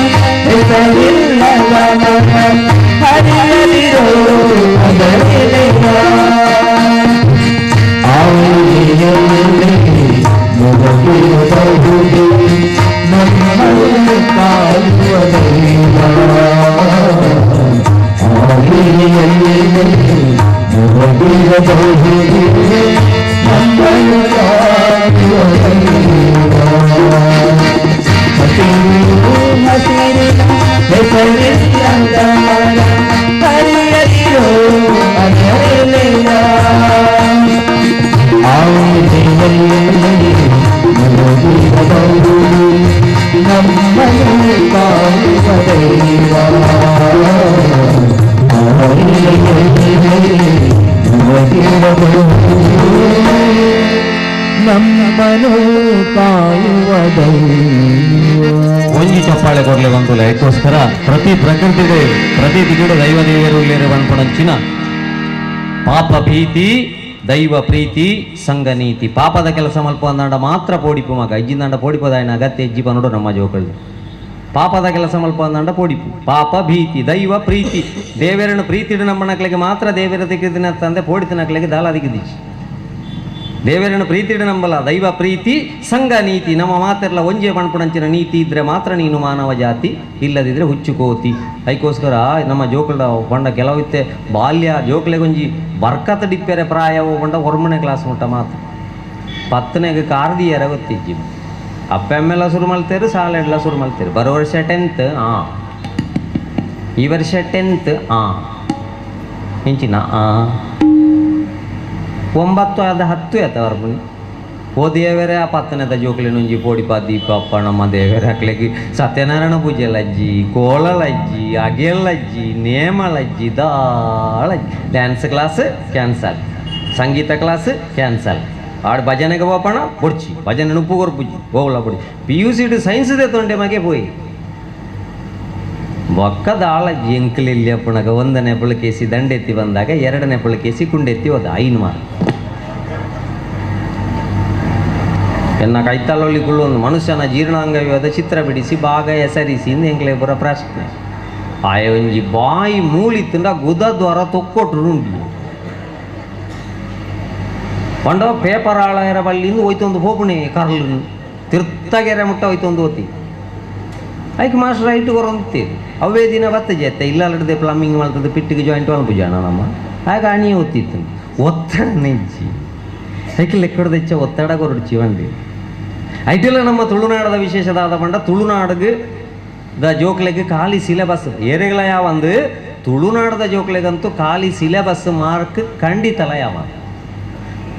ಹೆಸರಿಲ್ಲದ ಮರ ಹರಿಯದಿರೋ ಅದರೆಲೆಯ. ಆಯಿಲೆಯಲ್ಲಿ ಮಲಗಿರಬಹುದು ನಮ್ಮನ್ನು ಕಾಯುವ ದೈವ. ಆಯಿಲೆಯಲ್ಲಿ ಮಲಗಿರಬಹುದು ನಮ್ಮನ್ನು ಕಾಯುವ ದೈವ. ಹಸಿರು ಹಸಿರಿನ ಹೆಸರಿಲ್ಲದ ಮರ ಹರಿಯದಿರೋ ಅದರೆಲೆಯ. ಆಯಿಲೆಯಲ್ಲಿ ಮಲಗಿರಬಹುದು ನಮ್ಮನ್ನು ಕಾಯುವ ದೈವ. ಆಯಿಲೆಯಲ್ಲಿ ಮಲಗಿರಬಹುದು ನಮ್ಮನು ಕಾಯುವ ದೈವ. ಒಂಜಿ ಚಪ್ಪಾಳೆ ಕೊರ್ಲೆ ಬಂತುಲೆ. ಅದಕ್ಕೋಸ್ಕರ ಪ್ರತಿ ಪ್ರಕೃತಿಡೆ ಪ್ರತಿ ದಿಗಡೆ ದೈವ ದೇವರು ಪಣಂಚಿನ ಪಾಪ ಭೀತಿ ದೈವ ಪ್ರೀತಿ ಸಂಘ ನೀತಿ. ಪಾಪದ ಕೆಲಸ ಮಲ್ಪ ಅಂದಾಂಡ ಮಾತ್ರ ಪೋಡಿಪು ಮಗ ಇಜ್ಜಿಂದಾಂಡ ಪೋಡಿಪದಾಯನ ಅಗತ್ಯ ಇಜ್ಜಿ ಪನೋಡು ನಮ್ಮ ಜೋಕಳು. ಪಾಪದ ಕೆಲಸ ಮಲ್ಪ ಅಂದಾಂಡ ಪೋಡಿಪು. ಪಾಪ ಭೀತಿ ದೈವ ಪ್ರೀತಿ ದೇವರನ್ನು ಪ್ರೀತಿಡು ನಮ್ಮ ನಕ್ಲಿಗೆ ಮಾತ್ರ ದೇವರ ದಿಕ್ಕಿದಿನ ತಂದೆ ಪೋಡಿತ ನಕ್ಲಿಗೆ ದಾಲ ದಿಕ್ಕಿದಿಚ್ಚಿ. ದೇವರನ ಪ್ರೀತಿಡ ನಂಬಲ ದೈವ ಪ್ರೀತಿ ಸಂಘ ನೀತಿ ನಮ್ಮ ಮಾತೆಲ್ಲ ಒಂಜೆ ಪಣಪುಣಂಚಿನ ನೀತಿ ಇದ್ದರೆ ಮಾತ್ರ ನೀನು ಮಾನವ ಜಾತಿ, ಇಲ್ಲದಿದ್ದರೆ ಹುಚ್ಚುಕೋತಿ. ಅದಕ್ಕೋಸ್ಕರ ನಮ್ಮ ಜೋಕುಳ ಪಂಡ ಕೆಲವಿತ್ತೆ ಬಾಲ್ಯ ಜೋಕ್ಲೆಗೊಂಜಿ ಬರ್ಕತ್ ಡಿಪ್ಪೆರೆ ಪ್ರಾಯವು ಪಂಡ ಒರ್ಮನೆ ಕ್ಲಾಸ್ ಮುಟ್ಟ ಮಾತ್ರ. ಪತ್ತನೆಗೆ ಕಾರ್ದಿಯರ ಗೊತ್ತಿಜ್ಜಿ ಅಪ್ಪ ಅಮ್ಮೆಲ್ಲ ಶುರು ಮಲ್ತೇರು, ಸಾಲೆಲ್ಲ ಶುರು ಮಲ್ತೇರು. ಬರೋ ವರ್ಷ 10th, ಈ ವರ್ಷ 10th, ಇಂಚಿನ 9 ಆದ 10 ಆತ ವರ್ಪುನಿ. ಓ ದೇವರೇ ಆ ಪತ್ತನೆದ ಜೋಕ್ಲೆನೊಂಜಿ ಪೋಡಿಪ ದೀಪ ಅಪ್ಪ ನಮ್ಮ ದೇವರ ಅಕ್ಲೆಗ್ ಸತ್ಯನಾರಾಯಣ ಪೂಜೆ ಲಜ್ಜಿ, ಕೋಲ ಲಜ್ಜಿ, ಅಗೆಲ್ ಲಜ್ಜಿ, ನೇಮ ಲಜ್ಜಿ, ದಾಳಜ್ಜಿ. ಡ್ಯಾನ್ಸ್ ಕ್ಲಾಸ್ ಕ್ಯಾನ್ಸಲ್, ಸಂಗೀತ ಕ್ಲಾಸ್ ಕ್ಯಾನ್ಸಲ್, ಆಡ್ ಭಜನೆಗೆ ಪೋಪಣ ಬೊಡ್ಚಿ, ಭಜನೆ ನುಪ್ಪು ಕೊರ್ಪುಜಿ ಹೋಗ್ಲ ಬೊಡ್ಚಿ. PUC science ತೊಂಡೆ ಮಗೆ ಪೋಯಿ ಬೊಕ್ಕ ದಾಳ ಎಂಕ್ಲೆಲ್ಲಿ ಅಪ್ಪಣಗ 1ನೇ ಪುಳಕೇಸಿ ದಂಡೆತ್ತಿ ಬಂದಾಗ 2ನೇ ಪುಳಕೇಸಿ ಕುಂಡೆತ್ತಿ ಹೋದ 5 ಮಾರ್ಕ್. ಎನ್ನ ಕೈತಾಲೊಳ್ಳಿ ಕುಳ್ಳೊಂದು ಮನುಷ್ಯನ ಜೀರ್ಣಾಂಗವ್ಯದ ಚಿತ್ರ ಬಿಡಿಸಿ ಭಾಗ ಹೆಸರಿಸಿ ಎಂಕ್ಲೆ ಪುರ ಪ್ರಶ್ನೆ. ಆಯ ಒಂಜಿ ಬಾಯಿ ಮೂಲಿತ್ತಂಡ ಗುದ ದ್ವಾರ ತೊಕ್ಕೊಟ್ರು ಉಂಡು ಪಂಡ ಪೇಪರ್ ಆಳರ ಬಲ್ಲಿಂದ ಹೋಯ್ತೊಂದು ಹೋಪುಣೆ ಕರ್ಲು ತಿರ್ತಗೆರೆ ಮುಟ್ಟ ಹೋಯ್ತೊಂದು ಓತಿ. ಐಕ್ ಮಾಸ್ಟರ್ ಐಟು ಕೊರೊಂತೀರಿ ಅವೇ ದಿನ ಬತ್ತ ಜೆತ್ತೆ ಇಲ್ಲಲ್ಲದೆ ಪ್ಲಂಬಿಂಗ್ ಮಾಡ್ತದೆ ಪಿಟ್ಟಿಗೆ ಜಾಯಿಂಟ್ ಮಲ್ಪುಜಾಣ ನಮ್ಮ ಆಗ ಅಣಿ ಒತ್ತಿತ್ತು ಒತ್ತಡ ನೆಜ್ಜಿ ಐಕ್ ಲೆಕ್ಕಡ್ದೆಚ್ಚ ಒತ್ತಡ ಕೊರಡ್ಚಿ ಬಂದಿ. ಐಟೆಲ್ಲ ನಮ್ಮ ತುಳುನಾಡದ ವಿಶೇಷದಾದ ಪಂಡ ತುಳುನಾಡಿಗೆ the ಜೋಕ್ಲೆಗ್ ಖಾಲಿ ಸಿಲೆಬಸ್ ಏರೆಗಳ ಯಾವಂದು ತುಳುನಾಡದ ಜೋಕ್ಲೆಗಂತೂ ಖಾಲಿ ಸಿಲೆಬಸ್ ಮಾರ್ಕ್ ಖಂಡಿತಲ ಯಾವ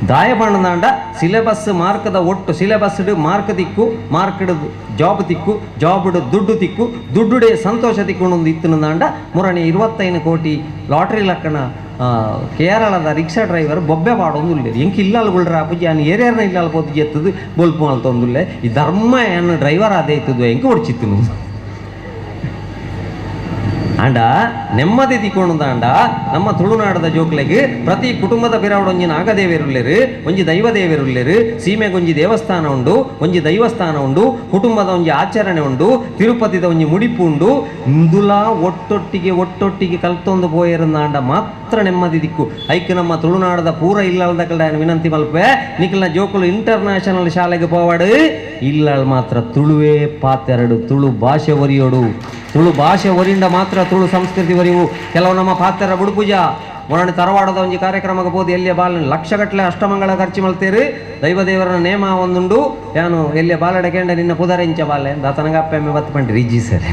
ದಾಯ ಪಂಡದಾಂಡ ಸಿಲೆಬಸ್ ಮಾರ್ಕದ ಒಟ್ಟು ಸಿಲೆಬಸ್ ಮಾರ್ಕ್ ತಿಕ್ಕು, ಮಾರ್ಕ್ಡ್ ಜಾಬ್ ತಿಕ್ಕು, ಜಾಬ್ಡ್ ದುಡ್ಡು ತಿಕ್ಕು, ದುಡ್ಡುಡೆ ಸಂತೋಷ ತಿಕ್ಕೊಂಡೊಂದು ಇತ್ತಿನದಾಂಡ ಮುರಣಿ 25 ಕೋಟಿ ಲಾಟ್ರಿ ಲಕ್ಕಣ ಕೇರಳದ ರಿಕ್ಷಾ ಡ್ರೈವರ್ ಬೊಬ್ಬೆ ಪಾಡೊಂದುಲ್ಲೆ ಎಂಕ್ ಇಲ್ಲಾಲ್ ಗುಳ್ರ ಅಪ್ಪುಜಿ ಅನ್ ಏರೇರ್ನ ಇಲ್ಲಾಲ್ ಪೋತು ಎತ್ತದು ಬೊಲ್ಪು ಮಲ್ತೊಂದುಲ್ಲೆ ಈ ಧರ್ಮ ಏನು ಡ್ರೈವರ್ ಅದೇ ಇತ್ತದು ಎಂಕ್ ಒಡ್ಚಿತ್ತು ಆಂಡ ನೆಮ್ಮದಿ ತಿಕ್ಕೊಂಡಾಂಡ. ನಮ್ಮ ತುಳುನಾಡದ ಜೋಕ್ಲೆಗ್ ಪ್ರತಿ ಕುಟುಂಬದ ಪಿರಾವಡ ಒಂಜಿ ನಾಗದೇವೆರುಲ್ಲೆರು, ಒಂಜಿ ದೈವ ದೇವೆರುಲ್ಲೆರು, ಸೀಮೆಗೊಂಜಿ ದೇವಸ್ಥಾನ ಉಂಡು, ಒಂಜಿ ದೈವಸ್ಥಾನ ಉಂಡು, ಕುಟುಂಬದ ಒಂಜಿ ಆಚರಣೆ ಉಂಡು, ತಿರುಪತಿದ ಒಂಜಿ ಮುಡಿಪು ಉಂಡು. ಇಂದುಲಾ ಒಟ್ಟೊಟ್ಟಿಗೆ ಒಟ್ಟೊಟ್ಟಿಗೆ ಕಲ್ತೊಂದು ಪೋಯೆರಂದಾಂಡ ಮಾತ್ರ ನೆಮ್ಮದಿ ದಿಕ್ಕು. ಐಕ್ ನಮ್ಮ ತುಳುನಾಡದ ಪೂರ ಇಲ್ಲಲ್ದ ಕಡೆ ವಿನಂತಿ ಮಲ್ಪೆ ನಿಖಲ್ನ ಜೋಕುಲು ಇಂಟರ್ನ್ಯಾಷನಲ್ ಶಾಲೆಗೆ ಪೋವಾಡು ಇಲ್ಲಲ್ ಮಾತ್ರ ತುಳುವೇ ಪಾತೆರಡು, ತುಳು ಭಾಷೆ ಒರಿಯೋಡು, ತುಳು ಭಾಷೆ ಒರಿಂಡ ಮಾತ್ರ ತುಳು ಸಂಸ್ಕೃತಿ ಒರಿವು. ಕೆಲವು ನಮ್ಮ ಪಾತೆರ ಬುಡುಪೂಜ ಮೊರಣಿ ತರವಾಡದ ಒಂಜಿ ಕಾರ್ಯಕ್ರಮಕ್ಕೆ ಪೋದು ಎಲ್ಲಿಯ ಬಾಲ ಲಕ್ಷಗಟ್ಟಲೆ ಅಷ್ಟಮಂಗಳ ಖರ್ಚು ಮಲ್ತೇರು ದೈವದೇವರ ನೇಮ ಒಂದುಂಡು ಯಾನು ಎಲ್ಲಿಯ ಬಾಲಡೆ ಕೆಂಡ ನಿನ್ನ ಪುದರೆಂಚ ಬಾಲೆ ದಾತನಗ ಅಪ್ಪೆಮ್ಮೆ ಬತ್ತು ಪಂಡಿ ರಿಜ್ಜಿ ಸರ್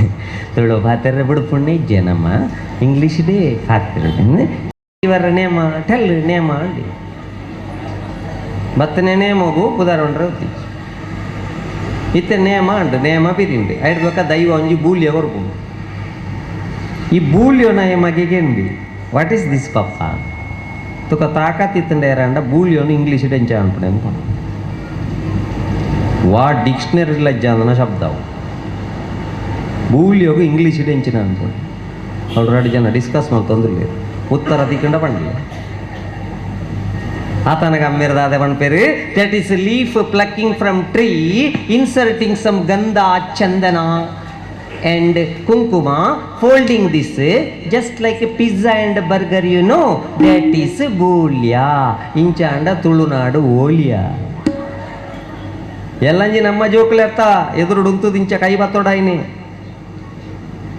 ತುಳು ಪಾತೆರ ಬುಡುಪುಣ್ಣೆ ಇಜ್ಜೆ ನಮ್ಮ ಇಂಗ್ಲೀಷ್ ಡೇ ಪಾತೆರ ಇವರ ನೇಮ ಟೆಲ್ ನೇಮ ಅಂಡಿ ಬತ್ತನೆ ನೇಮಗು ಪುದರ ಉಂಡ್ರೆ ಇತ್ತೆ ನೇಮ ಅಂಡು ನೇಮ ಪಿರಿಂಡಿ ಐಡ್ಬೇಕ ದೈವ ಒಂಜಿ ಬೂಲ್ಯ ಕೊರ್ಪುಂಡು. ಈ ಬೂಲ್ಯೋನ ಮಗೆಗೆಂಡಿ what is this ಪಪ್ಪ ತುಕ ತಾಕತ್ ಇತ್ತಂಡ ಏರಂಡ ಬೂಲ್ಯೋನು ಇಂಗ್ಲೀಷ್ ಎಂಚ ಅನ್ಪಡೆ ಅನ್ಕೊಂಡು ವಾ ಡಿಕ್ಷನರಿ ಲಜ್ಜಾಂದನ ಶಬ್ದವು ಬೂಲ್ಯೋಗು ಇಂಗ್ಲೀಷ್ ಎಂಚಿನ ಅನ್ಕೊಂಡು ಅವ್ರು ಎರಡು ಜನ ಡಿಸ್ಕಸ್ ಮಾಡ್ತಂದ್ರೆ ಉತ್ತರ ತಿಕ್ಕಂಡ ಪಂಡಿ ಆತನಗ ಅಮ್ಮಿರದಾದ ಪನ್ಪೇರು that is leaf plucking from tree inserting some ಗಂಧ ಚಂದನ and kunkuma, folding this just like a pizza and burger, you know, that is Boolya. Inchanda Tulunadu Olya. ಎಲ್ಲಂಜಿ ನಮ್ಮ ಜೋಕುಲೆತ್ತ ಎದುರುಡುಂತು ದಿಂಚ ಕೈ ಬತ್ತೋಡಾಯಿನಿ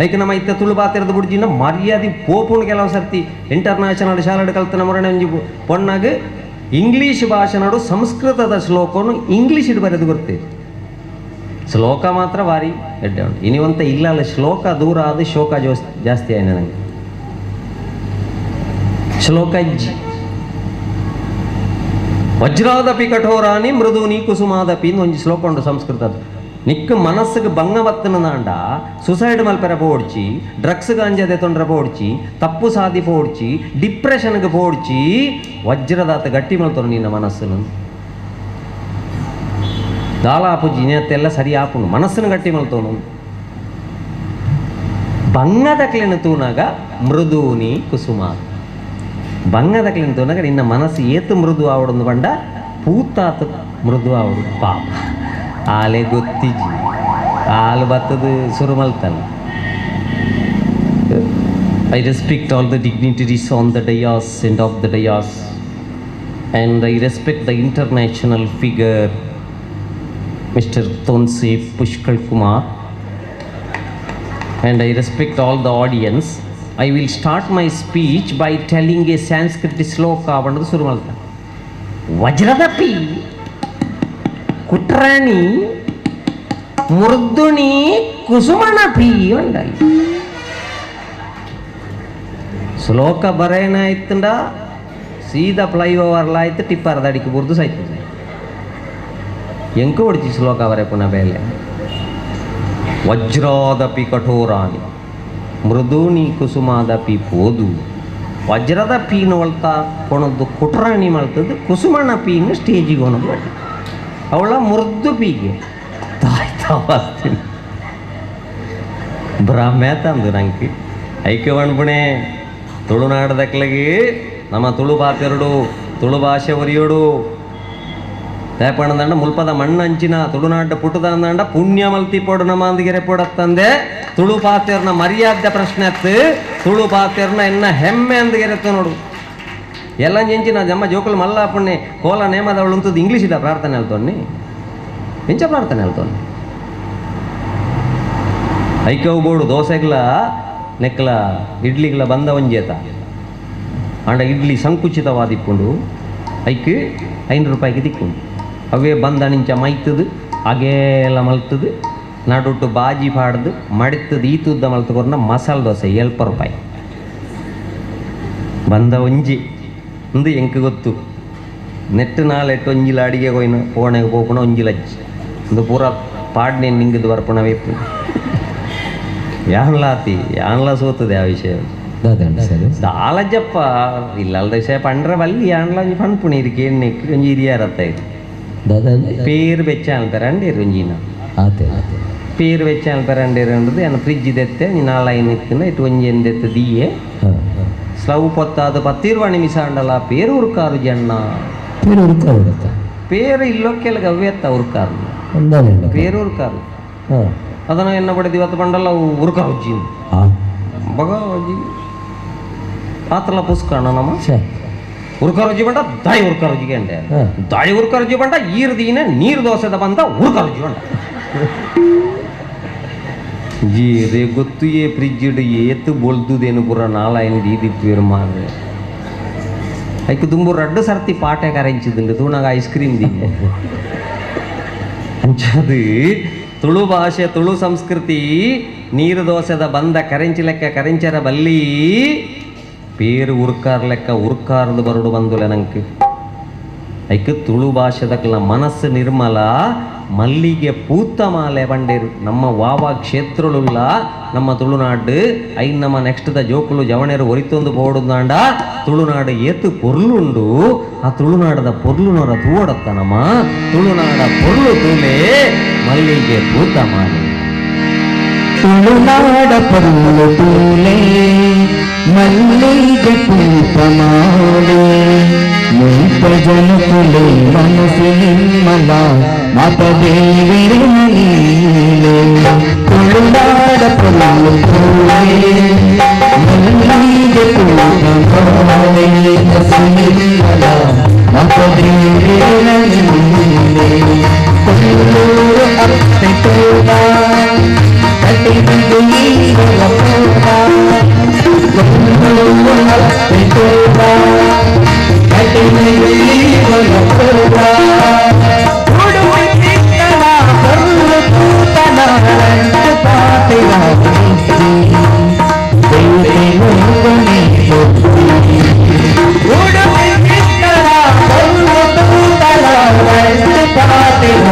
ಐಕ್ ನಮ್ಮ ಇತ್ತ ತುಳು ಬಾತಿರದ ಬುಡ್ಜಿನ ಮರ್ಯಾದೆ ಪೋಪುಣ್ ಕೆಲವು ಸರ್ತಿ ಇಂಟರ್ನ್ಯಾಷನಲ್ ಶಾಲೆಡ್ ಕಲ್ತನ ಮೊರಣೆ ಒಂಜಿ ಪೊಣ್ಣಾಗ ಇಂಗ್ಲೀಷ್ ಭಾಷೆ ನಡು ಸಂಸ್ಕೃತದ ಶ್ಲೋಕವನ್ನು ಇಂಗ್ಲೀಷ್ ಬರೆದು ಗೊತ್ತೇ ಶ್ಲೋಕ ಮಾತ್ರ ಭಾರಿ ಎಡ್ಡೆ ಉಂಟು. ಇನಿವಂತ ಇಲ್ಲ ಅಲ್ಲ ಶ್ಲೋಕ ದೂರ ಆದ ಶೋಕ ಜಾಸ್ತಿ ಆಯ್ತು ನನಗೆ. ಶ್ಲೋಕ ಇಜ್ಜಿ ವಜ್ರಾದಪಿ ಕಠೋರಾನಿ ಮೃದುನಿ ಕುಸುಮಾದಪಿ ಒಂಜಿ ಶ್ಲೋಕ ಉಂಟು ಸಂಸ್ಕೃತದ. ನಿಕ್ಕ ಮನಸ್ಸಿಗೆ ಭಂಗ ಬತ್ತನದಾಂಡ ಸುಸೈಡ್ ಮಲ್ಪೆರ ಪೋಡ್ಚಿ, ಡ್ರಗ್ಸ್ ಗಾಂಜಾದೆ ತೊಂದರೆ ಪೋಡ್ಚಿ, ತಪ್ಪು ಸಾದಿ ಪೋಡ್ಚಿ, ಡಿಪ್ರೆಷನ್ಗೆ ಪೋಡ್ಚಿ, ವಜ್ರದಾತ ಗಟ್ಟಿ ಮಲ್ತರು ನಿನ್ನ ಮನಸ್ಸನ್ನು ದಾಲಾಪುಜಿ ಇನತ್ತೆಲ್ಲ ಸರಿ ಆಪುಂಡು ಮನಸ್ಸನ್ನು ಗಟ್ಟಿ ಮಲ್ತೋನು. ಬಂಗದಕ್ಲಿನ ತೂನಾಗ ಮೃದೂನಿ ಕುಸುಮ, ಬಂಗದಕ್ಲಿನ ತೂನಾಗ ನಿನ್ನ ಮನಸ್ಸು ಏತು ಮೃದು ಆವಡೊಂದು ಬಂಡ ಪೂತಾತು ಮೃದು ಆವಡು. ಪಾಪ ಆಲೆ ಗೊತ್ತಿಜಿ ಹಾಲು ಬತ್ತದು ಸುರು ಮಲ್ತಲ್ಲ. I respect all the dignitaries on the dais and off the dais. And I respect the international figure Mister Tonse Pushkar Kumar, and I respect all the audience. I will start my speech by telling a Sanskrit shloka ಪಂಡದು ಶುರು ಮಲ್ತ. ವಜ್ರದಪಿ ಕುಟ್ರಾಣಿ ಮೃದುಣಿ ಕುಸುಮಣಪಿ ಉಂಡಾಯಿ. ಶ್ಲೋಕ ಬರೇನ ಇತ್ತಂಡ ಸೀದಾ ಫ್ಲೈಓವರ್ಲ ಆಯ್ತು, ಟಿಪ್ಪರ್ದ ಅಡಿಕೆ ಬುರ್ದು ಸಾಯ್ತು. ಎಂಕು ಹೊಡಿಚಿ ಶ್ಲೋಕ ಬರೆ ಪುನಃ ಬೇಲೆ. ವಜ್ರಾದಪಿ ಕಠೋರಾಣಿ ಮೃದೂನಿ ಕುಸುಮಾದಪಿ ಪೋದು. ವಜ್ರದ ಪೀನು ಒಳ್ತ ಕೊಣದ್ದು ಕುಟ್ರಾಣಿ ಮಲ್ತದ್ದು, ಕುಸುಮಣ ಪೀನು ಸ್ಟೇಜಿಗೆ ಕೊಣದು ಅವಳ ಮೃದು ಪೀಗೆ ತಾಯ್ ತಾವಾಸ್ತೀನಿ ಭ್ರಮೆ ತಂದು ನಂಗೆ. ಐಕೆ ಪಣಪುಣೆ ತುಳುನಾಡದಕ್ಲಗಿ ನಮ್ಮ ತುಳು ಪಾತೆರಡು ತುಳು ಭಾಷೆ ಒರಿಯೋಡು ದಾಯಪಣದಂಡ ಮುಲ್ಪದ ಮಣ್ಣಂಚಿನ ತುಳುನಾಡ ಪುಟ್ಟದ ಅಂದಂಡ ಪುಣ್ಯ ಮಲ್ತಿ ಪೋಡು ನಮ್ಮ ಅಂದಿಗೆರೆ ಪೋಡತ್ತಂದೆ ತುಳು ಪಾತೆರ್ನ ಮರ್ಯಾದೆ ಪ್ರಶ್ನೆ ಅತ್ತು, ತುಳು ಪಾತೆರ್ನ ಎನ್ನ ಹೆಮ್ಮೆ ಅಂದಿಗೆರೆತ್ತು ನೋಡು. ಎಲ್ಲ ಎಂಚಿನ ನಮ್ಮ ಜೋಕುಲು ಮಲ್ಲ ಪುಣ್ಯ ಕೋಲ ನೇಮದವಳು ಅಂತದ್ದು ಇಂಗ್ಲೀಷ್ ಇಲ್ಲ ಪ್ರಾರ್ಥನೆ ಹೇಳ್ತೋನಿ, ಎಂಚ ಪ್ರಾರ್ಥನೆ ಹೇಳ್ತೋನಿ. ಐಕವು ಬೋಡು ದೋಸೆಗ್ಲ ನೆಕ್ಲ ಇಡ್ಲಿಗ್ಲ ಬಂದ ಒಂಜೇತ ಆಂಡ ಇಡ್ಲಿ ಸಂಕುಚಿತವಾದಿಪ್ಪುಂಡು, ಐಕ್ 5 ರೂಪಾಯಿಗೆ ತಿಕ್ಕೊಂಡು ಅವೇ ಬಂದ ನಿಂಚ ಮೈತದು ಅಗೇಲ ಮಲ್ತದು ನಡುಟ್ಟು ಬಾಜಿ ಪಾಡ್ದು ಮಡಿತದು ಈತುದ್ದ ಮಲ್ತು ಕೊರ್ನ ಮಸಾಲೆ ದೋಸೆ 7 ರೂಪಾಯಿ ಬಂದ ಒಂಜಿ ಒಂದು ಎಂಕ್ ಗೊತ್ತು. ನೆಟ್ಟು ನಾಲೆಟ್ಟು ಒಂಜಿಲ ಅಡಿಗೆ ಕೊಯ್ನ ಕೋಣೆಗೆ ಪೋಪುಣ ಒಂಜಿಲ ಅಜ್ಜಿ ಒಂದು ಪೂರ ಪಾಡ್ನೆ ನಿಂಗದು ಬರ್ಪುಣ ವೇಪು ಯಾನ್ಲಾತಿ ಯಾನ್ಲ ಸೋತದೆ ಆ ವಿಷಯ. ದಾಲಜ್ಜಪ್ಪ ಇಲ್ಲಲ್ದ ವಿಷಯ ಪಂಡ್ರೆ ಬಲ್ಲಿ ಯಾನ್ಲ ಒಂಜಿ ಪನ್ಪುಣಿ ಇದಕ್ಕೆ ಎಣ್ಣೆ ಒಂಜಿ ಹಿರಿಯರತ್ತ ಇದು ಪೇರು ಬೆಚ್ಚ ಅನ್ಪೆರಂಡೇರು ಒಂಜಿನ ಪೇರು ಬೆಚ್ಚ ಅನ್ಪೆರಂಡೇರು ಅಂಡದು ಏನ ಫ್ರಿಜ್ ದೆತ್ತೆ ನೀ ನಾಲೈನ್ ಇತ್ತಿನ ಇಟ್ಟು ಒಂಜಿ ಎಂದೆತ್ತೆ ದಿಯೆ ಸ್ಲವ್ ಪೊತ್ತಾದ 10 ನಿಮಿಷ ಅಂಡಲ ಪೇರು ಉರ್ಕಾರು ಜಣ್ಣ ಪೇರು ಇಲ್ಲೊಕ್ಕೆಲ್ಲ ಗವ್ಯತ್ತ ಉರ್ಕಾರು ಪೇರು ಉರ್ಕಾರು ಅದನ್ನ ಎನ್ನ ಪಡೆದು ಇವತ್ತು ಬಂಡಲ್ಲ ಉರ್ಕಾರು ಅಜ್ಜಿ ಬಗ ಅಜ್ಜಿ ಪಾತ್ರಲ ಪುಸ್ಕಣ ನಮ್ಮ ಉರ್ಕರುಜಿ ಬಂಡ ದಾಯಿ ಉರ್ಕರುಜಿಗೆ ಅಂಡೆ ದಾಯಿ ಉರ್ಕರುಜಿ ಬಂಡ ಈರ್ದೀನ ನೀರು ದೋಸೆದ ಬಂದ ಉರ್ಕರುಜಿ ಬಂಡ ಜೀರೆ ಗೊತ್ತು ಏ ಫ್ರಿಜ್ ಇಡು ಏತು ಬೊಲ್ದುದೇನು ಪೂರ ನಾಲಾಯಿನ ದೀದಿಪ್ಪು ಮಾರ್ರೆ ಐಕು ದುಂಬು ರಡ್ಡು ಸರ್ತಿ ಪಾಟೆ ಕರೆಂಚಿದ್ದುಂಡು ತೂಣಾಗ ಐಸ್ ಕ್ರೀಮ್ ದಿ ಅಂಚದು ತುಳು ಭಾಷೆ ತುಳು ಸಂಸ್ಕೃತಿ ನೀರು ದೋಸೆದ ಬಂದ ಕರೆಂಚಿ ಲೆಕ್ಕ ಕರೆಂಚರ ಬಲ್ಲಿ ಪೇರು ಉರ್ಕಾರ್ ಲೆಕ್ಕ ಉರ್ಕಾರ್ದು ಬರಡು ಬಂದುಲೆ ನಂಗೆ. ಐಕ್ ತುಳು ಭಾಷೆದಕ್ಲ ಮನಸ್ಸು ನಿರ್ಮಲ ಮಲ್ಲಿಗೆ ಪೂತ ಮಾಲೆ ಬಂಡೇರು ನಮ್ಮ ವಾವಾ ಕ್ಷೇತ್ರಳುಲ್ಲ ನಮ್ಮ ತುಳುನಾಡು. ಐನ್ ನಮ್ಮ ನೆಕ್ಸ್ಟ್ the ಜೋಕುಲು ಜವಣೇರು ಒರಿತೊಂದು ಪೋಡುದಾಂಡ ತುಳುನಾಡು ಏತು ಪೊರ್ಲುಂಡು ಆ ತುಳುನಾಡದ ಪೊರ್ಲುನೋರ ತೂವಡತ್ತ ನಮ್ಮ ತುಳುನಾಡ ಪೊರ್ಲು ತೂಲೆ ಮಲ್ಲಿಗೆ ಪೂತ ಮಾಲೆ. ತುಳುನಾಡ ಪೊರ್ಲು ತೂಲೆ ಮಲ್ಲಿಗೆ ಪೂತ ಮಾಲೆ ಮುಲ್ಪ ಜನಕುಲೆ ಮನಸ್ಸು ನಿರ್ಮಲ ಮಾತ ದೇವಿರೇ ನೀಲೆ. ತುಳುನಾಡ ಪೊರ್ಲು ತೂಲೆ ಮಲ್ಲಿಗೆ ಪೂತ ಮಾಲೆ ಮನಸ್ಸು ನಿರ್ಮಲ ಮಾತ ದೇವಿರೇ ನೀಲೆ. ಕೊಲ್ಲೂರು ಅತ್ತೆ ತೋಟ ಕಟ್ಟಿಬಿದ್ದು ಈಗಲ ಪೋಟ ಕೊಲ್ಲೂರು ಅತ್ತೆ ತೋಟ ಕಟ್ಟಿಬಿದ್ದು ಈಗಲ ಪೋಟ ಉಡುಪಿ ಕೃಷ್ಣನ ಪೊರ್ಲು ತೂತನ ರಂಟು ಪಾತಿರ ಉಡುಪಿ ಕೃಷ್ಣನ ಪೊರ್ಲು ತೂತನ ರಂಟು ಪಾತಿರ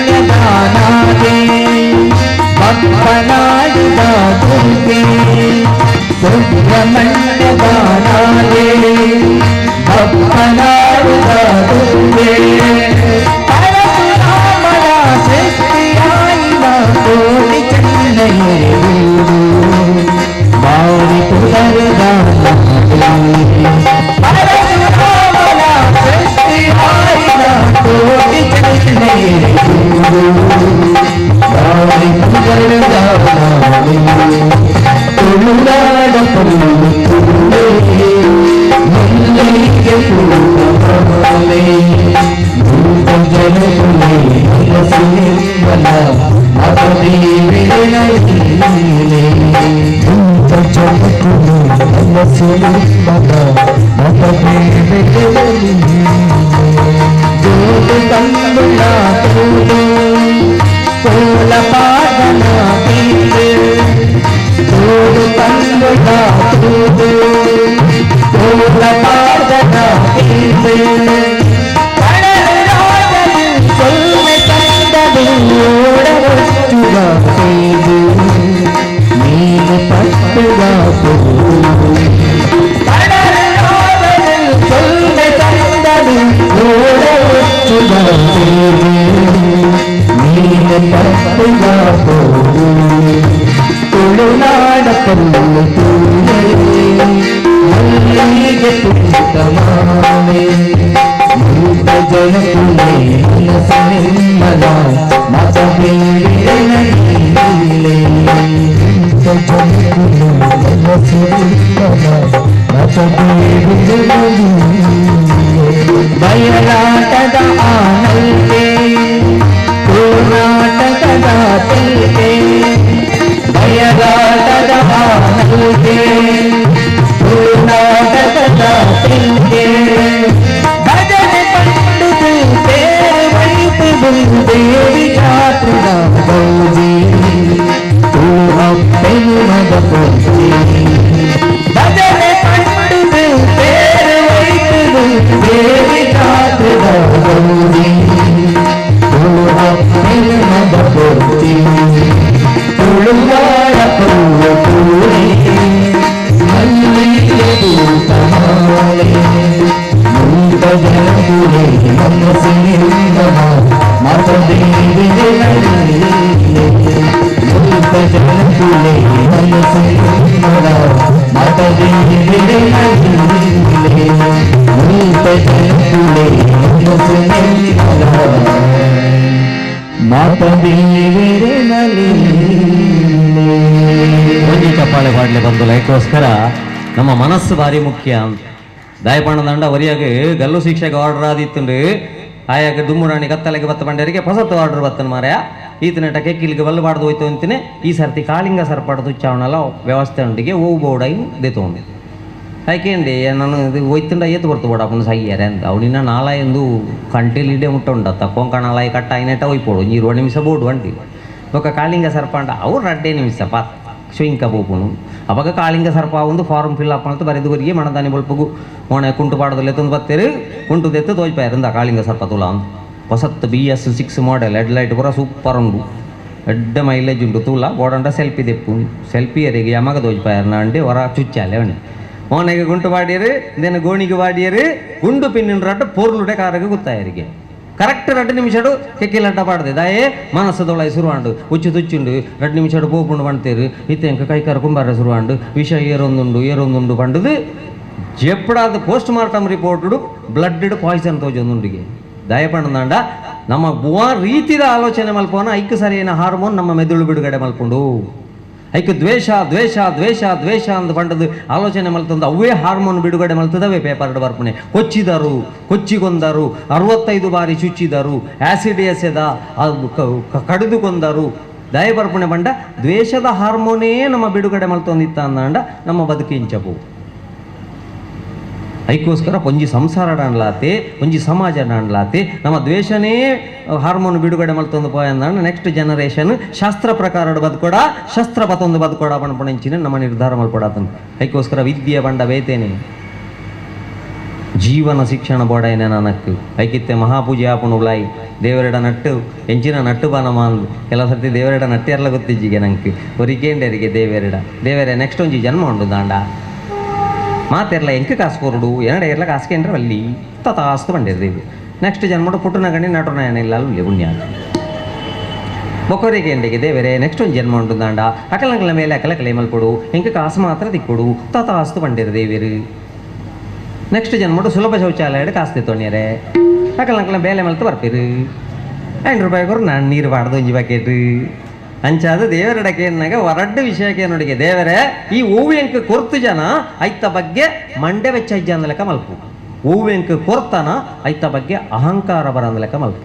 ಸುಬ್ರಹ್ಮಣ್ಯದಾನಾದೆ ಬಪ್ಪನಾಡಿದ ದುರ್ಗೆ ಸುಬ್ರಹ್ಮಣ್ಯದಾನಾದೆ ಬಪ್ಪನಾಡಿದ ದುರ್ಗೆ ಪರಶುರಾಮನ ಸೃಷ್ಟಿಯಾಯಿನ ಕೋಟಿ ಚೆನ್ನಯೇ ಬಾರಿ ಪುನರುದಾನ ಪರಶುರಾಮನ ಸೃಷ್ಟಿಯಾಯಿನ ಕೋಟಿ ಚೆನ್ನಯೇ ಬಾರಿ ಪುನರುದಾನ ತುಳುನಾಡ ಪುಳ್ಳು ಮಲ್ಲಿಗೆ ಪೂವಲೆ ಭೂತ ಜನಕುಲೆ ಮನಸ್ಸಿನಿರ್ಮಲ ಮತದೇವಿರನೀಲೆ ಭೂತ ಜನಕುಲೆ ಮನಸ್ಸಿನಿರ್ಮಲ ಮತದೇವಿರನೀಲೆ ಜೋಡು ಕಂದುಳ ತೂದು ಕೋಲ ಪಾದನ ತೀರು ಜೋಡು ಕಂದುಳ ತೂದು ಕೋಲ ಪಾದನ ತೀರು ಕೊಲ್ಲೆ ತಂದದು ಓಡವಚ್ಚುಗ ತೇಜು ನೀನು ಪಟ್ಟುಗ ಕೊಲ್ಲೆ ತಂದದು ಓಡವಚ್ಚುಗ ತೇಜು ನೀನು ಪಟ್ಟುಗ ತುಳುನಾಡ ಪಲ್ಲು ತೂಲೆ ಮಲ್ಲಿಗೆ ಪುಟ್ಟ ಮಾಲೆ ಭೂತ ಜನಕುಲೆ ಮನಸ ನಿರ್ಮಲ ಮತದೇವಿರನೀಲೆ ಭೂತ ಜನಕುಲೆ ಮನಸ ನಿರ್ಮಲ ಮತದೇವಿರನೀಲೆ ಬಯಲಾಟದ ಆನಲ್ಗೆ ಕೋನಾಟಕದ ತೆಲ್ಗೆ ಬಯಲಾಟದ ಆನಲ್ಗೆ ಕೋನಾಟಕದ ತೆಲ್ಗೆ ಭಜನೆ ಪಂಡುದು ತೇರು ವೈತುದು ದೇವಿ ಜಾತ್ರದ ಗೌಜಿ ತುಳು ಅಪ್ಪೆನುಮದ ಪೊಜ್ಜಿ ಭಜನೆ ಪಂಡುದು ತೇರು ವೈತುದು ದೇವಿ ಜಾತ್ರದ ಗೌಜಿ ತುಳು ಅಪ್ಪೆನುಮದ ಪೊಜ್ಜಿ ತುಳುವಾಡ ಪೂವ ಪೂರಿ ಮಲ್ಲಿಗೆ ಪೂತಮಾಲೆ ಭೂತ ಜನಕುಲೆ ಮನಸ್ಸಿನಿರ್ಮಲ ಮತದೇವಿರನೀಲೆ ಭೂತ ಜನಕುಲೆ ಮನಸ್ಸಿನಿರ್ಮಲ ಮತದೇವಿರನೀಲೆ ಭೂತ ಜನಕುಲೆ ಮನಸ್ಸಿನಿರ್ಮಲ ಮಾತದೇವಿರನೀಲೆ. ಒಂಜಿ ಚಪ್ಪಾಳೆ ಪಾಡ್ಲೆ ಬಂದು ಲೈಕ್ಗೋಸ್ಕರ ನಮ್ಮ ಮನಸ್ಸು ಭಾರಿ ಮುಖ್ಯ. ದಾಯಪಣ್ಣದಂಡ ಒರಿಯಾಗ ಗಲ್ಲು ಶಿಕ್ಷೆಗೆ ಆರ್ಡರ್ ಆದಿತ್ತುಂಡು ಆಯಾಗ ದುಮ್ಮುಡಾಣಿ ಕತ್ತಲೆಗೆ ಬತ್ತ ಬಂಡರಿಗೆ ಹೊಸತ್ತು ಆರ್ಡರ್ ಬತ್ತನ ಮಾರ್ಯ ಈತನಟ ಕೆಕ್ಕಿಲ್ಗೆ ಬಲ್ಲು ಬಾಡ್ದು ಹೋಯ್ತು ಅಂತೀನಿ. ಈ ಸರ್ತಿ ಕಾಳಿಂಗ ಸರ್ಪಾಡು ತುಚ್ಚಾವಣಲ್ಲ ವ್ಯವಸ್ಥೆ ಉಂಡಿಗೆ ಓವು ಬೋರ್ಡ್ ದೆತ್ತೊಂಡು ಆಯ್ಕೆಂಡಿ ನಾನು ಇದು ಹೋಯ್ತುಂಡ ಏತು ಬರ್ತು ಬೋಡ ಅಪ್ಪನ ಸಹಿಯಾರೆ ಅಂತ ಅವನಿನ್ನ ನಾಲಾಯಂದು ಕಂಟೆಲಿ ಇಡೇ ಮುಟ್ಟ ಉಂಡತ್ತ ಕೊಂಕಣಾಲಾಯಿ ಕಟ್ಟ ಐನೆಟ ಹೋಯ್ಪೋಡು ಒಂಜಿ 20 ನಿಮಿಷ ಬೋರ್ಡು వంటి ఒక ಕಾಳಿಂಗ ಸರ್ಪ ಅಂಡ ಅವ್ರು ರಡ್ಡೇ ನಿಮಿಷ ಪಾತ್ ಶುಂಕ ಪೋಪುನು ಅವಾಗ ಕಾಳಿಂಗ ಸರ್ಪ ಒಂದು form fill up ಅಂತ ಬರೆದು ಬರಿಗೆ ಮಣದಾನಿ ಬೊಲ್ಪಗು ಓಣೆ ಕುಂಟು ಪಾಡದಲ್ಲಿ ಎತ್ತೊಂದು ಬತ್ತೇರು ಕುಂಟು ದೆತ್ತು ತೋಜ್ಪಾಯರಿಂದ ಕಾಳಿಂಗ ಸರ್ಪ ತುಲ ಅಂತ ಹೊಸತ್ತು BS6 model head light ಪೂರ ಸೂಪರ್ ಉಂಡು ಎಡ್ಡ ಮೈಲೇಜ್ ಉಂಟು ತೂಲ ಬೋಡಂಡ ಸೆಲ್ಫಿ ದೆಪ್ಪು ಸೆಲ್ಫಿ ಎರಿಗೆ ಯಮಗ ತೋಜ್ಪಾಯರ್ನ ಅಂಡಿ ಹೊರ ಚುಚ್ಚಾಲೆ ಅವನಿ ಓನೆಗೆ ಗುಂಟು ಬಾಡಿಯರು ದೇನ ಗೋಣಿಗೆ ಬಾಡಿಯರು ಗುಂಡು ಪಿನ್ನಿನ ರಡ್ಡು ಪೋರ್ಲುಡೆ ಕಾರಿಗೆ ಗೊತ್ತಾಯರಿಗೆ ಕರೆಕ್ಟ್ 2 ನಿಮಿಷಡು ಕೆಕ್ಕಿಲಂಟ ಪಾಡ್ದೆ ದಾಯೇ ಮನಸ್ಸದೊಳ ಶುರುವಾಂಡು ಉಚ್ಚು ತುಚ್ಚುಂಡು 2 ನಿಮಿಷಡು ಪೋಪುಂಡು ಪಣ್ತೇರು ಇತ್ತೆಂಕ ಕೈಕಾರ ಕುಂಬಾರ ಶುರುವಾಂಡು ವಿಷ ಏರೊಂದುಂಡು ಏರೊಂದುಂಡು ಪಂಡುದು ಜೆಪ್ಪಡಾದ post mortem report blood poison ತೋಜೊಂದುಂಡಿಗೆ ದಯಪಂಡಂಡ ನಮ್ಮ ಬುವಾ ರೀತಿದ ಆಲೋಚನೆ ಮಲ್ಪೋನ ಐಕ್ ಸರಿಯೈನ ಹಾರ್ಮೋನ್ ನಮ್ಮ ಮೆದುಳು ಬಿಡುಗಡೆ ಮಲ್ಪುಂಡು ಐಕ್ ದ್ವೇಷ ದ್ವೇಷ ದ್ವೇಷ ದ್ವೇಷ ಅಂದ್ ಪಂಡದು ಆಲೋಚನೆ ಮಲ್ತಂದು ಅವೇ ಹಾರ್ಮೋನ್ ಬಿಡುಗಡೆ ಮಲ್ತದವೇ ಪೇಪರ್ ಬರ್ಪಣೆ ಕೊಚ್ಚಿದರು ಕೊಚ್ಚಿಗೊಂದರು 65 ಬಾರಿ ಚುಚ್ಚಿದರು ಆಸಿಡ್ ಎಸೆದ ಕಡಿದುಕೊಂದರು ದಯ ಬರ್ಪಣೆ ಬಂಡ ದ್ವೇಷದ ಹಾರ್ಮೋನೇ ನಮ್ಮ ಬಿಡುಗಡೆ ಮಲ್ತೊಂದಿತ್ತ ಅಂದಾಂಡ ನಮ್ಮ ಬದುಕಿಂಚಪು. ಐಕ್ಕೋಸ್ಕರ ಒಂಜಿ ಸಂಸಾರ ಡಾನ್ಲಾತೆ ಒಂಜಿ ಸಮಾಜ ಡಾನ್ಲಾತೆ ನಮ್ಮ ದ್ವೇಷನೇ ಹಾರ್ಮೋನ್ ಬಿಡುಗಡೆ ಮಲ್ತೊಂದು ಪೋಯಂದಾಂಡ ನೆಕ್ಸ್ಟ್ ಜನರೇಷನ್ ಶಾಸ್ತ್ರ ಪ್ರಕಾರ ಬದುಕೊಡ ಶಸ್ತ್ರ ಪತೊಂದು ಬದುಕೊಡ ಪಣಪಣಂಚಿನ ನಮ್ಮ ನಿರ್ಧಾರ ಮಲ್ಪಡಾತನು. ಐಕ್ಕೋಸ್ಕರ ವಿದ್ಯೆ ಬಂಡ ಬೇತೇನೆ ಜೀವನ ಶಿಕ್ಷಣ ಬೋಡಾಯಿನ ನನಕ್ಕೆ ಐಕಿತ್ತೆ ಮಹಾಪೂಜೆ ಆಪುಣು ಉಲಾಯಿ ದೇವರೆಡ ನಟ್ಟು ಎಂಚಿನ ನಟ್ಟು ಬಾನ ಮಾಂದು ಕೆಲ ಸರ್ತಿ ದೇವರೆಡ ನಟ್ಟೆರ್ಲ ಗೊತ್ತಿಜ್ಜಿಗೆ ನಂಗೆ ಒರಿಕೇಂಡರಿಗೆ ದೇವರೆಡ ದೇವರೇ ನೆಕ್ಸ್ಟ್ ಒಂಜಿ ಜನ್ಮ ಉಂಡು ದಾಂಡ ಮಾತೆರ್ಲ ಎಂಕ್ ಕಾಸು ಕೊರಡು ಎನ್ನಡ ಎರ್ಲ ಕಾಸುಕೇಂದ್ರ ಅಲ್ಲಿ ತತಾಸ್ತು ಬಂಡಿರ್ ದೇವಿ ನೆಕ್ಸ್ಟ್ ಜನ್ಮಡು ಪುಟ್ಟುನ ಗಂಡಿ ನಟುನ ಇಲ್ಲ ಅಲ್ಲಿ ಪುಣ್ಯ ಬೊಕೊರಿಗೆ ದೇವರೇ ನೆಕ್ಸ್ಟ್ ಒಂದು ಜನ್ಮ ಉಂಟು ದಾಂಡ ಅಕಲಂಕಲ ಮೇಲೆ ಅಕಲ ಕಲೆ ಮಲ್ಪಡು ಎಂಕ್ ಕಾಸು ಮಾತ್ರ ತಿಕ್ಕೊಡು ತತಾಸ್ತು ಬಂಡಿರ್ ದೇವಿರು ನೆಕ್ಸ್ಟ್ ಜನ್ಮಡು ಸುಲಭ ಶೌಚಾಲಯ ಕಾಸ್ತಿ ತೊಣ್ಯರೆ ಅಕಲಂಕಲ ಬೇಲೆ ಮಲ್ತು ಬರ್ಪಿರು 5 ರೂಪಾಯಿ ಕೊರು ನಾನು ನೀರು ಬಾಡ್ದು ಒಂಜಿ ಬಕೆಟ್ ಅಂಚಾದ ದೇವರಡಕ್ಕೆ ಏನಾಗ ಹೊರಡ್ಡು ವಿಷಯಕ್ಕೆ ನೋಡಿಗೆ ದೇವರೇ ಈ ಹೂವೆಂಕ್ ಕೊರ್ತು ಜನ ಐತ ಬಗ್ಗೆ ಮಂಡೆ ವೆಚ್ಚ ಇಜ್ಜ ಲೆಕ್ಕ ಮಲ್ಪು ಹೂವೆಂಕ್ ಕೊರ್ತನ ಐತ ಬಗ್ಗೆ ಅಹಂಕಾರ ಬರಂದ ಲೆಕ್ಕ ಮಲ್ಪು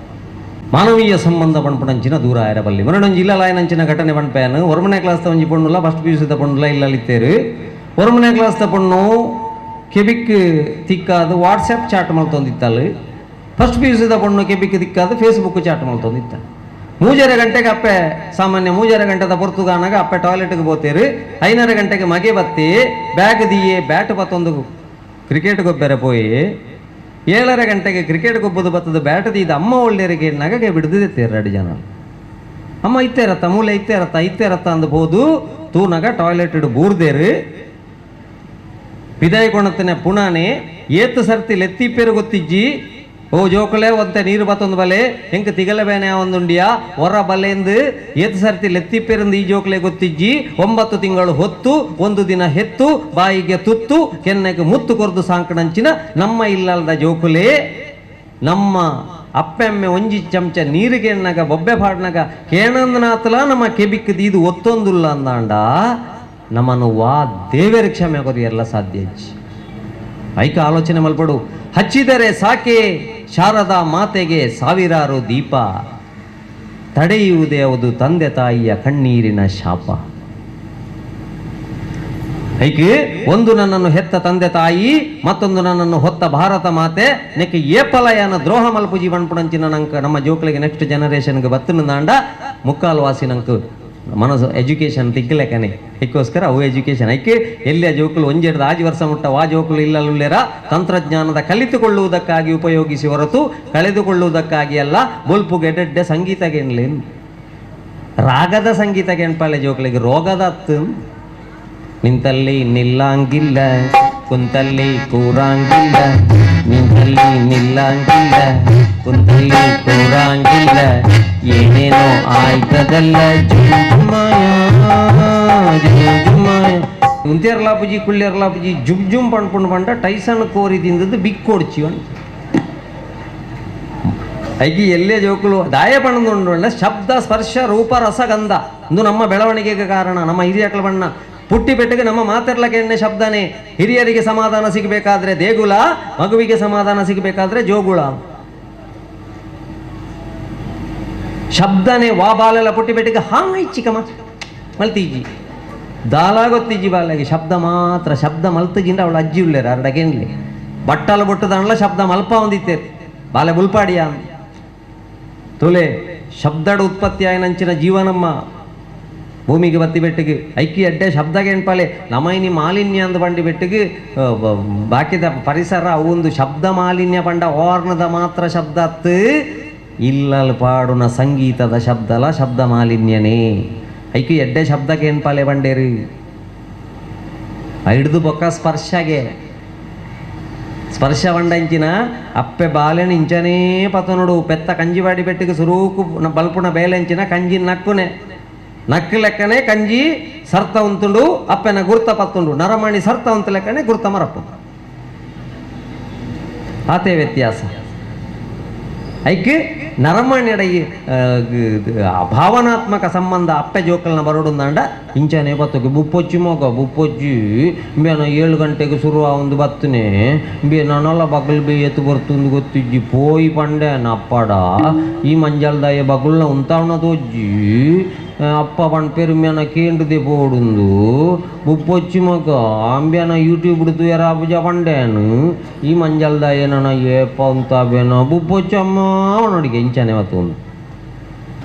ಮಾನವೀಯ ಸಂಬಂಧ ಪಣ್ಪುಣಂಚಿನ ದೂರ ಆಯರಬಲ್ಲಿ ಮರಡೊಂಜಿ ಇಲ್ಲಲಾಯನಂಚಿನ ಘಟನೆ ಪಣ್ಪೇನು ಒರ್ಮನೆ ಕ್ಲಾಸ್ ಒಂಜಿ ಪೊಣ್ಣುಲ first P U ಸಿದ ಪೊಣ್ಣುಲ ಇಲ್ಲಲಿತ್ತೇರು ಒರ್ಮನೆ ಕ್ಲಾಸ್ ಪೊಣ್ಣು ಕೆಬಿಕ್ ತಿಕ್ಕಾದು ವಾಟ್ಸಪ್ ಚಾಟ್ ಮಲ್ತೊಂದಿತ್ತಲ್ಲ first P U ಸಿದ ಪೊಣ್ಣು ಕೆಬಿಕ್ ತಿಕ್ಕಾದು ಫೇಸ್ಬುಕ್ ಚಾಟ್ ಮಲ್ತೊಂದಿತ್ತ 3:30 ಗಂಟೆಗೆ ಅಪ್ಪೆ ಸಾಮಾನ್ಯ 3:30 ಗಂಟೆದ ಪೊರ್ತುಗಾನಾಗ ಅಪ್ಪೆ ಟಾಯ್ಲೆಟ್ಗೆ ಬೋತೇರು 5:30 ಗಂಟೆಗೆ ಮಗೆ ಬತ್ತಿ ಬ್ಯಾಗ್ ದಿಯೇ ಬ್ಯಾಟ್ ಬತ್ತೊಂದು ಕ್ರಿಕೆಟ್ ಗೊಬ್ಬರ ಪೋಯಿ 7:30 ಗಂಟೆಗೆ ಕ್ರಿಕೆಟ್ ಗೊಬ್ಬದು ಬತ್ತದ ಬ್ಯಾಟ್ ದೀದ ಅಮ್ಮ ಒಳ್ಳೆಯರಿಗೆ ನಗಗೆ ಬಿಡ್ದಿತ್ತೇರು 2 ಜನ ಅಮ್ಮ ಇತ್ತೇ ರತ್ತ ಮೂಲೆ ಇತ್ತೇ ರತ್ತ ಇತ್ತೇ ರತ್ತ ಅಂದ್ಬೋದು ತೂನಾಗ ಟಾಯ್ಲೆಟ್ ಇಡು ಬೂರ್ದೇರು ಪಿದಾಯಿ ಕೊಣತನೆ ಪುಣಾನೆ ಏತು ಸರ್ತಿ ಲೆತ್ತಿಪ್ಪೇರು ಗೊತ್ತಿಜ್ಜಿ ಓ ಜೋಕುಲೆ ಒಂತೆ ನೀರು ಬತ್ತೊಂದು ಬಲೆ ಎಂಕ್ ತಿಗಲ ಬೇನೆ ಒಂದುಂಡಿಯಾ ಹೊರ ಬಲೆಂದು ಏತು ಸರ್ತಿ ಲೆತ್ತಿಪ್ಪೇರಂದು ಈ ಜೋಕುಲೆ ಗೊತ್ತಿಜ್ಜಿ 9 ತಿಂಗಳು ಹೊತ್ತು ಒಂದು ದಿನ ಹೆತ್ತು ಬಾಯಿಗೆ ತುತ್ತು ಕೆನ್ನೆಗೆ ಮುತ್ತು ಕೊರ್ದು ಸಾಂಕಣಂಚಿನ ನಮ್ಮ ಇಲ್ಲದ ಜೋಕುಲೆ ನಮ್ಮ ಅಪ್ಪೆಮ್ಮೆ ಒಂಜಿ ಚಮಚ ನೀರಿಗೆ ಎಣ್ಣಾಗ ಬೊಬ್ಬೆ ಪಾಡ್ನಾಗ ಕೇಣಂದನಾತಲ ನಮ್ಮ ಕೆಬಿಕ್ ದೀದು ಒತ್ತೊಂದುಲ್ಲ ಅಂದಾಂಡ ನಮ್ಮನ್ನು ವಾ ದೇವರ ಕ್ಷಮೆ ಆಗೋದು ಎಲ್ಲ ಸಾಧ್ಯ ಇಜ್ಜಿ ಐಕ ಆಲೋಚನೆ ಮಲ್ಪಡು ಹಚ್ಚಿದರೆ ಸಾಕೆ ಶಾರದಾ ಮಾತೆಗೆ ಸಾವಿರಾರು ದೀಪ ತಡೆಯುವುದೇ ಅದು ತಂದೆ ತಾಯಿಯ ಕಣ್ಣೀರಿನ ಶಾಪ. ಐಕೆ ಒಂದು ನನ್ನನ್ನು ಹೆತ್ತ ತಂದೆ ತಾಯಿ, ಮತ್ತೊಂದು ನನ್ನನ್ನು ಹೊತ್ತ ಭಾರತ ಮಾತೆ. ನೆಕ್ಕೆ ಏಪಲಯನ ದ್ರೋಹ ಮಲ್ಪು ಜೀವನ್ಪುಣಂಚಿನ ನಂಕ ನಮ್ಮ ಜೋಕ್ಲಿಗೆ ನೆಕ್ಸ್ಟ್ ಜನರೇಷನ್ಗೆ ಬತ್ತನದಾಂಡ ಮುಕ್ಕಾಲು ವಾಸಿ ನಂಕ ಮನಸ್ಸು ಎಜುಕೇಷನ್ ತಿಕ್ಕಲೆಕನೆ ಇದಕ್ಕೋಸ್ಕರ ಅವು ಎಜುಕೇಷನ್ ಐಕೆ ಎಲ್ಲಿಯ ಜೋಕುಲು ಒಂಜೆಡ್ದು ಆಜಿ ವರ್ಷ ಮುಟ್ಟ ವಾ ಜೋಕುಲು ಇಲ್ಲಲುಲ್ಲೇರ ತಂತ್ರಜ್ಞಾನದ ಕಲಿತುಕೊಳ್ಳುವುದಕ್ಕಾಗಿ ಉಪಯೋಗಿಸಿ ಹೊರತು ಕಳೆದುಕೊಳ್ಳುವುದಕ್ಕಾಗಿ ಅಲ್ಲ. ಬೊಲ್ಪು ಗೆಡ್ಡೆ ಸಂಗೀತ ಗೆಣ್ಲೇನು ರಾಗದ ಸಂಗೀತ ಗೆಣ್ಪಾಲೆ ಜೋಕುಲಿಗೆ ರೋಗದ ಹತ್ತು ನಿಂತಲ್ಲಿ ನಿಲ್ಲಂಗಿಲ್ಲ ಕುಂತಲ್ಲಿ ಕೂರಂಗಿಲ್ಲ ನಿಂತಲ್ಲಿ ನಿಲ್ಲಂಗಿಲ್ಲ ಕುಂತಲ್ಲಿ ಕೂರಂಗಿಲ್ಲ ಏನೇನೋ ಆಯ್ತದಲ್ಲ ಉಂತೇರ್ಲಾಪುಜಿ ಕುಳ್ಳೇರ್ಲಾಪುಜಿ ಜುಮ್ ಜುಮ್ ಪಣ್ಪುಂಡು ಪಂಡ ಟೈಸನ್ ಕೋರಿ ತಿಂದದ್ದು ಬಿಕ್ಕೊಡ್ಚಿ ಐಕಿ ಎಲ್ಲೇ ಜೋಕುಲು ದಾಯ ಪಣ್ಣುಂಡು ಶಬ್ದ ಸ್ಪರ್ಶ ರೂಪ ರಸಗಂಧ ಇಂದು ನಮ್ಮ ಬೆಳವಣಿಗೆಗೆ ಕಾರಣ. ನಮ್ಮ ಹಿರಿಯಕಲ ಬಣ್ಣ ಪುಟ್ಟಿ ಬೆಟ್ಟಗೆ ನಮ್ಮ ಮಾತಿರ್ಲಕ್ಕೆ ಎಣ್ಣೆ ಶಬ್ದನೇ. ಹಿರಿಯರಿಗೆ ಸಮಾಧಾನ ಸಿಗಬೇಕಾದ್ರೆ ದೇಗುಲ, ಮಗುವಿಗೆ ಸಮಾಧಾನ ಸಿಗಬೇಕಾದ್ರೆ ಜೋಗುಳ. ಶಬ್ದನೇ ವಾ ಬಾಲೆಲ್ಲ ಪುಟ್ಟಿ ಬೆಟ್ಟಿಗೆ ಹಾಂಗ್ ಚಿಕ್ಕಮ್ಮ ಮಲ್ತೀಜಿ ದಾಲ ಗೊತ್ತಿಜ್ಜಿ ಬಾಲೆಗೆ ಶಬ್ದ ಮಾತ್ರ. ಶಬ್ದ ಮಲ್ತಜಿಂದ ಅವಳು ಅಜ್ಜಿ ಉಳ್ಳೇರ ಅರಡಗೇನ್ಲಿ ಬಟ್ಟಲ ಬೊಟ್ಟದಣ್ಣ ಶಬ್ದ ಮಲ್ಪ ಒಂದಿತ್ತೇರು ಬಾಲೆ ಬುಲ್ಪಾಡಿಯ ತುಲೆ ಶಬ್ದಡ ಉತ್ಪತ್ತಿ ಆಯ್ನಂಚಿನ ಜೀವನಮ್ಮ ಭೂಮಿಗೆ ಬತ್ತಿ ಬೆಟ್ಟಿಗೆ ಐಕಿ ಅಡ್ಡೆ ಶಬ್ದಗೆ ಎಣ್ಪಾಲೆ ನಮೈನಿ ಮಾಲಿನ್ಯ ಅಂದ ಬಂಡಿ ಬೆಟ್ಟಿಗೆ ಬಾಕಿದ ಪರಿಸರ ಅವೊಂದು ಶಬ್ದ ಮಾಲಿನ್ಯ ಪಂಡ ಓರ್ನದ ಮಾತ್ರ ಶಬ್ದ ಅತ್ತು ಇಲ್ಲಲ್ ಪಾಡುನ ಸಂಗೀತದ ಶಬ್ದಲ ಶಬ್ದ ಮಾಲಿನ್ಯನೇ. ಐಕಿ ಎಡ್ಡೆ ಶಬ್ದಕ್ಕೆ ಎಣ್ಪಾಲೆ ಬಂಡೇರಿ ಹಿಡ್ದು ಬೊಕ್ಕ ಸ್ಪರ್ಶಗೆ ಸ್ಪರ್ಶ ಬಂಡಂಚಿನ ಅಪ್ಪೆ ಬಾಲೆನ ಇಂಚನೇ ಪತನುಡು ಪೆತ್ತ ಕಂಜಿವಾಡಿ ಬೆಟ್ಟಿಗೆ ಸುರೂಕು ಬಲ್ಪುಣ ಬೇಲೆಂಚಿನ ಕಂಜಿ ನಕ್ಕುನೆ ನಕ್ಕು ಲೆಕ್ಕನೆ ಕಂಜಿ ಸರ್ತ ಉಂತುಂಡು ಅಪ್ಪೆನ ಗುರ್ತ ಪತ್ತುಂಡು ನರಮಣಿ ಸರ್ತ ಉಂತು ಲೆಕ್ಕನೆ ಗುರ್ತ ಮರಪ್ಪು ಆತೇ ವ್ಯತ್ಯಾಸ. ಐಕ್ ನರಮಣಿಯಡ ಭಾವನಾತ್ಮಕ ಸಂಬಂಧ ಅಪ್ಪೆ ಜೋಕಲ್ನ ಬರೋಡುಂದಾಂಡ ಇಂಚನೆ ಬತ್ತಕ್ಕೆ ಬುಪ್ಪೊಚ್ಚಿ ಮಗ ಬುಪ್ಪೊಚ್ಚಿ ಬೇನ 7 ಗಂಟೆಗೆ ಶುರು ಒಂದು ಬತ್ತನೆ ಬೇ ನಾನಲ್ಲ ಬಗಲ್ ಬೇ ಎತ್ತು ಬರ್ತುಂದು ಗೊತ್ತಿಜ್ಜಿ ಪೋಯಿ ಪಂಡೆ ನಪ್ಪಡ ಈ ಮಂಜಲ್ದಾಯ ಬಗುಲ್ನ ಉಂತಾವಣ ತೋಜ್ಜಿ ಅಪ್ಪ ಪಣ್ ಪೆರುಮ್ಯಾನ ಕೇಂದ್ರದೆ ಪೋಡುಂದು ಬುಪ್ಪೊಚ್ಚಿ ಮಗ ಅಂಬ್ಯಾನ ಯೂಟ್ಯೂಬ್ ತುಯರ ಪೂಜ ಪಂಡೇನು ಈ ಮಂಜಲ್ದಾಯ ನನ್ನ ಏಪ ಉಂತಾಬೇನ ಬುಪ್ಪೊಚ್ಚಮ್ಮ ಅವನೊಡಿಗೆ ಇಂಚನೆ ಮತ್ತೊಂದು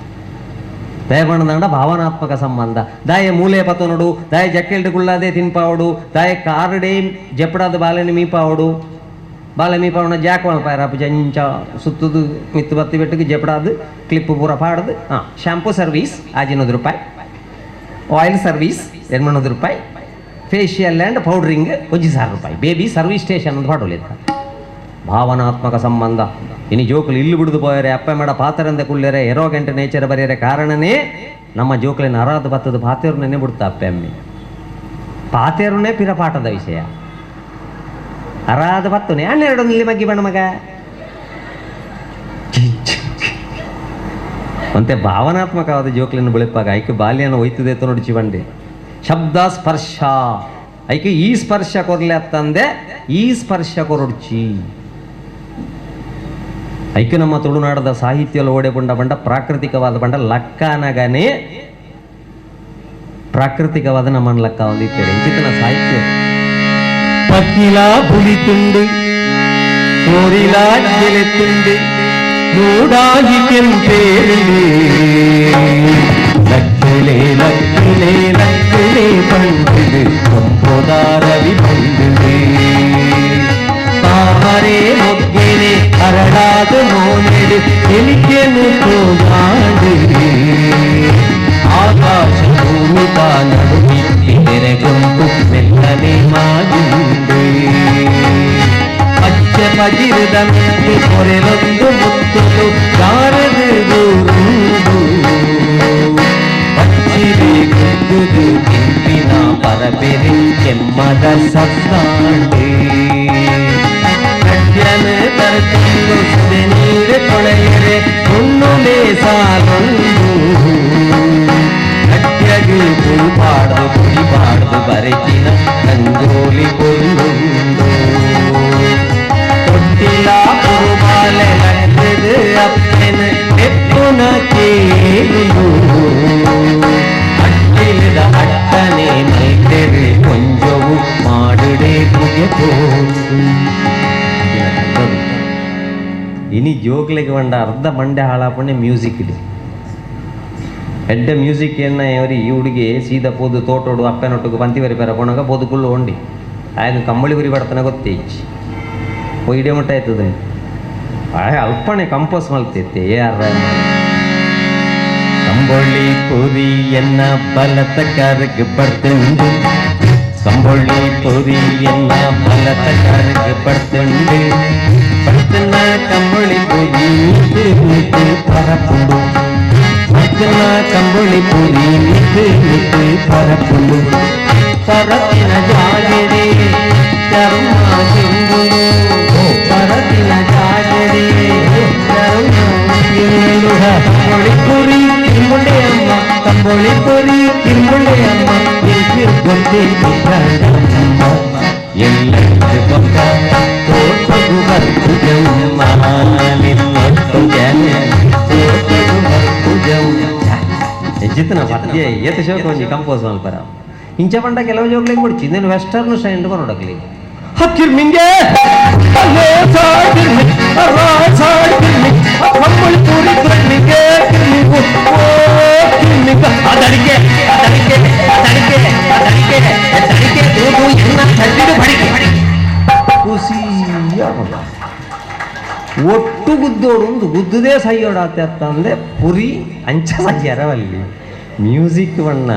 ದಯಪಣ್ಣದಂಡ ಭಾವನಾತ್ಮಕ ಸಂಬಂಧ. ದಾಯ ಮೂಲೆ ಪತನುಡು ದಾಯ ಜಕ್ಕೆಲ್ಡು ಕುಳ್ಳಾದೆ ತಿನ್ಪಾವಡು ದಾಯ ಕಾರಡೆ ಜಪ್ಪಡಾದ ಬಾಲೆని ಮೀಪಾವಡು ಬಾಲೆ ಮೀಪವನ ಜಾಕ್ ಮಲ್ಪಾರ ಪೂಜೆ ಇಂಚ ಸುತ್ತದು ಮಿತ್ತು ಬತ್ತಿ ಬೆಟ್ಟಕ್ಕೆ ಜಪಡಾದು ಕ್ಲಿಪ್ ಪೂರ ಪಾಡದು. ಹಾಂ, ಶಾಂಪೂ ಸರ್ವೀಸ್ 500 ರೂಪಾಯಿ, ಆಯಿಲ್ ಸರ್ವೀಸ್ 200 ರೂಪಾಯಿ, facial and powdering 1000 ರೂಪಾಯಿ, baby service station ಅಂತ ಪಾಡೋಲಿತ್ತ. ಭಾವನಾತ್ಮಕ ಸಂಬಂಧ ಇನ್ನು ಜೋಕುಲು ಇಲ್ಲು ಬಿಡಿದು ಪೋಯರೆ ಅಪ್ಪ ಮೇಡ ಪಾತರಂದೆ ಕುಳ್ಳೆರೆ ಎರೋಗೆಂಟ್ ನೇಚರ್ ಬರೆಯರೆ ಕಾರಣನೇ ನಮ್ಮ ಜೋಕುಲಿನ ಅರಾದ ಬತ್ತದ ಪಾತೇರುನೇ ಬಿಡ್ತಾ ಅಪ್ಪೆ ಅಮ್ಮೆ ಪಾತೇರುನೇ ಪಿರಪಾಠದ ವಿಷಯ ಅರಾದ ಬತ್ತುನೆ 12 ಇಲ್ಲಿ ಮಗ್ಗಿ ಬಣ್ಣ ಮಗ ಅಂತೆ. ಭಾವನಾತ್ಮಕವಾದ ಜೋಕ್ಲಿನ ಬೆಳಪಾಗ ಐಕೆ ಬಾಲ್ಯನ ಒಯ್ತದೆ ನೋಡಿಚಿ ಬಂಡೆ ಶಬ್ದ ಸ್ಪರ್ಶ ಐಕೆ ಈ ಸ್ಪರ್ಶ ಕೊರ್ಲೆ ಅಂತಂದೆ ಈ ಸ್ಪರ್ಶ ಕೊರೊಡ್ಚಿ ಐಕೆ ನಮ್ಮ ತುಳುನಾಡದ ಸಾಹಿತ್ಯ ಓಡೆ ಬಂಡ ಬಂಡ ಪ್ರಾಕೃತಿಕವಾದ ಬಂಡ ಲಕ್ಕನಗನೇ ಪ್ರಾಕೃತಿಕವಾದ ನಮ್ಮನ್ನ ಲಕ್ಕ ಹೊಂದಿದ್ದೇವೆ ಇಂಚಿತನ ಸಾಹಿತ್ಯ. ಪಕ್ಕಿಲಾ ಬುಲಿತುಂಡು ಕೋರಿಲಾ ಗೆಲೆತುಂಡು ಮೂಡಾಗಿ ಕೆಂಪೇರಿಲಿ ಲಕ್ಕಲೆ ಲಕ್ಕಲೆ ಲಕ್ಕಲೆ పండుడు ಕಂಪೋದಾರವಿ ಬಂದುಡೆ ತಾಮರೆ ಮೊಗ್ಗೆನೆ ಅರಳಾದ ಮೋನೆಡು ಎಲಿಕೆನು ತೋಗಾಡು ಆಕಾಶ ಭೂಮಿ ನಡುವಿತ್ತಿ ತೆರೆಗೊಂಡು ಮೆಲ್ಲನೆ ಮಾಗುಂಡು ಪಚ್ಚ ಪಜಿರದ ಮೆತ್ತು ಕೊರೆಲೊಂದು ಮುತ್ತಲು ಗಾರದು ದೂರುಂಡು ಪಚ್ಚಿರೆ ಗುದ್ದುದು ಕೆಂಪಿನ ಪರಬೆರೆ ಕೆಮ್ಮದ ಸತ್ತಾಂಡೆ ಕಡ್ಯನ ತರತಿಂದು ಸುದೆ ನೀರು ಕೊಳೆಯರೆ ಹುಣ್ಣುಲೆ ಸಾಲೊಂದು ಕಡ್ಯಗು ಪುಳ್ಪಾಡ್ದು ಪುಳಿಪಾಡ್ದು ಬರೆತಿನ ರಂಗೋಲಿ ಕೊಲ್ಲುಂಡು ತೊಟ್ಟಿಲ ಪುರುಬಾಲೆ ಲಕ್ಕದು ಅಪ್ಪನ ಎಪ್ಪುನ ಕೇಳು ಅಟ್ಟಿಲಿದ ಅಟ್ಟನೆ ಮೈತೆರೆ ಕೊಂಜವು ಮಾಡುಡೆ ಪುಗೆ. ಇನಿ ಜೋಕ್ಲೆಗ್ ಪಂಡ ಅರ್ಧ ಮಂಡೆ ಹಾಳಾಪಣೆ ಮ್ಯೂಸಿಕ್ ಇದೆ. ಎಡ್ಡೆ ಮ್ಯೂಸಿಕ್ ಏನ ಎವರಿ ಈ ಹುಡುಗಿ ಸೀದಾ ಪೋದು ತೋಟೋಡು ಅಪ್ಪನೊಟ್ಟಿಗೆ ಪಂತಿ ವರಿ ಪೆರ ಪೋಣಗ ಪೋದು ಕುಲ್ಲು ಹೊಂಡಿ ಆಯ್ತು ಕಂಬಳಿ ಉರಿ ಬಡ್ತಾನೆ ಗೊತ್ತೇ ಇಚ್ಚಿ ಇಡೇ ಮಟ್ಟ ಆಯ್ತದ ಆಯ್ ಅಲ್ಪಣೆ ಕಂಪೋಸ್ ಮಲ್ತೈತೆ ಎ ಆರ್ ರೆಹಮಾನ್. ಕಂಬೊಳ್ಳಿ ಪುರಿ ಎನ್ನ ಬಲತ ಕರ್ಗ್ ಬರ್ತುಂಡು ಕಂಬೊಳ್ಳಿ ಪುರಿ ಎನ್ನ ಬಲತ ಕರ್ಗ್ ಬರ್ತುಂಡು ಬರ್ತನ ಕಂಬೊಳಿ ಪುರಿ ಮಿತ್ತು ಪರಪುಂಡು ಬರ್ತನ ಕಂಬೊಳಿ ಪುರಿ ಮಿತ್ತು ಮಿತ್ತು ಪರಪುಂಡು ಪರತಿನ ಜಾಗಡೆ ಚರ್ಮ ಸಿಂಗುನು ಪರತಿನ ಜಾಗಡೆ ಚರ್ಮ ಕಂಬೊಳಿ ಪುರಿ ತಿಂಬುಂಡೆ ಅಮ್ಮ ಕಂಬೊಳಿ ಪುರಿ ತಿಂಬುಂಡೆ ಅಮ್ಮ ಗೊತ್ತಿಮ್ಮ ಎಲ್ಲರಿಗೂ ಪಕ್ಕ ತೋಟಗು ಬರ್ಪುಜಮ್ಮ ನಿನ್ನೊಟ್ಟು ಜನ ತೋಟಗು ಬರ್ಪುಜಮ್ಮ. ಜಿತನ ಪದ್ಯ ಏತ ಶೋಕ ಒಂಜಿ ಕಂಪೋಸ್ ಮಲ್ಪರ ಇಂಚ ಪಂಡ ಕೆಲವು ಜೋಕ್ಲೆಗ್ ಬುಡ್ಚಿ ಇಂದೆನ್ ವೆಸ್ಟರ್ನ್ ಸ್ಟೈಲ್ ಬರೋಡಕ್ಲಿ ಹಕ್ಕಿರ್ ಮಿಂಗೆ ಅಲ್ಲೋ ಸಾಡಿರ್ಮಿ ಅರಾ ಸಾಡಿರ್ಮಿ ಕಂಬಳಿ ಪೂರಿ ಕಿರ್ಮಿಗೆ ಕಿರ್ಮಿಗು ಓ ಕಿರ್ಮಿಗ ಅದಡಿಕೆ ಅದಡಿಕೆ ಅದಡಿಕೆ ಅದಡಿಕೆ ಅದಡಿಕೆ ದೂದು ಎನ್ನ ಚಡ್ಡಿಡು ಬಡಿಕೆ ಖುಷಿ ಒಟ್ಟು ಗುದ್ದೋಡು ಒಂದು ಗುದ್ದುದೇ ಸೈಯೋಡಾತೆ ಅಂತಂದೆ ಪುರಿ ಅಂಚ ಸಯ್ಯರವಲ್ಲಿ ಮ್ಯೂಸಿಕ್ ಬಣ್ಣ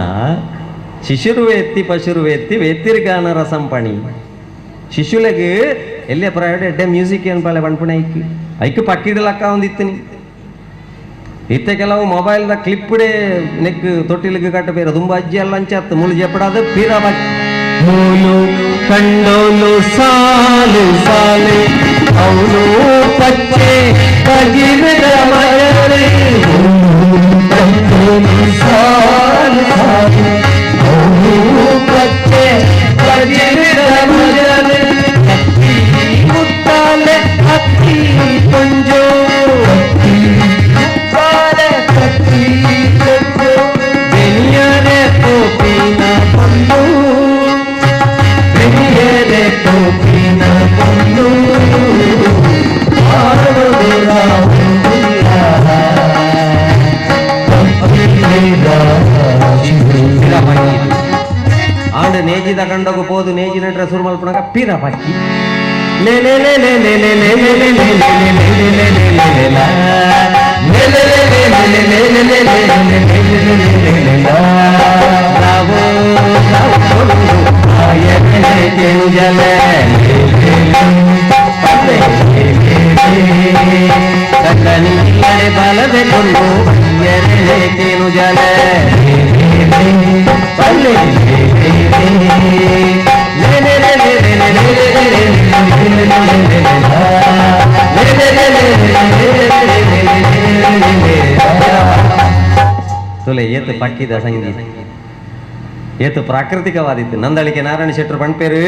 ಶಿಶುರು ಎತ್ತಿ ಪಶುರು ಎತ್ತಿ ವೇತ್ತಿರ್ಗಾನ ರಸಂಪಣಿ ಶಿಶುಲೆಗ್ ಎಲ್ಲೇ ಪ್ರೈವೇಟ್ ಎಡ್ಡೆ ಮ್ಯೂಸಿಕ್ ಏನು ಪಾಲೆ ಬಣ್ಪುಣೆ ಐಕ್ ಐಕ್ ಪಕ್ಕಿಡಲಕ್ಕ ಒಂದಿತ್ತಿನಿ ಇತ್ತೆ ಕೆಲವು ಮೊಬೈಲ್ದ ಕ್ಲಿಪ್ಪುಡೆ ನೆಕ್ ತೊಟ್ಟಿಲಿಗೆ ಕಟ್ಟ ಬೇರೆ ತುಂಬ ಅಜ್ಜಿ ಎಲ್ಲ ಅಂಚತ್ತು ಮುಳು ಜೆಪ್ಪಡಾದ ಪೀರ ಬಾಕಿ ಮೂಲು ಕಂಡೋಲು ಸಾಲು ಸಾಲು ಅವನು ಪಚ್ಚೆ ಕಜಿರದ ಮಯರೆ ಕಂಡೋಲು ಸಾಲು ಸಾಲು ಅವನು ಪಚ್ಚೆ ಕಜಿರದ ಮಯರೆ ಅಕ್ಕಿ ಮುತ್ತಾಲೆ ಅಕ್ಕಿ ಕೊಂಜೋ ಮುತ್ತಾಲೆ ಅಕ್ಕಿ ಕೊಂಜೋ ಬೆನಿಯರೆ ಟೋಪಿನ ಕೊಂಡು ಬೆನಿಯರೆ ಟೋಪಿನ ಕೊಂಡು ಆಂಡ ನೇಜಿದ ಕಂಡೋಗ ಪೋದು ನೇಜಿ ನೆಟ್ರೆ ಸುರು ಮಲ್ಪುಣಗ ಪೀರ ಪಕ್ಕಿ ಲೇ ಲೇ ಲೇ ಲೇ ಲೇ ಲೇ ಲೇ ಲೇ ಲೇ ಲೇ ಲೇ ಲೇ ಲೇ ಲೇ ಲೇ ಲೇ ಲಾ. ಲೇ ಲೇ ಲೇ ಲೇ ಲೇ ಲೇ ಲೇ ಲೇ ಲೇ ಲೇ ಲೇ ಲೇ ಲೇ ಲೇ ಲೇ ಲಾ. ರಾವೋ ರಾವೋ ಆಯನೆ ಕೆಂಜಲೆ ಲೇ ಲೇ ಲೇ ಪಲ್ಲೆ ಲೇ ಲೇ ಲೇ. ಕಣ್ಣನಿಲ್ಲದೆ ಬಲದೆ ಕೊಂಡು ಬಯ್ಯರೆ ಕೇನು ಜಲ ಲೇ ಲೇ ಲೇ ಪಲ್ಲೆ ಲೇ ಲೇ ಲೇ ಲೇ ಲೇ ಲೇ ಲೇ ಲೇ ಲೇ ಲೇ ತುಲೆ ಏತು ಪಕ್ಕಿದ ಸಂಗೀತ ಏತು ಪ್ರಾಕೃತಿಕವಾದಿತ್ತು. ನಂದಳಿಕೆ ನಾರಾಯಣ ಶೆಟ್ಟರು ಪಣ್ಪೇರು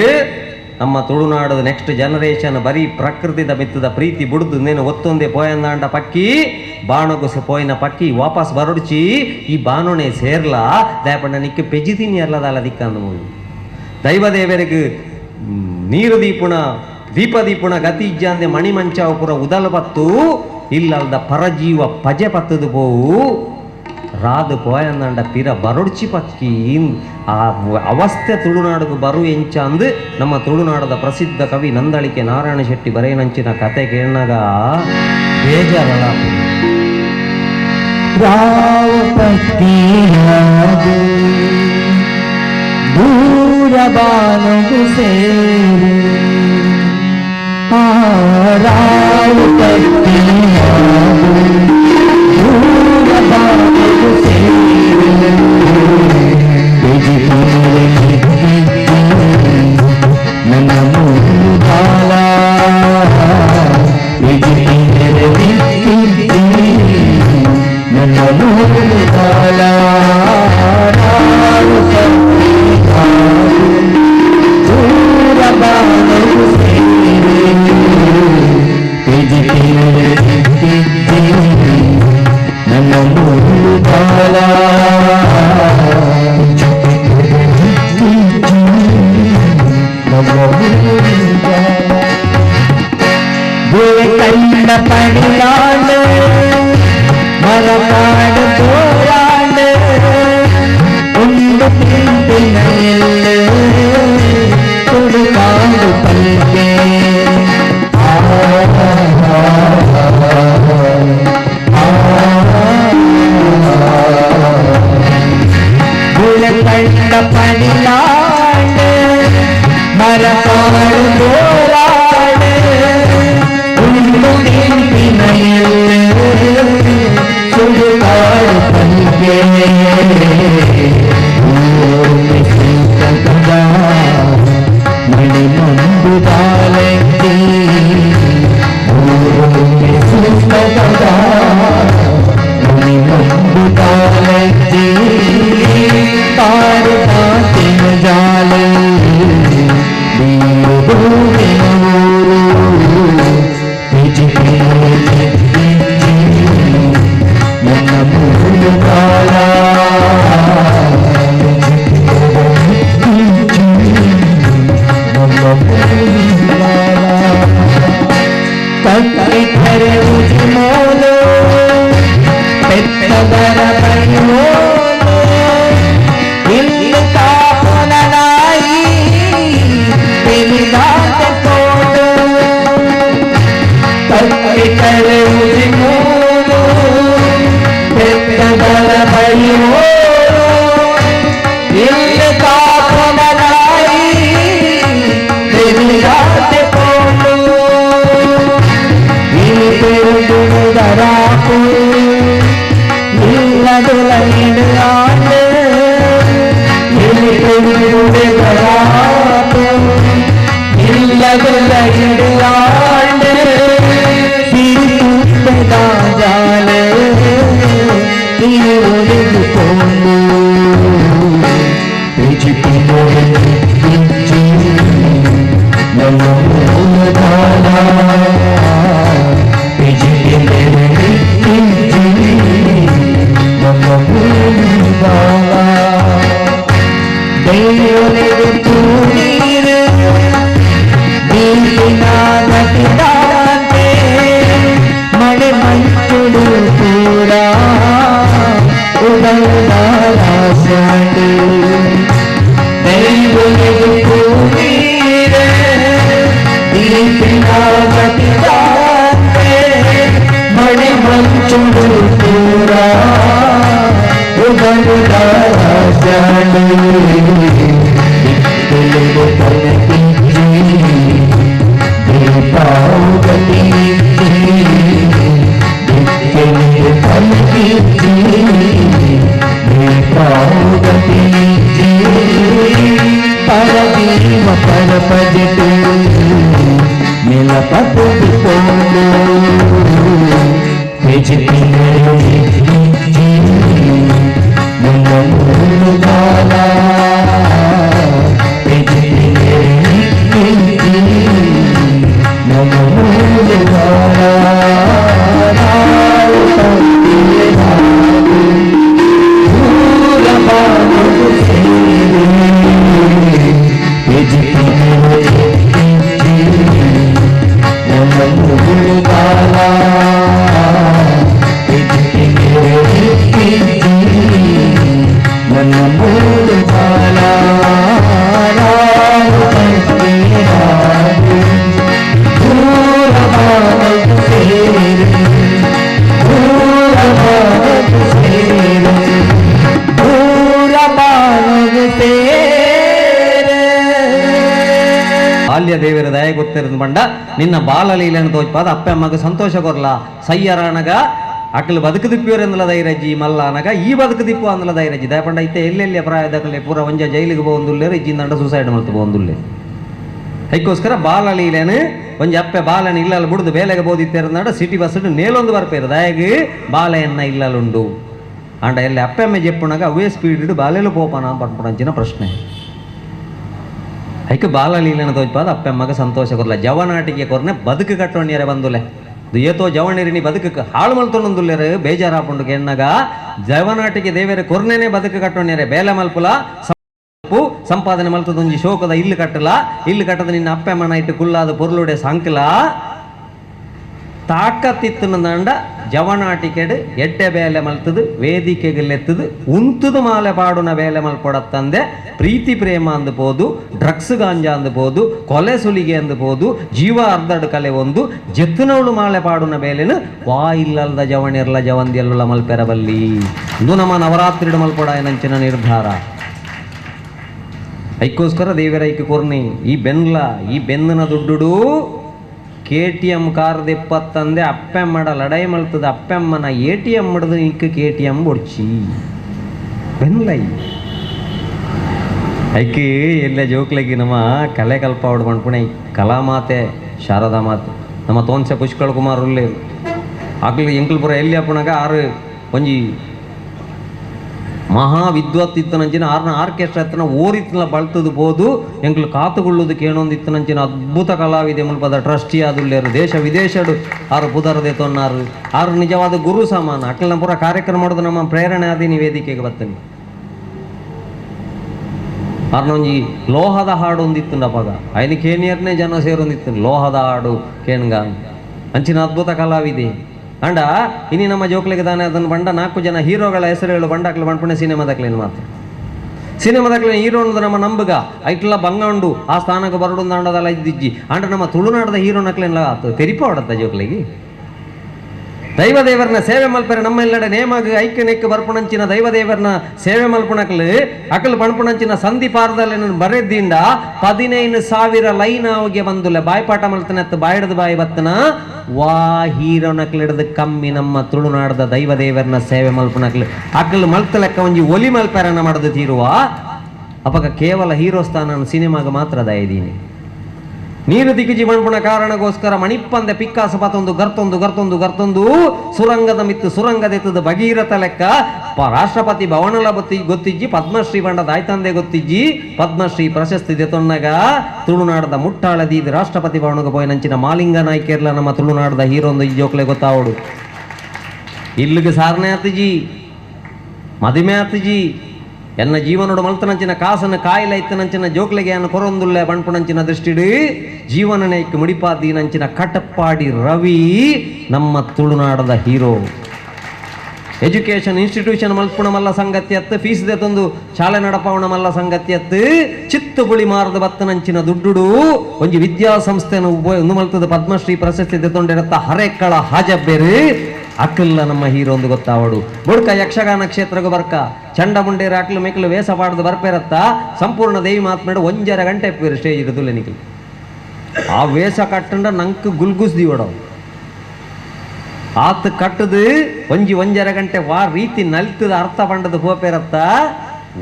ನಮ್ಮ ತುಳುನಾಡದ ನೆಕ್ಸ್ಟ್ ಜನರೇಷನ್ ಬರೀ ಪ್ರಕೃತಿದ ಮಿತ್ತದ ಪ್ರೀತಿ ಬುಡ್ದು ನೇನು ಒತ್ತೊಂದೇ ಪೋಯಂದಾಂಡ ಪಕ್ಕಿ ಬಾಣಗುಸ ಪೋಯಿನ ಪಕ್ಕಿ ವಾಪಸ್ ಬರೊಡ್ಚಿ ಈ ಬಾಣೋಣೆ ಸೇರ್ಲಾ ದಯಪಂಡ ನಿಕ್ಕೆ ಪೆಜಿತೀನಿ ಅಲ್ಲದಲ್ಲ ದಿಕ್ಕಂದು ಮೂವಿ ದೈವದೇವರಿಗೆ ನೀರು ದೀಪುಣ ದೀಪ ದೀಪುಣ ಗತಿ ಇಜ್ಜಾಂದೆ ಮಣಿಮಂಚಾವು ಪುರ ಉದಲ ಪತ್ತು ಇಲ್ಲಲ್ದ ಪರಜೀವ ಪಜೆ ಪತ್ತದು ಪೋವು ರಾದು ಪೋಯಂದಂಡ ಪಿರ ಬರೊಡ್ಚಿ ಪಕ್ಕಿ ಆ ಅವಸ್ಥೆ ತುಳುನಾಡುಗು ಬರು ಎಂಚ ಅಂದು ನಮ್ಮ ತುಳುನಾಡದ ಪ್ರಸಿದ್ಧ ಕವಿ ನಂದಳಿಕೆ ನಾರಾಯಣ ಶೆಟ್ಟಿ ಬರೇನಂಚಿನ ಕತೆ ಕೇಳಿನಾಗ ಬೇಜಾರಲ್ಲ. ರಾವಪತಿಯಾದು ದೂರ ಬಾನಗು ಸೇರು ಆ ರಾವಪತಿಯಾದು ದೂರ ಬಾನಗು ಸೇರು ನನ್ನ ಮೂಲ ನನ್ನ ಮೂಲ ದೂರ ಬಾನಗು ನನ್ನ ಮೂಲ ಕಣ್ಣ ಪಡಿಲಾಂಡು ಮರಕಾಡು போராண்டு உண்டு பின்பினையில் கொடுக்காடு பல்கே கண்ட பணிலாண்டு மரக்காடு போராடு உண்டு பின்பினையில் சுடுகாடு பல்கே மணி ದೇವರ ದಯ ಗೊತ್ತಿರೋದು ಬಂಡ ನಿನ್ನ ಬಾಲಲೀಲೆಯನ್ನು ತೋಜ್ಪಾದ ಅಪ್ಪ ಅಮ್ಮಗ ಸಂತೋಷ ಕೊರ್ಲ ಸಯ್ಯರಾನಗ ಅಕಲು ಬದುಕು ದಿಪ್ಪಿಯವರೆಂದಲ ದೈರಜ್ಜಿ ಮಲ್ಲ ಅನಗ ಈ ಬದುಕು ದಿಪ್ಪು ಅಂದಲ ದೈರಜ್ಜಿ ದಯಪಂಡ ಐತೆ ಎಲ್ಲೆಲ್ಲಿ ಪ್ರಾಯದಕಲೆ ಪೂರ ಒಂಜ ಜೈಲಿಗೆ ಹೋಗುಲ್ಲೇರು ಇಜ್ಜಿಂದಂಡ ಸೂಸೈಡ್ ಮಲ್ತು ಹೋಗುಲ್ಲೆ. ಅದಕ್ಕೋಸ್ಕರ ಬಾಲಲೀಲೆನು ಒಂಜ ಅಪ್ಪೆ ಬಾಲನ ಇಲ್ಲಲ್ಲ ಬುಡ್ದು ಬೇಲೆಗೆ ಬೋದಿತ್ತೇರಂದ ಸಿಟಿ ಬಸ್ ನೇಲೊಂದು ಬರ್ಪೇರು ದಯಗೆ ಬಾಲೆಯನ್ನ ಇಲ್ಲಲುಂಡು ಅಂಡ ಎಲ್ಲಿ ಅಪ್ಪೆ ಅಮ್ಮೆ ಜೆಪ್ಪುನಾಗ ಅವೇ ಸ್ಪೀಡ್ ಬಾಲೆಲು ಪೋಪನ ಪನ್ಪುನಂಚಿನ ಪ್ರಶ್ನೆ. ಐಕೆ ಬಾಲಲೀಲೆನ ತೋಜ್ಪಾದ ಅಪ್ಪೆ ಅಮ್ಮಗ ಸಂತೋಷ ಕೊರ್ಲ ಜವನಾಟಿಗೆ ಕೊರ್ನೆ ಬದುಕು ಕಟ್ಟೋಣ್ಯರೆ ಬಂದುಲೆ ಏತೋ ಜವನಿರಿನಿ ಬದುಕು ಹಾಳು ಮಲ್ತೊಂದುಲ್ಲೇರು ಬೇಜಾರಾಪುಂಡು ಕೆಣ್ಣಗ ಜವನಾಟಿಗೆ ದೇವೇರೆ ಕೊರ್ನೆನೆ ಬದುಕು ಕಟ್ಟೋಣ್ಯರೆ ಬೇಲೆ ಮಲ್ಪುಲ ಸಂಪಾದನೆ ಮಲ್ತದೊಂಜಿ ಶೋಕದ ಇಲ್ಲು ಕಟ್ಟಲ ಇಲ್ಲು ಕಟ್ಟದ ನಿನ್ನ ಅಪ್ಪೆ ಅಮ್ಮನ ಇಟ್ಟು ಕುಲ್ಲಾದ ಪೊರ್ಲುಡೆ ಸಾಂಕಲ ತಾಕತ್ತಿತ್ತುನಂದ ಜವನಾಟಿಕೆಡು ಎಡ್ಡೆ ಬೇಲೆ ಮಲ್ತದು ವೇದಿಕೆಗೆಲ್ಲೆತ್ತದು ಉಂತುದು ಮಾಲೆ ಪಾಡುನ ಬೇಲೆ ಮಲ್ಪೊಡತ್ತಂದೆ ಪ್ರೀತಿ ಪ್ರೇಮ ಅಂದು ಪೋದು ಡ್ರಗ್ಸ್ ಗಾಂಜಾ ಅಂದು ಪೋದು ಕೊಲೆ ಸುಲಿಗೆ ಅಂದು ಪೋದು ಜೀವ ಅರ್ಧಡು ಕಲೆ ಒಂದು ಜೆತ್ತುನವಳು ಮಾಲೆ ಪಾಡುನ ಬೇಲೆನು ವಾ ಇಲ್ಲಲ್ದ ಜವಣಿರ್ಲ ಜವಂದಿಯಲ್ಲ ಮಲ್ಪೆರಬಲ್ಲಿ ಇಂದು ನಮ್ಮ ನವರಾತ್ರಿಡು ಮಲ್ಪೊಡಾಯನಂಚಿನ ನಿರ್ಧಾರ. ಐಕ್ಕೋಸ್ಕರ ದೇವರ ಐಕ್ಯ ಕೊರ್ನಿ ಈ ಬೆನ್ಲ ಈ ಬೆನ್ನನ ದುಡ್ಡುಡು K T M car ದೆಪ್ಪತ್ತಂದೆ ಅಪ್ಪೆಮ್ಮಡ ಲಡೈ ಮಲ್ತದ ಅಪ್ಪೆಮ್ಮನ A T M ಮಡದು ಇಕ್ಕ K T M ಬೊಡ್ಚಿ ಬೆನ್ಲೈ ಐಕಿ ಎಲ್ಲ ಜೋಕ್ಲಗಿ ನಮ್ಮ ಕಲೆ ಕಲ್ಪಾವಡು ಪಣ್ಪುಣೆ ಕಲಾಮಾತೆ ಶಾರದಾ ಮಾತೆ ನಮ್ಮ ತೋನ್ಸೆ ಪುಷ್ಕಳ ಕುಮಾರ್ ಉಲ್ಲೆ ಅಕ್ಲು ಎಂಕಲ್ಪುರ ಎಲ್ಲಿ ಅಪ್ಪಣಗ ಆರು ಒಂಜಿ ಮಹಾ ವಿದ್ವತ್ ಇತ್ತನಂಚಿನ ಆರ್ನ ಆರ್ಕೆಸ್ಟ್ರಾ ಎತ್ತನ ಓರಿತ್ತನ ಬಳ್ತದು ಬೋದು ಎಂಕ್ಲು ಕಾತುಗುಳ್ಳುದಕ್ಕೆ ಏನೊಂದಿತ್ತನಂಚಿನ ಅದ್ಭುತ ಕಲಾವಿದೆ ಮುಲ್ಪದ ಟ್ರಸ್ಟಿ ಆದುಲ್ಲೇರು ದೇಶ ವಿದೇಶಡು ಆರು ಪುದರದೆ ತೊನ್ನಾರು ಆರು ನಿಜವಾದ ಗುರು ಸಮಾನ ಅಕ್ಲನ ಪೂರ ಕಾರ್ಯಕ್ರಮ ಮಾಡೋದು ನಮ್ಮ ಪ್ರೇರಣೆ ಆದಿ ವೇದಿಕೆಗೆ ಬರ್ತೇನೆ. ಆರ್ನೊಂಜಿ ಲೋಹದ ಹಾಡು ಒಂದಿತ್ತುಂಡಪಗ ಐನ ಕೇನಿಯರ್ನೇ ಜನ ಸೇರೊಂದಿತ್ತು ಲೋಹದ ಹಾಡು ಕೇಣ್ಗ ಅಂಚಿನ ಅದ್ಭುತ ಕಲಾವಿದೆ. ಅಂಡ ಇನಿ ನಮ್ಮ ಜೋಕ್ಲಿಗೆ ತಾನೆ ಅದನ್ನು ಬಂಡ 4 ಜನ ಹೀರೋಗಳ ಹೆಸರುಗಳು ಬಂಡಾಕ್ಲು ಬಂಡ್ಪುಣೆ ಸಿನಿಮಾದಕ್ಲೇನು ಮಾತ್ರ ಸಿನಿಮಾದಕ್ಲೇನು ಹೀರೋ ಅನ್ನೋದು ನಮ್ಮ ನಂಬುಗ ಐಟ್ಲ ಬಂಗ ಉಂಡು ಆ ಸ್ಥಾನಕ್ಕೆ ಬರಡು ಅಂಡದಲ್ಲ ಇದ್ದಿಜ್ಜಿ ಅಂಡ ನಮ್ಮ ತುಳುನಾಡದ ಹೀರೋನಕ್ಲೇನ ತೆರಿಪ ಹೊಡತ್ತ ಜೋಕ್ಲಿಗೆ ದೈವ ದೇವರನ್ನ ಸೇವೆ ಮಲ್ಪರೆ ನಮ್ಮ ಎಲ್ಲೆಡೆ ನೇಮಾಗ ಐಕ್ಯ ನೆಕ್ಕ ಬರ್ಪುಣಂಚಿನ ದೈವ ದೇವರನ್ನ ಸೇವೆ ಮಲ್ಪುಣಕ್ಲು ಅಕಲ್ ಪಣಪುಣಂಚಿನ ಸಂಧಿ ಪಾರದಲ್ಲಿ ಬರೆದಿಂದ 15,000 ಲೈನ್ ಅವಿಗೆ ಬಂದುಲ್ಲ ಬಾಯ್ಪಾಠ ಮಲ್ತನತ್ತು ಬಾಯಿಡದು ಬಾಯಿ ಬತ್ತನ ವಾ ಹೀರೋನಕ್ಲಿಡದು ಕಮ್ಮಿ ನಮ್ಮ ತುಳುನಾಡದ ದೈವ ದೇವರನ್ನ ಸೇವೆ ಮಲ್ಪುಣಕ್ಲು ಅಕಲ್ ಮಲ್ತ ಲೆಕ್ಕ ಒಂಜಿ ಒಲಿ ಮಲ್ಪೆರನ್ನ ಮಾಡದು ತೀರುವ ಅಪಗ ಕೇವಲ ಹೀರೋ ಸ್ಥಾನ ಸಿನಿಮಾಗ ಮಾತ್ರ ದಯದೀನಿ. ನೀರು ದಿಕ್ಕಿಜಿ ಮಣ್ಪುಣ ಕಾರಣಕ್ಕೋಸ್ಕರ ಮಣಿಪ್ಪಂದೆ ಪಿಕ್ಕಾಸ ಪತೊಂದು ಗರ್ತೊಂದು ಗರ್ತೊಂದು ಗರ್ತೊಂದು ಸುರಂಗದ ಮಿತ್ತು ಸುರಂಗದೆತ್ತದ ಭಗೀರಥ ಲೆಕ್ಕ ರಾಷ್ಟ್ರಪತಿ ಭವನಲ ಗೊತ್ತಿಜ್ಜಿ ಪದ್ಮಶ್ರೀ ಬಂಡದ ಆಯ್ತಂದೆ ಗೊತ್ತಿಜ್ಜಿ ಪದ್ಮಶ್ರೀ ಪ್ರಶಸ್ತಿ ದೆತೊನ್ನಗ ತುಳುನಾಡದ ಮುಟ್ಟಾಳದೀದ್ ರಾಷ್ಟ್ರಪತಿ ಭವನಗ ಪೋಯಿನಂಚಿನ ಮಾಲಿಂಗ ನಾಯ್ಕೇರ್ಲ ನಮ್ಮ ತುಳುನಾಡದ ಹೀರೋಂದು ಈ ಜೋಕ್ಲೆ ಗೊತ್ತಾವಡು. ಇಲ್ಲಿಗೆ ಸಾರಣೆ ಆತಜಿ ಮದಿಮೆ ಆತಜಿ ಎನ್ನ ಜೀವನೋಡು ಮಲ್ತನಂಚಿನ ಕಾಸನ್ನು ಕಾಯಿಲೆ ಇತ್ತನಂಚಿನ ಜೋಕ್ಲೆಗೆ ಅನ್ನು ಕೊರೊಂದುಲ್ಲೆ ಬಣ್ಪುಣಂಚಿನ ದೃಷ್ಟಿಡು ಜೀವನನೇಕ್ ಮುಡಿಪಾದೀನಂಚಿನ ಕಟಪ್ಪಾಡಿ ರವಿ ನಮ್ಮ ತುಳುನಾಡದ ಹೀರೋ. ಎಜುಕೇಷನ್ ಇನ್ಸ್ಟಿಟ್ಯೂಷನ್ ಮಲ್ಪುಣ ಮಲ್ಲ ಸಂಗತಿ ಅತ್ತು, ಫೀಸ್ ದೆತೊಂದು ಶಾಲೆ ನಡಪಾವಣ ಮಲ್ಲ ಸಂಗತಿ ಅತ್ತು, ಚಿತ್ತು ಬುಳಿ ಮಾರದ ಬತ್ತನಂಚಿನ ದುಡ್ಡುಡು ಒಂಜಿ ವಿದ್ಯಾಸಂಸ್ಥೆನ ಒಂದು ಮಲ್ತದ ಪದ್ಮಶ್ರೀ ಪ್ರಶಸ್ತಿ ದೆತೊಂಡಿರತ್ತ ಹರೇಕಳ ಹಾಜಬ್ಬೇರು ಅಕ್ಕಲ್ಲ ನಮ್ಮ ಹೀರೋ ಒಂದು ಗೊತ್ತಾವಡು. ಬುಡ್ಕ ಯಕ್ಷಗಾನ ಕ್ಷೇತ್ರಗೂ ಬರ್ಕ ಚಂಡ ಮುಂಡೇರು ಅಕ್ಲು ಮೆಕ್ಲು ವೇಷ ಪಾಡ್ದು ಬರ್ಪೇರತ್ತ ಸಂಪೂರ್ಣ ದೇವಿ ಮಾತ್ಮೇಡು 1.5 ಗಂಟೆ ಎಪ್ಪೇರು ಸ್ಟೇಜ್ ಇರುದಿಲ್ಲ ನಿಖಿಲ್. ಆ ವೇಷ ಕಟ್ಟಂಡ ನಂಕ್ ಗುಲ್ಗುಸ್ ದಿವಡವು ಆತ ಕಟ್ಟದು ಒಂಜಿ 1.5 ಗಂಟೆ ವಾ ರೀತಿ ನಲ್ತದ ಅರ್ಥ ಪಂಡದ ಪೋಪೇರತ್ತ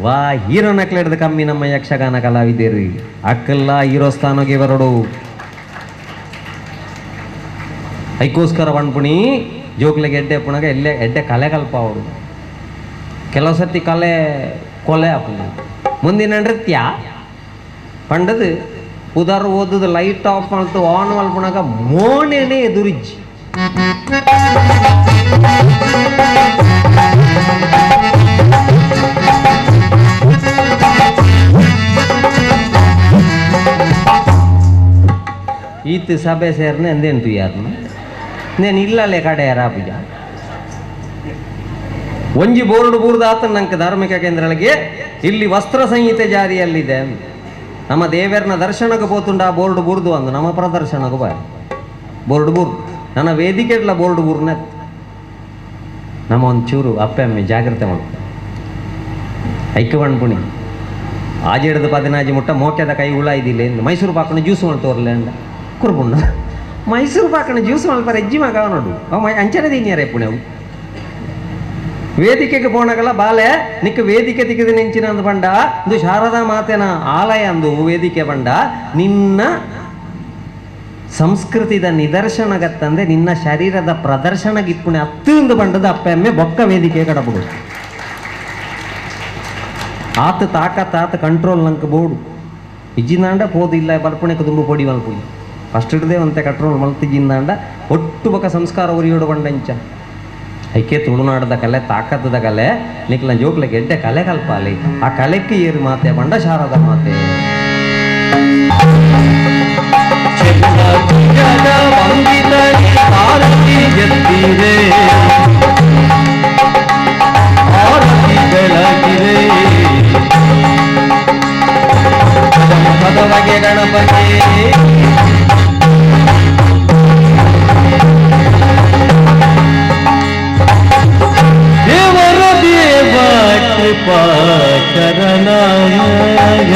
ವಾ ಹೀರೋ ನಕ್ಲೆಡ್ದು ಕಮ್ಮಿ ನಮ್ಮ ಯಕ್ಷಗಾನ ಕಲಾವಿದರು ಅಕ್ಕಲ್ಲ ಹೀರೋ ಸ್ಥಾನಗೆ ಬರಡು. ಐಕೋಸ್ಕರ ಪಣ್ಪುಣಿ ಜೋಕ್ಲೆಗೆ ಎಡ್ಡೆ ಪುಣಗ ಎಲ್ಲೆ ಎಡ್ಡೆ ಕಲೆ ಕಲ್ಪಾವಡು. ಕೆಲವು ಸರ್ತಿ ಕಲೆ ಕೊಲೆ ಆಪುಂಡು. ಮುಂದಿನ ನೃತ್ಯ ಪಂಡದು ಉದಾರ ಓದದು ಲೈಟ್ ಆಫ್ ಮಾಡ್ತು ಆನ್ ಮಲ್ಪುಣಗ ಮೋಣೆನೆ ಎದುರಿಜ್ಜಿ. ಈತ ಸಭೆ ಸೇರ್ನೆ ಅಂದೇನು ಯಾರನ್ನ నేను ಇಲ್ಲಲೇ ಕಡೆ ರಾಪುಜ ಒಂಜಿ ಬೋರ್ಡ್ ಬೂರ್ದಾತ ನಂಗೆ ಧಾರ್ಮಿಕ ಕೇಂದ್ರಗಳಿಗೆ ಇಲ್ಲಿ ವಸ್ತ್ರ ಸಂಹಿತೆ ಜಾರಿಯಲ್ಲಿದೆ. ನಮ್ಮ ದೇವರನ ದರ್ಶನಕ್ಕೆ ಪೋತುಂಡ ಆ ಬೋರ್ಡ್ ಬೂರ್ದು ಅಂದು ನಮ್ಮ ಪ್ರದರ್ಶನಕ್ಕೆ ಬಾಯ್ ಬೋರ್ಡ್ ಬೂರ್ದು ನನ್ನ ವೇದಿಕೆ ಇಡ್ಲ ಬೋರ್ಡ್ ಬೂರ್ನ ನಮ್ಮ ಒಂಚೂರು ಅಪ್ಪೆ ಅಮ್ಮೆ ಜಾಗ್ರತೆ ಮಾಡ್ತಾರೆ. ಐಕ್ಯ ಪಣಪುಣಿ ಆಜೆಡ್ದು 15 ಮುಟ್ಟ ಮೋಕ್ಯದ ಕೈ ಉಳ ಇದಿಲ್ಲ ಎಂದು ಮೈಸೂರು ಪಾಕನ ಜ್ಯೂಸ್ ಮಾಡ್ತೋರ್ಲೆ ಅಂಡ ಕುರ್ಬುಣ್ಣ ಮೈಸೂರು ಪಾಕನ ಜ್ಯೂಸ್ ಮಲ್ಪರ ಎಜ್ಜಿ ಮಗ ನೋಡು ಅವ ಅಂಚನೆ ತಿನ್ಯಾರೆ ಪುಣೆ ಅವು ವೇದಿಕೆಗೆ ಪೋಣಗಲ್ಲ ಬಾಲೆ ನಿಕ್ಕ ವೇದಿಕೆ ತಿಕ್ಕಿದ ನೆಂಚಿನ ಅಂದು ಬಂಡ ಇಂದು ಶಾರದಾ ಮಾತೆನ ಆಲಯ ಅಂದು ವೇದಿಕೆ ಬಂಡ ನಿನ್ನ ಸಂಸ್ಕೃತಿದ ನಿದರ್ಶನಗತ್ತಂದೆ ನಿನ್ನ ಶರೀರದ ಪ್ರದರ್ಶನಗಿಪ್ಪುಣೆ ಅತ್ತಂದು ಬಂಡದ ಅಪ್ಪೆಮ್ಮೆ ಬೊಕ್ಕ ವೇದಿಕೆ ಕಡಬುಡು. ಆತ ತಾಕತ್ ಆತ ಕಂಟ್ರೋಲ್ ನಂಗೆ ಬೋಡು ಇಜ್ಜಿಂದಾಂಡ ಪೋದು ಇಲ್ಲ ಬರ್ಪುಣೆಗೆ ತುಂಬ ಪೊಡಿ ಮಲ್ಪುಣಿ ಫಸ್ಟ್ ಹಿಡ್ದೆ ಒಂತೆ ಕಂಟ್ರೋಲ್ ಮಲ್ತಿಜ್ಜಿಂದಾಂಡ ಒಟ್ಟು ಬೊಕ್ಕ ಸಂಸ್ಕಾರ ಉರಿಯೋಡು ಬಂಡಂಚ. ಐಕೆ ತುಳುನಾಡದ ಕಲೆ ತಾಕತ್ತದ ಕಲೆ ನಿಕ್ಲ ಜೋಕ್ಲ ಗೆಡ್ಡೆ ಕಲೆ ಕಲ್ಪಾಲಿ ಆ ಕಲೆಕ್ಕೆ ಏರು ಮಾತೆ ಬಂಡ ಶಾರದ ಮಾತೆ. ಗಣಪತಿ ದೇವರ ದೇವ ಕೃಪಾ ಚರಣಾಯ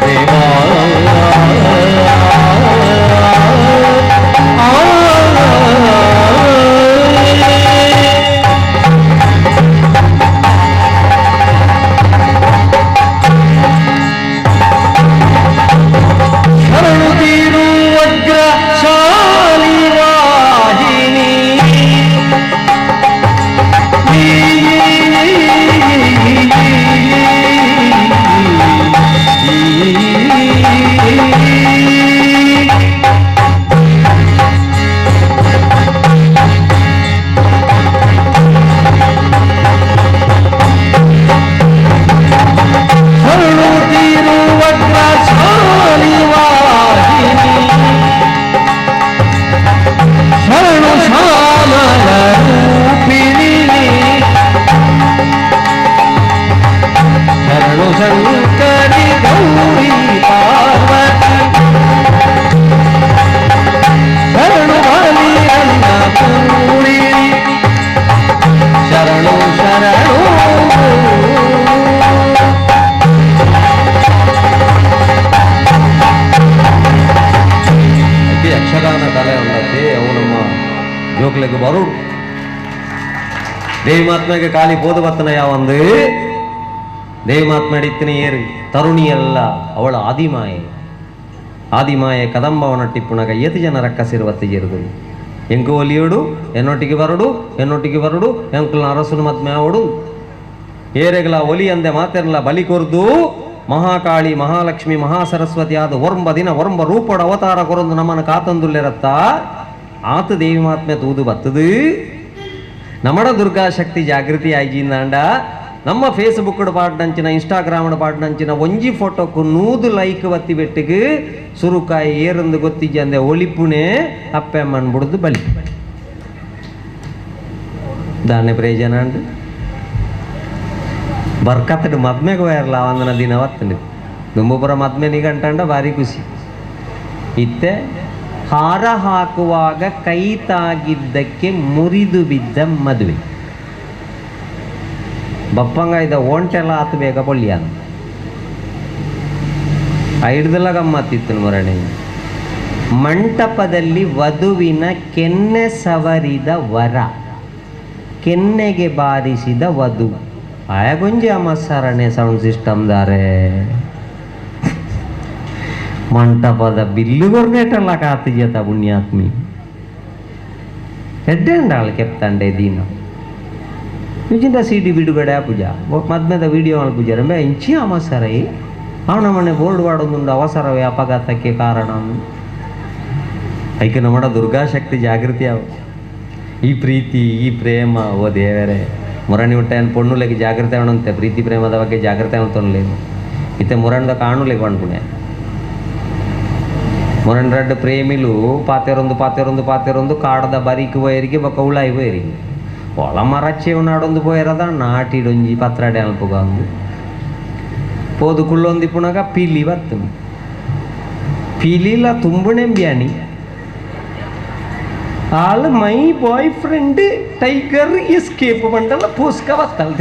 ದೇವಾ. ನಮ್ಮ ಜೋಕ್ಲೆಗ್ ಬರು ದೇವಿ ಮಾತ್ಮೆಗೆ ಖಾಲಿ ಪೋದು ಬತ್ತನ ಯಾವಂದು ದೇವಿ ಮಾತ್ಮೆ ಇತ್ತಿನ ಏರು ತರುಣಿಯಲ್ಲ ಅವಳ ಆದಿಮಾಯೆ ಆದಿಮಾಯೆ ಕದಂಬವನಟ್ಟಿಪ್ಪುನಗ ಏತು ಜನ ರಕ್ಕಸಿರು ಬತ್ತಿಜೇರುದು ಎಂಕು ಒಲಿಯೋಡು ಎನ್ನೊಟ್ಟಿಗೆ ಬರಡು ಎನ್ನೊಟ್ಟಿಗೆ ಬರಡು ಎಂಕುಲ್ನ ಅರಸುನ ಮದ್ಮೆ ಆವಡು ಏರೆಗಳ ಒಲಿ ಅಂದೆ ಮಾತೆರ್ಲ ಬಲಿ ಕೊರ್ದು ಮಹಾಕಾಳಿ ಮಹಾಲಕ್ಷ್ಮಿ ಮಹಾಸರಸ್ವತಿ ಆದ ಒರ್ಂಬ ದಿನ ಒರ್ಂಬ ರೂಪಡ ಅವತಾರ ಕೊರೊಂದು ನಮ್ಮನ್ನು ಕಾತಂದುಲ್ಲೆರತ್ತ ಆತ ದೇವಿ ಮಾತ್ಮೆ ತೂದು ಬತ್ತದು ನಮಡ ದುರ್ಗಾಶಕ್ತಿ ಜಾಗೃತಿ ಆಯ್ಜಿಂದಾಂಡ ನಮ್ಮ ಫೇಸ್ಬುಕ್ ಪಾಡ್ನಂಚಿನ ಇನ್ಸ್ಟಾಗ್ರಾಮ್ ಪಾಡ್ನಂಚಿನ ಒಂಜಿ ಫೋಟೋಕು 100 ಲೈಕ್ ಬತ್ತಿ ಬೆಟ್ಟಿಗೆ ಸುರುಕಾಯಿ ಏರಂದು ಗೊತ್ತಿಜ್ಜಂದೆ ಒಲಿಪುಣೆ ಅಪ್ಪೆ ಅಮ್ಮನ್ ಬುಡ್ದು ಬಲಿ ದಾನೆ ಪ್ರಯೋಜನ ಅಂಡ್ ಬರ್ಕತ್ತಡು ಮದ್ಮೆಗೆ ಹೋಯರ್ಲ ಒಂದನ ದಿನ ಬತ್ತಂಡು ದುಂಬಪುರ ಮದ್ಮೆ ನಿಗಂಟಂಡ ಭಾರಿ ಖುಷಿ ಇತ್ತೆ ಹಾರ ಹಾಕುವಾಗ ಕೈ ತಾಗಿದ್ದಕ್ಕೆ ಮುರಿದು ಬಿದ್ದ ಮದುವೆ ಬಪ್ಪಂಗ ಇದ್ದ ಓಂಟೆಲ್ಲ ಆತು ಬೇಗ ಪೊಳ್ಳಿಯಾನ ಐಡ್ದೆಲ್ಲ ಗಮ್ಮತ್ತಿತ್ತು ಮರಣೆ. ಮಂಟಪದಲ್ಲಿ ವಧುವಿನ ಕೆನ್ನೆ ಸವರಿದ ವರ, ಕೆನ್ನೆಗೆ ಬಾರಿಸಿದ ವಧು. ಆಯಗೊಂಜಿ ಅಮಸರಣೆ ಸೌಂಡ್ ಸಿಸ್ಟಮ್ದಾರೆ ಮಂಟಪದ ಬಿಲ್ಲು ಗೊರ್ನೇಟಲ್ಲ ಕಾತಿಜತ ಪುಣ್ಯಾತ್ಮಿ ಎಡ್ಡೆಂಡಾಳು ಕೆಪ್ತಂಡೆ ದೀನ ನಿಜಿಂದ ಸಿಡಿ ಬಿಡುಗಡೆ ಪೂಜಾ ಮದ್ಮೆದ ವಿಡಿಯೋ ಪೂಜಾ ರಂಬೆ ಇಂಚಿ ಅಮಸರೈ ಅವನ ಮನೆ ಬೋರ್ಡ್ ವಾಡೊಂದುಂಡು ಅವಸರವೇ ಅಪಘಾತಕ್ಕೆ ಕಾರಣ. ಐಕೆ ನಮ್ಮಡ ದುರ್ಗಾಶಕ್ತಿ ಜಾಗೃತಿ ಅವು ಈ ಪ್ರೀತಿ ಈ ಪ್ರೇಮ ಓ ದೇವರೇ ಮುರಣಿ ಹುಟ್ಟ ಪೊಣ್ಣುಲೆಗೆ ಜಾಗೃತಿ ಅವನಂತೆ ಪ್ರೀತಿ ಪ್ರೇಮದ ಬಗ್ಗೆ ಜಾಗೃತಿ ಅವನು ಇತ್ತೆ ಮುರಣ್ದ ಕಾಣುಲೆಗೆ ಪುಣ್ಯ ಮುರಣ್ ರಡ್ಡು ಪ್ರೇಮಿಲು ಪಾತೆರೊಂದು ಪಾತೆರೊಂದು ಪಾತೆರೊಂದು ಕಾಡದ ಬರಿಕ್ ಪೋಯರಿಗೆ ಬೊಕ್ಕ ಉಳಾಯಿ ಪೋಯರಿಗೆ ಒಳ ಮರಚ್ಚೇವು ನಾಡೊಂದು ಪೋಯರದ ನಾಟಿಡೊಂಜಿ ಪತ್ರಡೆ ಅಲ್ಪುಗ ಒಂದು ಪೋದು ಕುಳ್ಳೊಂದು ಪುನಗ ಪಿಲಿ ಬರ್ತದೆ ಪಿಲಿಲ ತುಂಬುಣೆಂಬ್ಯಾಣಿ ಆಳು my boy friend tiger escape ಬಂಡಲ್ಲ ಪೋಸ್ಕ ಬತ್ತಲ್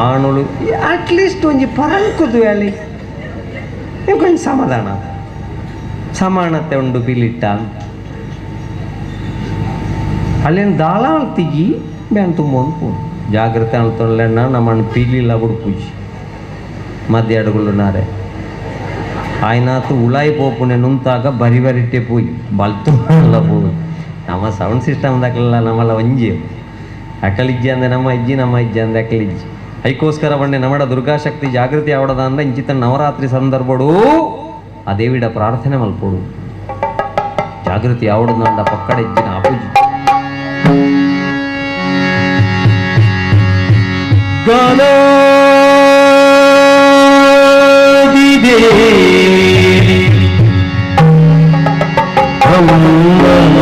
ಆಣುಳು ಅಟ್ಲೀಸ್ಟ್ ಒಂಜಿ ಪರಂಕುದು ಅಲ್ಲಿ ಕೊಂಚ ಸಮಾಧಾನ ಸಮಾನತೆ ಉಂಡು ಪಿಲಿಟ್ಟ ಅಲ್ಲೇನು ದಾಳ ತಿಗಿ ಬ್ಯಾನ್ ತುಂಬೋದು ಪೋ ಜಾಗ್ರತೆ ಅಲ್ತೊಳ್ಳೆಣ್ಣ ನಮ್ಮನ್ನು ಪಿಲಿಲ್ಲ ಬುಡ್ಪೂಜಿ ಮಧ್ಯ ಅಡುಗುಳುನಾರೆ ಆಯ್ನಾತು ಉಳಾಯಿ ಪೋಪುನೆ ನುಂತಾಗ ಬರಿ ಬರಿಟ್ಟೆ ಪೋಯಿ ಬಲ್ತು ಪೋಯಿ ನಮ್ಮ ಸೌಂಡ್ ಸಿಸ್ಟಮ್ ದಾಕಲ್ಲ ನಮ್ಮಲ್ಲ ಒಂಜಿ ಅಕಲಿಜ್ಜಿ ಅಂದೆ ನಮ್ಮ ಅಜ್ಜಿ ನಮ್ಮ ಅಜ್ಜಿ ಅಂದೆ ಅಕಲಿಜ್ಜಿ. ಐಕೋಸ್ಕರ ಬಂಡೆ ನಮ್ಮಡ ದುರ್ಗಾಶಕ್ತಿ ಜಾಗೃತಿ ಆವಡದ ಅಂದ ಇಂಚಿತ ನವರಾತ್ರಿ ಸಂದರ್ಭಡು ಆ ದೇವಿಡ ಪ್ರಾರ್ಥನೆ ಮಲ್ಪೋಡು ಜಾಗೃತಿ ಆವಡದ ಪಕ್ಕಡೆಜ್ಜಿನ ಆಪೂಜಿ ಗಣಾದಿದೇವಿ ಬ್ರಹ್ಮಣ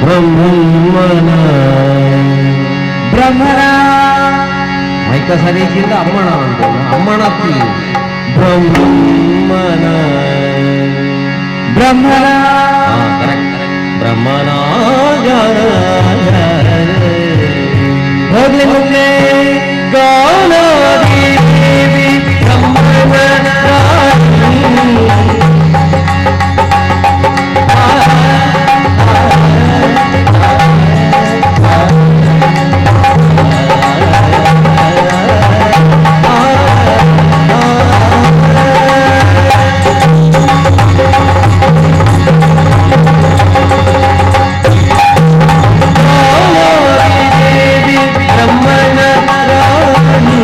ಬ್ರಹ್ಮಣ ಬ್ರಹ್ಮಣ ಮೈಕ ಸರಿಯಿಂದ ಅಮ್ಮಣ ಅಂತ ಅಮ್ಮಣ ಬ್ರಹ್ಮಣ ಬ್ರಹ್ಮಣ ಕರೆಕ್ಟ್ ಬ್ರಹ್ಮಣ ಹೋಗ್ಲಿ ಮುಂದೆ ಗಾನಾದಿದೇವಿ ಬ್ರಹ್ಮಣ ಬ್ರಹ್ಮಣ ರಾಣಿ.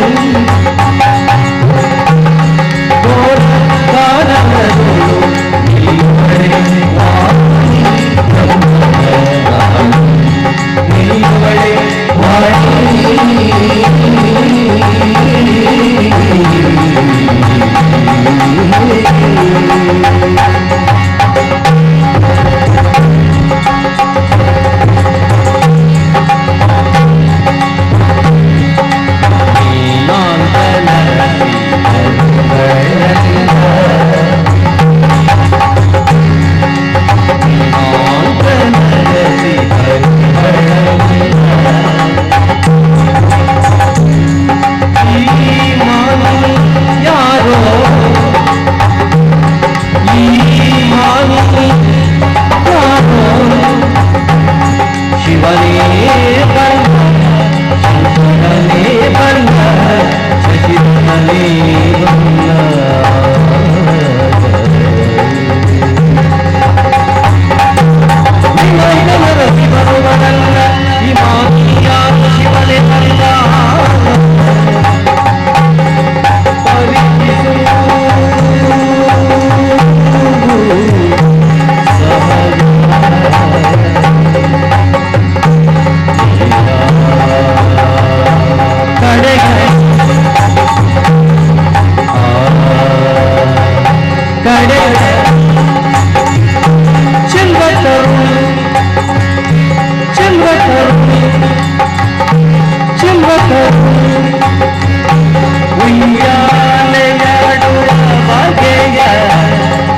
ಉಯ್ಯಾಲೆಯಾಡುವ ಬಗೆಯ,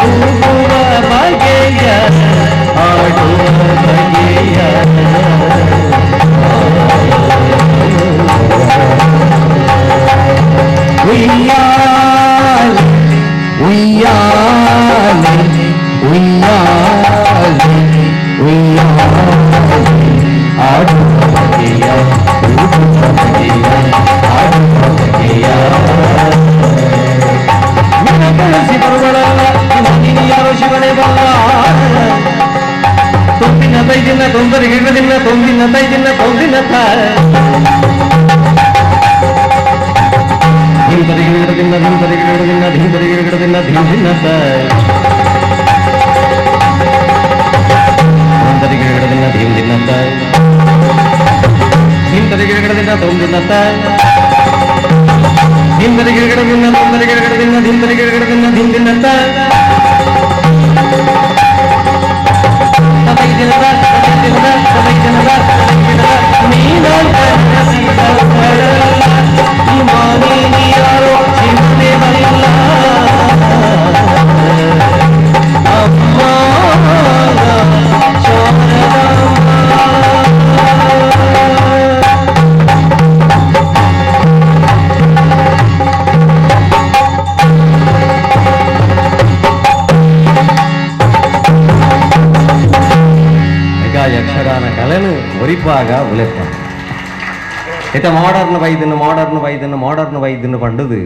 ತೂಗುವ ಬಗೆಯ, ಆಡುವ ಬಗೆಯ. ಉಯ್ಯಾಲೆ ಉಯ್ಯಾಲೆ ಉಯ್ಯಾಲೆ ಉಯ್ಯಾಲೆ, ಆಡುವ ಬಗೆಯ, ತೂಗುವ ಬಗೆಯ, ಆಡುವ ಬಗೆಯ. ನಿನ್ನ ಕಳಿಸಿ ಬರುವಳಲ್ಲ, ನೀನು ಯಾರೋ ಶಿವನೇ ಬಲ್ಲ. ತೊಂಬಿನ ತೈದಿನ ತೊಂದರೆ ಗಿಡದಿನ, ತೊಂಬಿನ ತೈದಿನ ತೊಂಬಿನ ಧಿಂತರಿ ಗಿಡದಿನ, ಧಿಂತರಿ ಗಿಡದಿನ, ಧಿಂತರಿ ಗಿಡದಿನ, ಧಿಂಧಿನ ತೊಂದರೆ ಗಿಡದಿನ, ಧಿಂದಿನ ಧಿಂತರಿ ಗಿಡದಿನ, ತೊಂದಿನ ಧಿಂತರಿ ಗಿಡದಿನ, ತೊಂದರೆ ಗಿಡದಿನ, ಧಿಂತರಿ ಗಿಡದಿನ, ಧಿಂದಿನ ಯಕ್ಷಗಾನ ಕಲೆನು ಒರಿಪಾಗ ಉಲೆಪ್ಪ. ಇತ್ತ ಮಾಡರ್ನ್ ವೈದ್ಯನು, ಮಾಡರ್ನ್ ವೈದ್ಯನು, ಮಾಡರ್ನ್ ವೈದ್ಯನು ಪಂಡುದು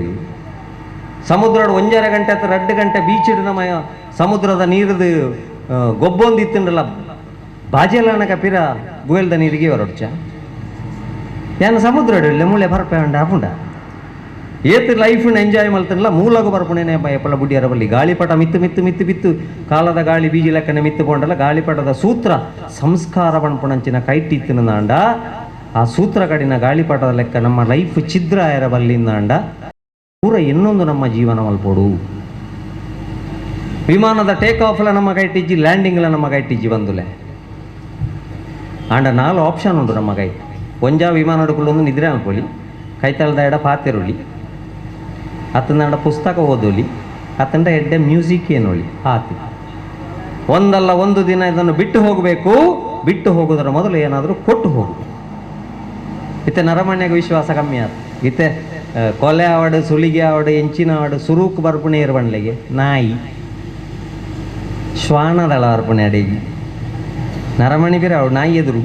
ಸಮುದ್ರದ ಒಂಜರ ಗಂಟೆ ಅಥವಾ 2 ಗಂಟೆ ಬೀಚ್ ನಮ್ಮ ಸಮುದ್ರದ ನೀರುದು ಗೊಬ್ಬೊಂದು ಇತ್ತಂಡಲ್ಲ, ಬಾಜೆಲನ ಕಪಿರ ಗುವೆಲ್ದ ನೀರಿಗೆ ಹೊರಡ್ಚ ಯಾನು ಸಮುದ್ರ ಮೂಳೆ ಬರ್ಪೆ ಉಂಡ ಆಪುಂಡ ಏತ್ ಲೈಫ್ ಎಂಜಾಯ್ ಮಲ್ತನಲ್ಲ ಮೂಲಗ ಬರ್ಪುಣೇನೆ ಎಪ್ಪಲ ಬುಡ್ಡಿಯರ ಬಲ್ಲಿ. ಗಾಳಿಪಟ ಮಿತ್ತು ಮಿತ್ತು ಮಿತ್ತು ಬಿತ್ತು ಕಾಲದ ಗಾಳಿ ಬೀಜಿ ಲೆಕ್ಕನೆ ಮಿತ್ತು ಪೋಂಡಲ್ಲ. ಗಾಳಿಪಟದ ಸೂತ್ರ ಸಂಸ್ಕಾರ ಪಣಪುಣಂಚಿನ ಕೈಟಿತ್ತಿನಾಂಡ ಆ ಸೂತ್ರ ಕಡಿನ ಗಾಳಿಪಟದ ಲೆಕ್ಕ ನಮ್ಮ ಲೈಫ್ ಛಿದ್ರ ಆಯರ ಬಲ್ಲಿಂದಾಂಡ ಪೂರ ಇನ್ನೊಂದು ನಮ್ಮ ಜೀವನ ಮಲ್ಪೋಡು. ವಿಮಾನದ ಟೇಕ್ ಆಫ್ಲ ನಮ್ಮ ಕೈಟಿಜ್ಜಿ, ಲ್ಯಾಂಡಿಂಗ್ಲ ನಮ್ಮ ಕೈಟಿಜ್ಜಿ ಬಂದುಲೆ ಆಂಡ 4 ಆಪ್ಷನ್ ಉಂಟು ನಮ್ಮ ಕೈ. ಒಂಜಾ ವಿಮಾನ ಹಿಡ್ಕೊಳ್ಳೊಂದು ನಿದ್ರೆ ಅನ್ಕೊಳ್ಳಿ, ಕೈತಾಳದ ಎಡ ಪಾತೆರುಳಿ, ಅತ್ತಂದ ಪುಸ್ತಕ ಓದೋಲಿ, ಅತ್ತಂಡ ಎಡ್ಡೆ ಮ್ಯೂಸಿಕ್ ಏನೋಳಿ ಆತಿ. ಒಂದಲ್ಲ ಒಂದು ದಿನ ಇದನ್ನು ಬಿಟ್ಟು ಹೋಗಬೇಕು. ಬಿಟ್ಟು ಹೋಗೋದರ ಮೊದಲು ಏನಾದರೂ ಕೊಟ್ಟು ಹೋಗು. ಇತ್ತೆ ನರಮಣ್ಯಗೆ ವಿಶ್ವಾಸ ಕಮ್ಮಿ ಆತು. ಇತ್ತೆ ಕೊಲೆ ಆವಡು, ಸುಲಿಗೆ ಆವಡು, ಎಂಚಿನ ಆವಡು, ಸುರೂಕ್ ಬರ್ಪುಣೆ ಇರುವಣ್ಲೆಗೆ ನಾಯಿ ಶ್ವಾನದಳ ಅರ್ಪಣೆ ಅಡಿಗೆ ನರಮಣಿ ಬೇರೆ ಅವಳು ನಾಯಿ ಎದುರು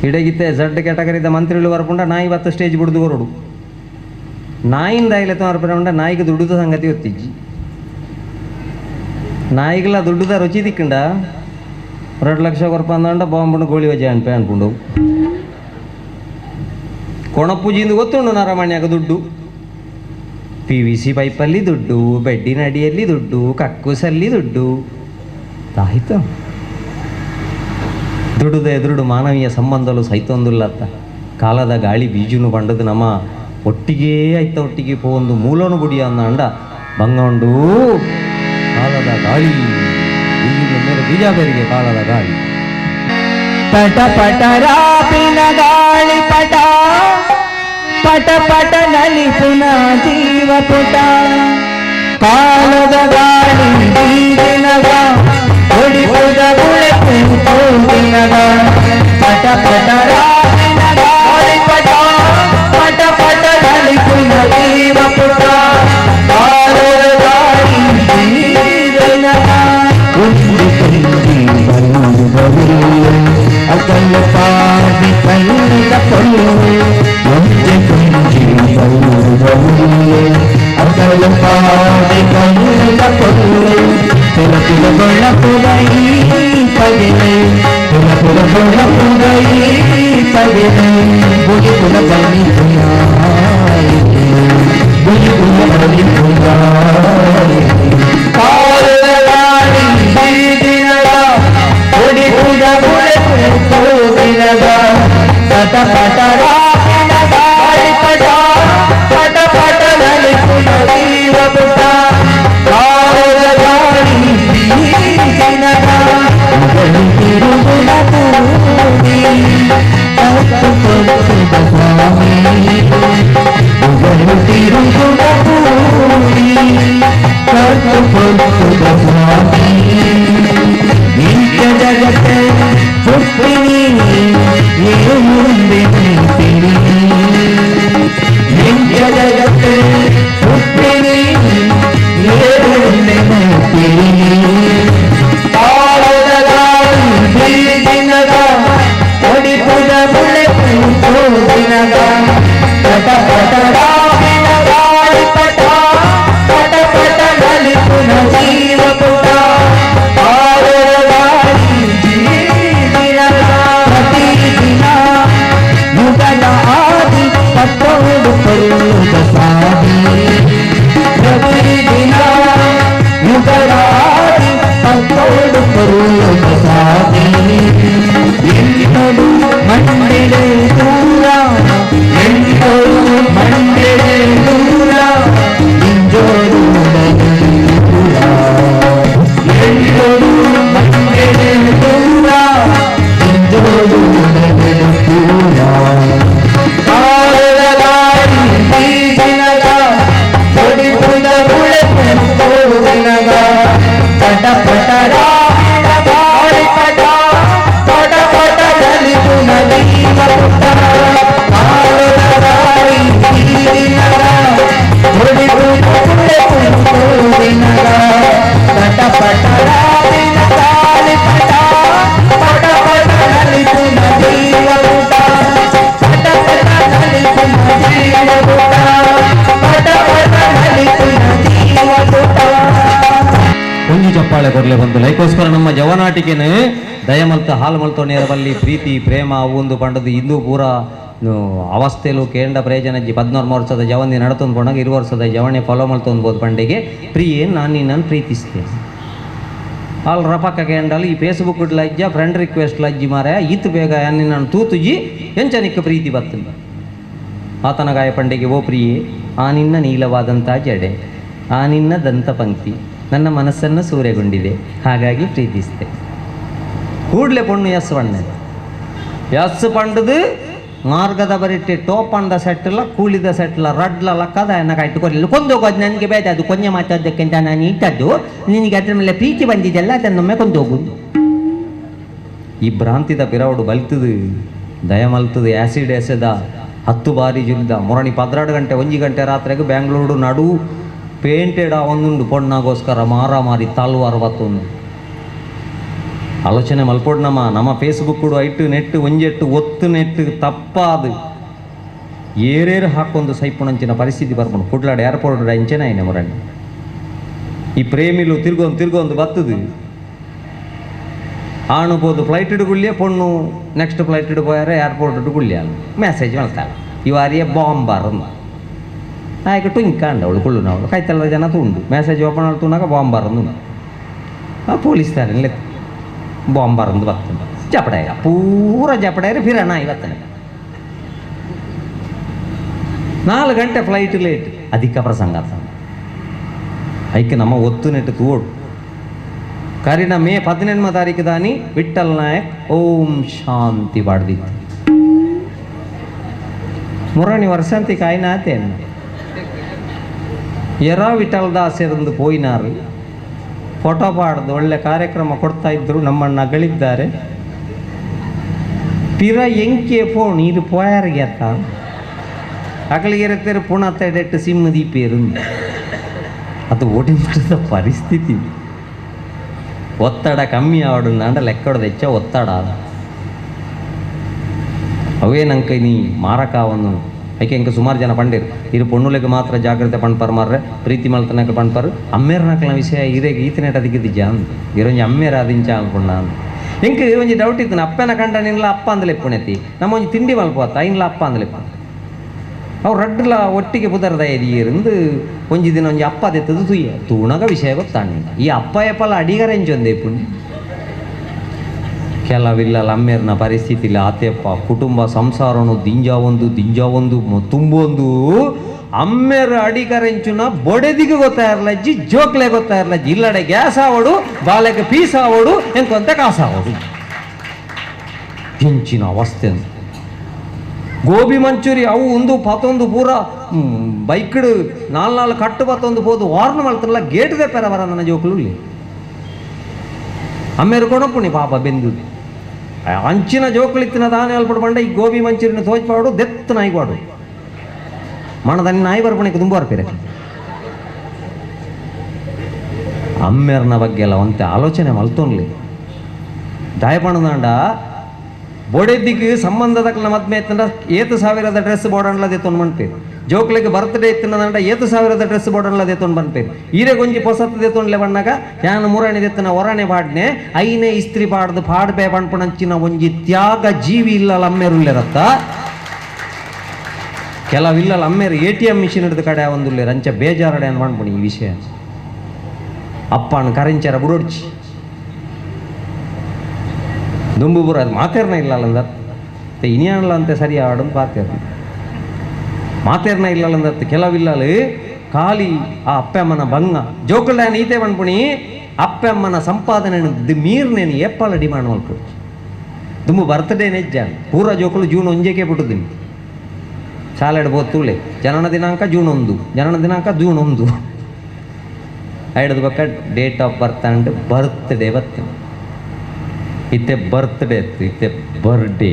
ಇಡಗಿತ್ತೆ ಝಡ್ ಕ್ಯಾಟಗರಿದ ಮಂತ್ರಿಗಳು ಬರ್ಪುಂಡ ನಾಯಿ ಬತ್ತ ಸ್ಟೇಜ್ ಬಿಡ್ದು ಹೊರಡು. ನಾಯಿಂದ ಐಲೆತ್ತ ಬರ್ಪುಂಡ ನಾಯಿಗೆ ದುಡ್ಡುದ ಸಂಗತಿ ಗೊತ್ತಿಜ್ಜಿ. ನಾಯಿಗೆಲ್ಲ ದುಡ್ಡುದ ರುಚಿ ದಿಕ್ಕಂಡ 2 ಲಕ್ಷ ಕೊರಪ ಅಂದಂಡ ಬಾಂಬುಂಡು ಗೋಳಿ ವಜೆ ಅನ್ಪೆ ಅನ್ಪುಂಡು. ಕೊಣಪೂಜಿಂದು ಗೊತ್ತುಂಡು ನರಮಣ್ಯಾಗ ದುಡ್ಡು, PVC ಪೈಪಲ್ಲಿ ದುಡ್ಡು, ಬೆಡ್ಡಿನ ಅಡಿಯಲ್ಲಿ ದುಡ್ಡು, ಕಕ್ಕೂಸಲ್ಲಿ ದುಡ್ಡು ತಾಯ್ತು. ದುಡ್ಡುದ ಎದುರುಡು ಮಾನವೀಯ ಸಂಬಂಧಲು ಸೈತೊಂದುಲ್ಲತ್ತ. ಕಾಲದ ಗಾಳಿ ಬೀಜುನು ಬಂಡದು ನಮ್ಮ ಒಟ್ಟಿಗೆ ಆಯ್ತ ಒಟ್ಟಿಗೆ ಪೋಂದು ಮೂಲನು ಗುಡಿಯ ಅಂದ ಬಂಗೊಂಡು ಕಾಲದ ಗಾಳಿ ಬೀಜದ ಮೇಲೆ ಬೀಜ ಬೇರಿಗೆ ಕಾಲದ ಗಾಳಿ. ಪಟ ಪಟ ರಾಪಿನ ಗಾಳಿ ಪಟ ಪಟ ಪಟ ನಲಿಪುನ ಜೀವ ಪುಟ, ಕಾಲದ ಗಾಳಿ ಬೀಜಿನಗ ಹೊಡಿಪುದ ಗುಳೆಪು ತೋಗಿನಗ. ಪಟ ಪಟ ರಾಪಿನ ಗಾಳಿ ಪಟ ಪಟ ಪಟ ನಲಿಪುನ ಜೀವ ಪುಟ, ಕಾಲದ ಗಾಳಿ ಬೀಜಿನಗ. ಅಕಲ ಪಾದಿ ಕಣ್ಣಿನ ಪೊಲ್ಲು ಒಂಜೆ ಕುಂಜಿ ಬರುವವುಲ್ಲೆ, ಅಕಲ ಪಾದಿ ಕಣ್ಣಿನ ಪೊಲ್ಲು ತುಲ ತುಲ ಗೊಳ್ಳ ಪುರೈ ಪಗೆಲೆ, ತುಲ ತುಲ ಗೊಳ್ಳ ಪುರೈ ಪಗೆಲೆ, ಬುಗಿ ಕುಲ ಬಲಿ ಪುಯಾಯಿ, ಬುಗಿ ಕುಲ ಬಲಿ ಪುಯಾಯಿ. ಕಾಲದ ಗಾಳಿ ಬೀಜಿನಗ ಹೊಡಿಪುದ ಗುಳೆಪು ತೋಗಿನಗ. ಪಟ ಪಟ ರಾಪಿನ ಗಾಳಿ ಪಟ ಪಟ ಪಟ ನಲಿಪುನ ಜೀವ ಪುಟ, ಕಾಲದ ಗಾಳಿ ಬೀಜಿನಗ. ತಿರುಗುಣ ಭೂಮಿ ತಪ್ಪು ಕೊಡಿಸಿದ ಸ್ವಾಮಿ, ಒಂಜಿ ಚಪ್ಪಾಳೆ ಕೊರ್ಲೆ ಬಂದು ಲೈಕೋಸ್ಕರ ನಮ್ಮ ಜವನಾಟಿಕೆನು ದಯಮಲ್ತ ಹಾಲು ಮಲ್ತೋ ನೇರಬಲ್ಲಿ ಪ್ರೀತಿ ಪ್ರೇಮ ಒಂದು ಪಂಡದು ಇಂದು ಪೂರ ಅವಸ್ಥೆಲು ಕೇಂದ್ರ ಪ್ರಯೋಜನಜ್ಜಿ 14 ವರ್ಷದ ಜವನಿ ನಡತೊಂದು ಪಂಡಾಗ 20 ವರ್ಷದ ಜವಣೆ ಫಾಲೋ ಮಲ್ತೊಂದು ಪಂಡಿಗೆ ಪ್ರಿಯೇ ನಾನು ನಿನ್ನನ್ನು ಪ್ರೀತಿಸ್ತೇನೆ ಅಲ್ಲಿ ರಪಕ್ಕ ಕೇಂಡಲ್ಲಿ ಈ ಫೇಸ್ಬುಕ್ ಲಜ್ಜ ಫ್ರೆಂಡ್ ರಿಕ್ವೆಸ್ಟ್ ಲಜ್ಜಿ ಮಾರಾಯ ಈತ ಬೇಗ ನಿನ್ನನ್ನು ತೂತುಜಿ ಎಂಚನಿಕ್ಕ ಪ್ರೀತಿ ಬರ್ತದೆ ಆತನ ಗಾಯ ಪಂಡಿಗೆ ಓ ಪ್ರಿಯೇ ಆ ನಿನ್ನ ನೀಲವಾದಂಥ ಜಡೆ ಆ ನಿನ್ನ ದಂತಪಂಕ್ತಿ ನನ್ನ ಮನಸ್ಸನ್ನು ಸೂರೆಗೊಂಡಿದೆ ಹಾಗಾಗಿ ಪ್ರೀತಿಸ್ತೆ ಕೂಡಲೇ ಪೊಣ್ಣು ಎಸ್ ಬಣ್ಣ ಎಸ್ ಪಂಡದು ಮಾರ್ಗದ ಬರಿಟ್ಟೆ ಟೋಪಂದ ಸೆಟ್ಟಲ್ಲ ಕೂಲಿದ ಸೆಟ್ಟಲ್ಲ ರಡ್ಲ ಲಕ್ಕದ ಎನ್ನ ಇಟ್ಟುಕೊಳ್ಳಿಲ್ಲ ಕೊಂದೋಗೋದು ನನಗೆ ಬೇಡ ಅದು ಕೊನ್ನೆ ಮಾತಾಡೋದಕ್ಕಿಂತ ನಾನು ಇಟ್ಟದ್ದು ನಿನಗೆ ಅದರ ಮೇಲೆ ಪ್ರೀತಿ ಬಂದಿದೆಯಲ್ಲ ಅದನ್ನೊಮ್ಮೆ ಕೊಂದೋಗುದು. ಈ ಭ್ರಾಂತಿದ ಪಿರವಡು ಬಲ್ತದು ದಯಮಲ್ತದು ಆ್ಯಸಿಡ್ ಎಸೆದ 10 ಬಾರಿ ಜುಲಿದ ಮೊರಣಿ 12 ಗಂಟೆ 1 ಗಂಟೆ ರಾತ್ರಿಗೆ ಬ್ಯಾಂಗ್ಳೂರು ನಡು ಪೇಂಟೆಡ್ ಒಂದುಂಡು ಪೊಣ್ಣಾಗೋಸ್ಕರ ಮಾರಾಮಾರಿ ತಲ್ವಾರು ಬತ್ತೊಂದು ಆಲೋಚನೆ ಮಲ್ಪೋಡ್ ನಮ್ಮ ನಮ್ಮ ಫೇಸ್ಬುಕ್ ಐಟು ನೆಟ್ಟು ಒಂಜೆಟ್ಟು ಒತ್ತು ನೆಟ್ಟು ತಪ್ಪಾದು ಏರೇರು ಹಾಕೊಂದು ಸೈಪುಣಂಚಿನ ಪರಿಸ್ಥಿತಿ ಬರ್ಕೊಂಡು ಕುಡ್ಲಾಡ ಏರ್ಪೋರ್ಟ್ ಅಂಚೆನ ಐನೆ ಮೊರಣಿ ಈ ಪ್ರೇಮಿಲು ತಿರ್ಗೊಂದು ತಿರ್ಗೊಂದು ಬತ್ತದು ಆಣು ಪೋದು ಫ್ಲೈಟ್ ಗುಳ್ಳಿಯ ಪೊಣ್ಣು ನೆಕ್ಸ್ಟ್ ಫ್ಲೈಟ್ ಪೋಯಾರ ಏರ್ಪೋರ್ಟ್ ಗುಳ್ಳಿಯ ಮೆಸೇಜ್ ಮಾಡ್ತಾಳೆ ಇವಾರಿಯ ಬಾಂಬರ್ ಆಯ್ಕೆ ಟುಂಕಾಂಡ ಅವಳು ಕುಳ್ಳು ಅವಳು ಕೈತಲ್ಲ ಜನ ತುಂಡು ಮೆಸೇಜ್ ಓಪನ್ ಮಾಡ್ತುನಾಗ ಬಾಂಬರ್ ಅಂದು ಆ ಪೊಲೀಸ್ ತಾರೇ ಬಾಂಬರ್ ಅಂದು ಬರ್ತದೆ ಜಪಡಾಯ ಪೂರ ಜಪಡಾಯರೆ ಫಿರಣ ಇವತ್ತನೆ 4 ಗಂಟೆ ಫ್ಲೈಟ್ ಲೇಟ್ ಅಧಿಕ ಪ್ರಸಂಗ ಐಕೆ ನಮ್ಮ ಒತ್ತು ನೆಟ್ಟು ತೋಡು ಕರಿನ ಮೇ 18 ತಾರೀಕು ದಾನಿ ವಿಠಲ್ ನಾಯಕ್ ಓಂ ಶಾಂತಿ ಬಾಡ್ದಿತ್ತು ಮುರಣಿ ವರ್ಷಂತಿ ಕಾಯಿನಾತೇನು ಎರ ವಿಠಲ್ ದಾಸರಂದು ಪೋಯಿನಾರು ಫೋಟೋ ಪಾಡ್ದು ಒಳ್ಳೆ ಕಾರ್ಯಕ್ರಮ ಕೊಡ್ತಾ ಇದ್ರು ನಮ್ಮನ್ನು ಅಗಳಿದ್ದಾರೆ ಪಿರ ಎಂಕೆ ಫೋನ್ ಇದು ಪೋಯಾರಿಗೆ ಅತ್ತ ಅಗಲಿಗೆ ಪುಣಃ ತಡೆಟ್ಟು ಸಿಮ್ ದೀಪೇರು ಅದು ಓಡಿಬಿಟ್ಟದ ಪರಿಸ್ಥಿತಿ ಒತ್ತಡ ಕಮ್ಮಿ ಆವಡು ಲೆಕ್ಕಡದ ಹೆಚ್ಚ ಒತ್ತಡ ಅವೇ ನಂಗೆ ನೀ ಮಾರಕಾವನ್ನು ಐಕೆ ಇಂಕ ಸುಮಾರು ಜನ ಪಂಡೇರು ಇರು ಪೊಣ್ಣುಲೆಗೆ ಮಾತ್ರ ಜಾಗ್ರತೆ ಪಣ್ಪರ್ ಮಾರ್ರೆ ಪ್ರೀತಿ ಮಲ್ತನಕ ಪಣ್ಪರು ಅಮ್ಮೇರ್ನಕಲ ವಿಷಯ ಇರೇಗೆ ಈತನೇಟ ದಿಗ್ಗಿದ್ದ ಅಂದು ಇರೊಂಜಿ ಅಮ್ಮೇರ ಅದಿಂಚ ಅನ್ಕೊಂಡ ಅಂದು ಇಂಕ ಒಂಜಿ ಡೌಟ್ ಇತ್ತು ಅಪ್ಪನ ಕಂಡ ನಿನ್ಲ ಅಪ್ಪ ಅಂದಲೆ ಪುಣೆತಿ ನಮ್ಮ ಒಂಜಿ ತಿಂಡಿ ಮಲ್ಪತ್ತ ಐನ್ಲ ಅಪ್ಪ ಅಂದಲೆ ಅವು ರಡ್ಡ್ಲ ಒಟ್ಟಿಗೆ ಪುದರ್ದ ಇருந்து ಒಂಜಿ ದಿನ ಒಂಜಿ ಅಪ್ಪ ದೆತ್ತದು ತುಯ್ಯ ತೂಣಗ ವಿಷಯ ಗೊತ್ತಾಣ ಈ ಅಪ್ಪ ಎಪ್ಪಲ ಅಡಿಗರೆಂಚೊಂದೆ ಪುಣ್ಯ ಕೆಲವಿಲ್ಲ ಅಮ್ಮೇರ್ನ ಪರಿಸ್ಥಿತಿ ಇಲ್ಲ ಆತೆಪ್ಪ ಕುಟುಂಬ ಸಂಸಾರನು ದಿಂಜ ಒಂದು ದಿಂಜ ಒಂದು ತುಂಬೊಂದು ಅಮ್ಮೇರ ಅಡಿಗರೆಂಚುನ ಬೊಡೆದಿಗೆ ಗೊತ್ತಾ ಇರಲಜ್ಜಿ ಜೋಕ್ಲೆ ಗೊತ್ತಾ ಇರಲಜ್ಜಿ ಇಲ್ಲಡೆ ಗ್ಯಾಸ್ ಆವಡು ಬಾಲೆಗೆ ಪೀಸ್ ಆವಡು ಎಂಕೊಂತ ಕಾಸಾವಡು ಹೆಂಚಿನ ಅವಸ್ಥೆ ಅಂತ ಗೋಬಿ ಮಂಚೂರಿ ಅವು ಒಂದು ಪತ್ತೊಂದು ಪೂರ ಬೈಕ್ಡು 4 ಕಟ್ಟು ಪತ್ತೊಂದು ಪೋದು ವಾರ್ನ್ ಮಾಡ್ತಾರಲ್ಲ ಗೇಟ್ ದೆಪ್ಪೆರ ಬರ ನನ್ನ ಜೋಕ್ಲು ಇಲ್ಲಿ ಅಮ್ಮೇರು ಕೊಡಪ್ಪುಣಿ ಪಾಪ ಬೆಂದು ಅಂಚಿನ ಜೋಕ್ಲಿತ್ತಿನ ದಾನೆ ಅಲ್ಪಡು ಬಂಡ ಈ ಗೋಬಿ ಮಂಚೂರಿನ ತೋಚ್ಪಾಡು ದೆತ್ತು ನಾಯಿಗಾಡು ಮಣದನ್ನ ನಾಯಿ ಬರ್ಪಣಿಗೆ ತುಂಬ ಬರ್ಪಿರ ಅಮ್ಮೇರ್ನ ಬಗ್ಗೆ ಎಲ್ಲ ಒಂತೆ ಆಲೋಚನೆ ಮಲ್ತೊನ್ಲಿ ದಾಯಪಣದಾಂಡ ಬೊಡೆದಿಗೆ ಸಂಬಂಧದಕ್ಲ ಮದ್ಮೆ ಇತ್ತಂದ್ರ 8,000 ಡ್ರೆಸ್ ಬೋಡನ್ಲದೆ ತೊಂದು ಬಂದ್ಪೇರು ಜೋಕ್ಲಿಗೆ ಬರ್ತ್ಡೇ ಇತ್ತಂದ 8,000 ಡ್ರೆಸ್ ಬೋಡನ್ಲದೆ ತೊಂದು ಬಂದ್ಪೇರು ಈರೆ ಗೊಂಜಿ ಪೊಸತ್ತದೆ ತೊಂಡ್ಲೆ ಬಣ್ಣಗ ಯಾನು ಮುರಣಿ ದೆತ್ತನ ಒರಣೆ ಪಾಡ್ನೆ ಐನೇ ಇಸ್ತ್ರಿ ಪಾಡ್ದು ಪಾಡ್ಬೆ ಪಣ್ಪಣಂಚಿನ ಒಂಜಿ ತ್ಯಾಗ ಜೀವಿ ಇಲ್ಲಲ್ಲ ಅಮ್ಮೇರುಲ್ಲೆರತ್ತ ಕೆಲವಿಲ್ಲಲ್ಲ ಅಮ್ಮೇರು ATM machine ಹಿಡಿದು ಕಡೆ ಒಂದುಲ್ಲೆ ರಂಚ ಬೇಜಾರಡೆ ಅನ್ ಮಾಡ್ಬಿಡಿ ಈ ವಿಷಯ ಅಪ್ಪನ ಕರೆಂಚರ ಬುಡೋಡ್ಚಿ ದುಂಬುಬುರ ಅದು ಮಾತೇರ್ನ ಇಲ್ಲ ಅಂದ ಇನಿಯಾನಲ್ಲ ಅಂತೆ ಸರಿ ಆಡೋದು ಪಾತೇರ್ನ ಮಾತೇರ್ನ ಇಲ್ಲ ಅಂದತ್ತು ಕೆಲವಿಲ್ಲಲು ಖಾಲಿ ಆ ಅಪ್ಪಮ್ಮನ ಬಂಗ ಜೋಕುಲ್ಡ ಈತೆ ಬಂದ್ಪುಣಿ ಅಪ್ಪಮ್ಮನ ಸಂಪಾದನೆ ಮೀರ್ನೇನು ಏಪ್ಪಾಲ ಡಿಮಾಂಡ್ ಮಲ್ಕೊಡ್ಚಿ ದುಂಬು ಬರ್ತ್ಡೇ ನೆಜ್ಜ ಪೂರ ಜೋಕುಲು ಜೂನ್ 1ಕ್ಕೆ ಬಿಟ್ಟುದಿನಿ ಶಾಲೆಡ್ ಬೋತುಳೆ ಜನನ ದಿನಾಂಕ ಜೂನ್ 1 ಜನನ ದಿನಾಂಕ ಜೂನ್ 1 ಐಡದ ಪಕ್ಕ date of birth and birthday ಬರ್ತೇನೆ ಇತ್ತೆ ಬರ್ತ್ಡೇ ಇತ್ತು ಇತ್ತೆ ಬರ್ಡೇ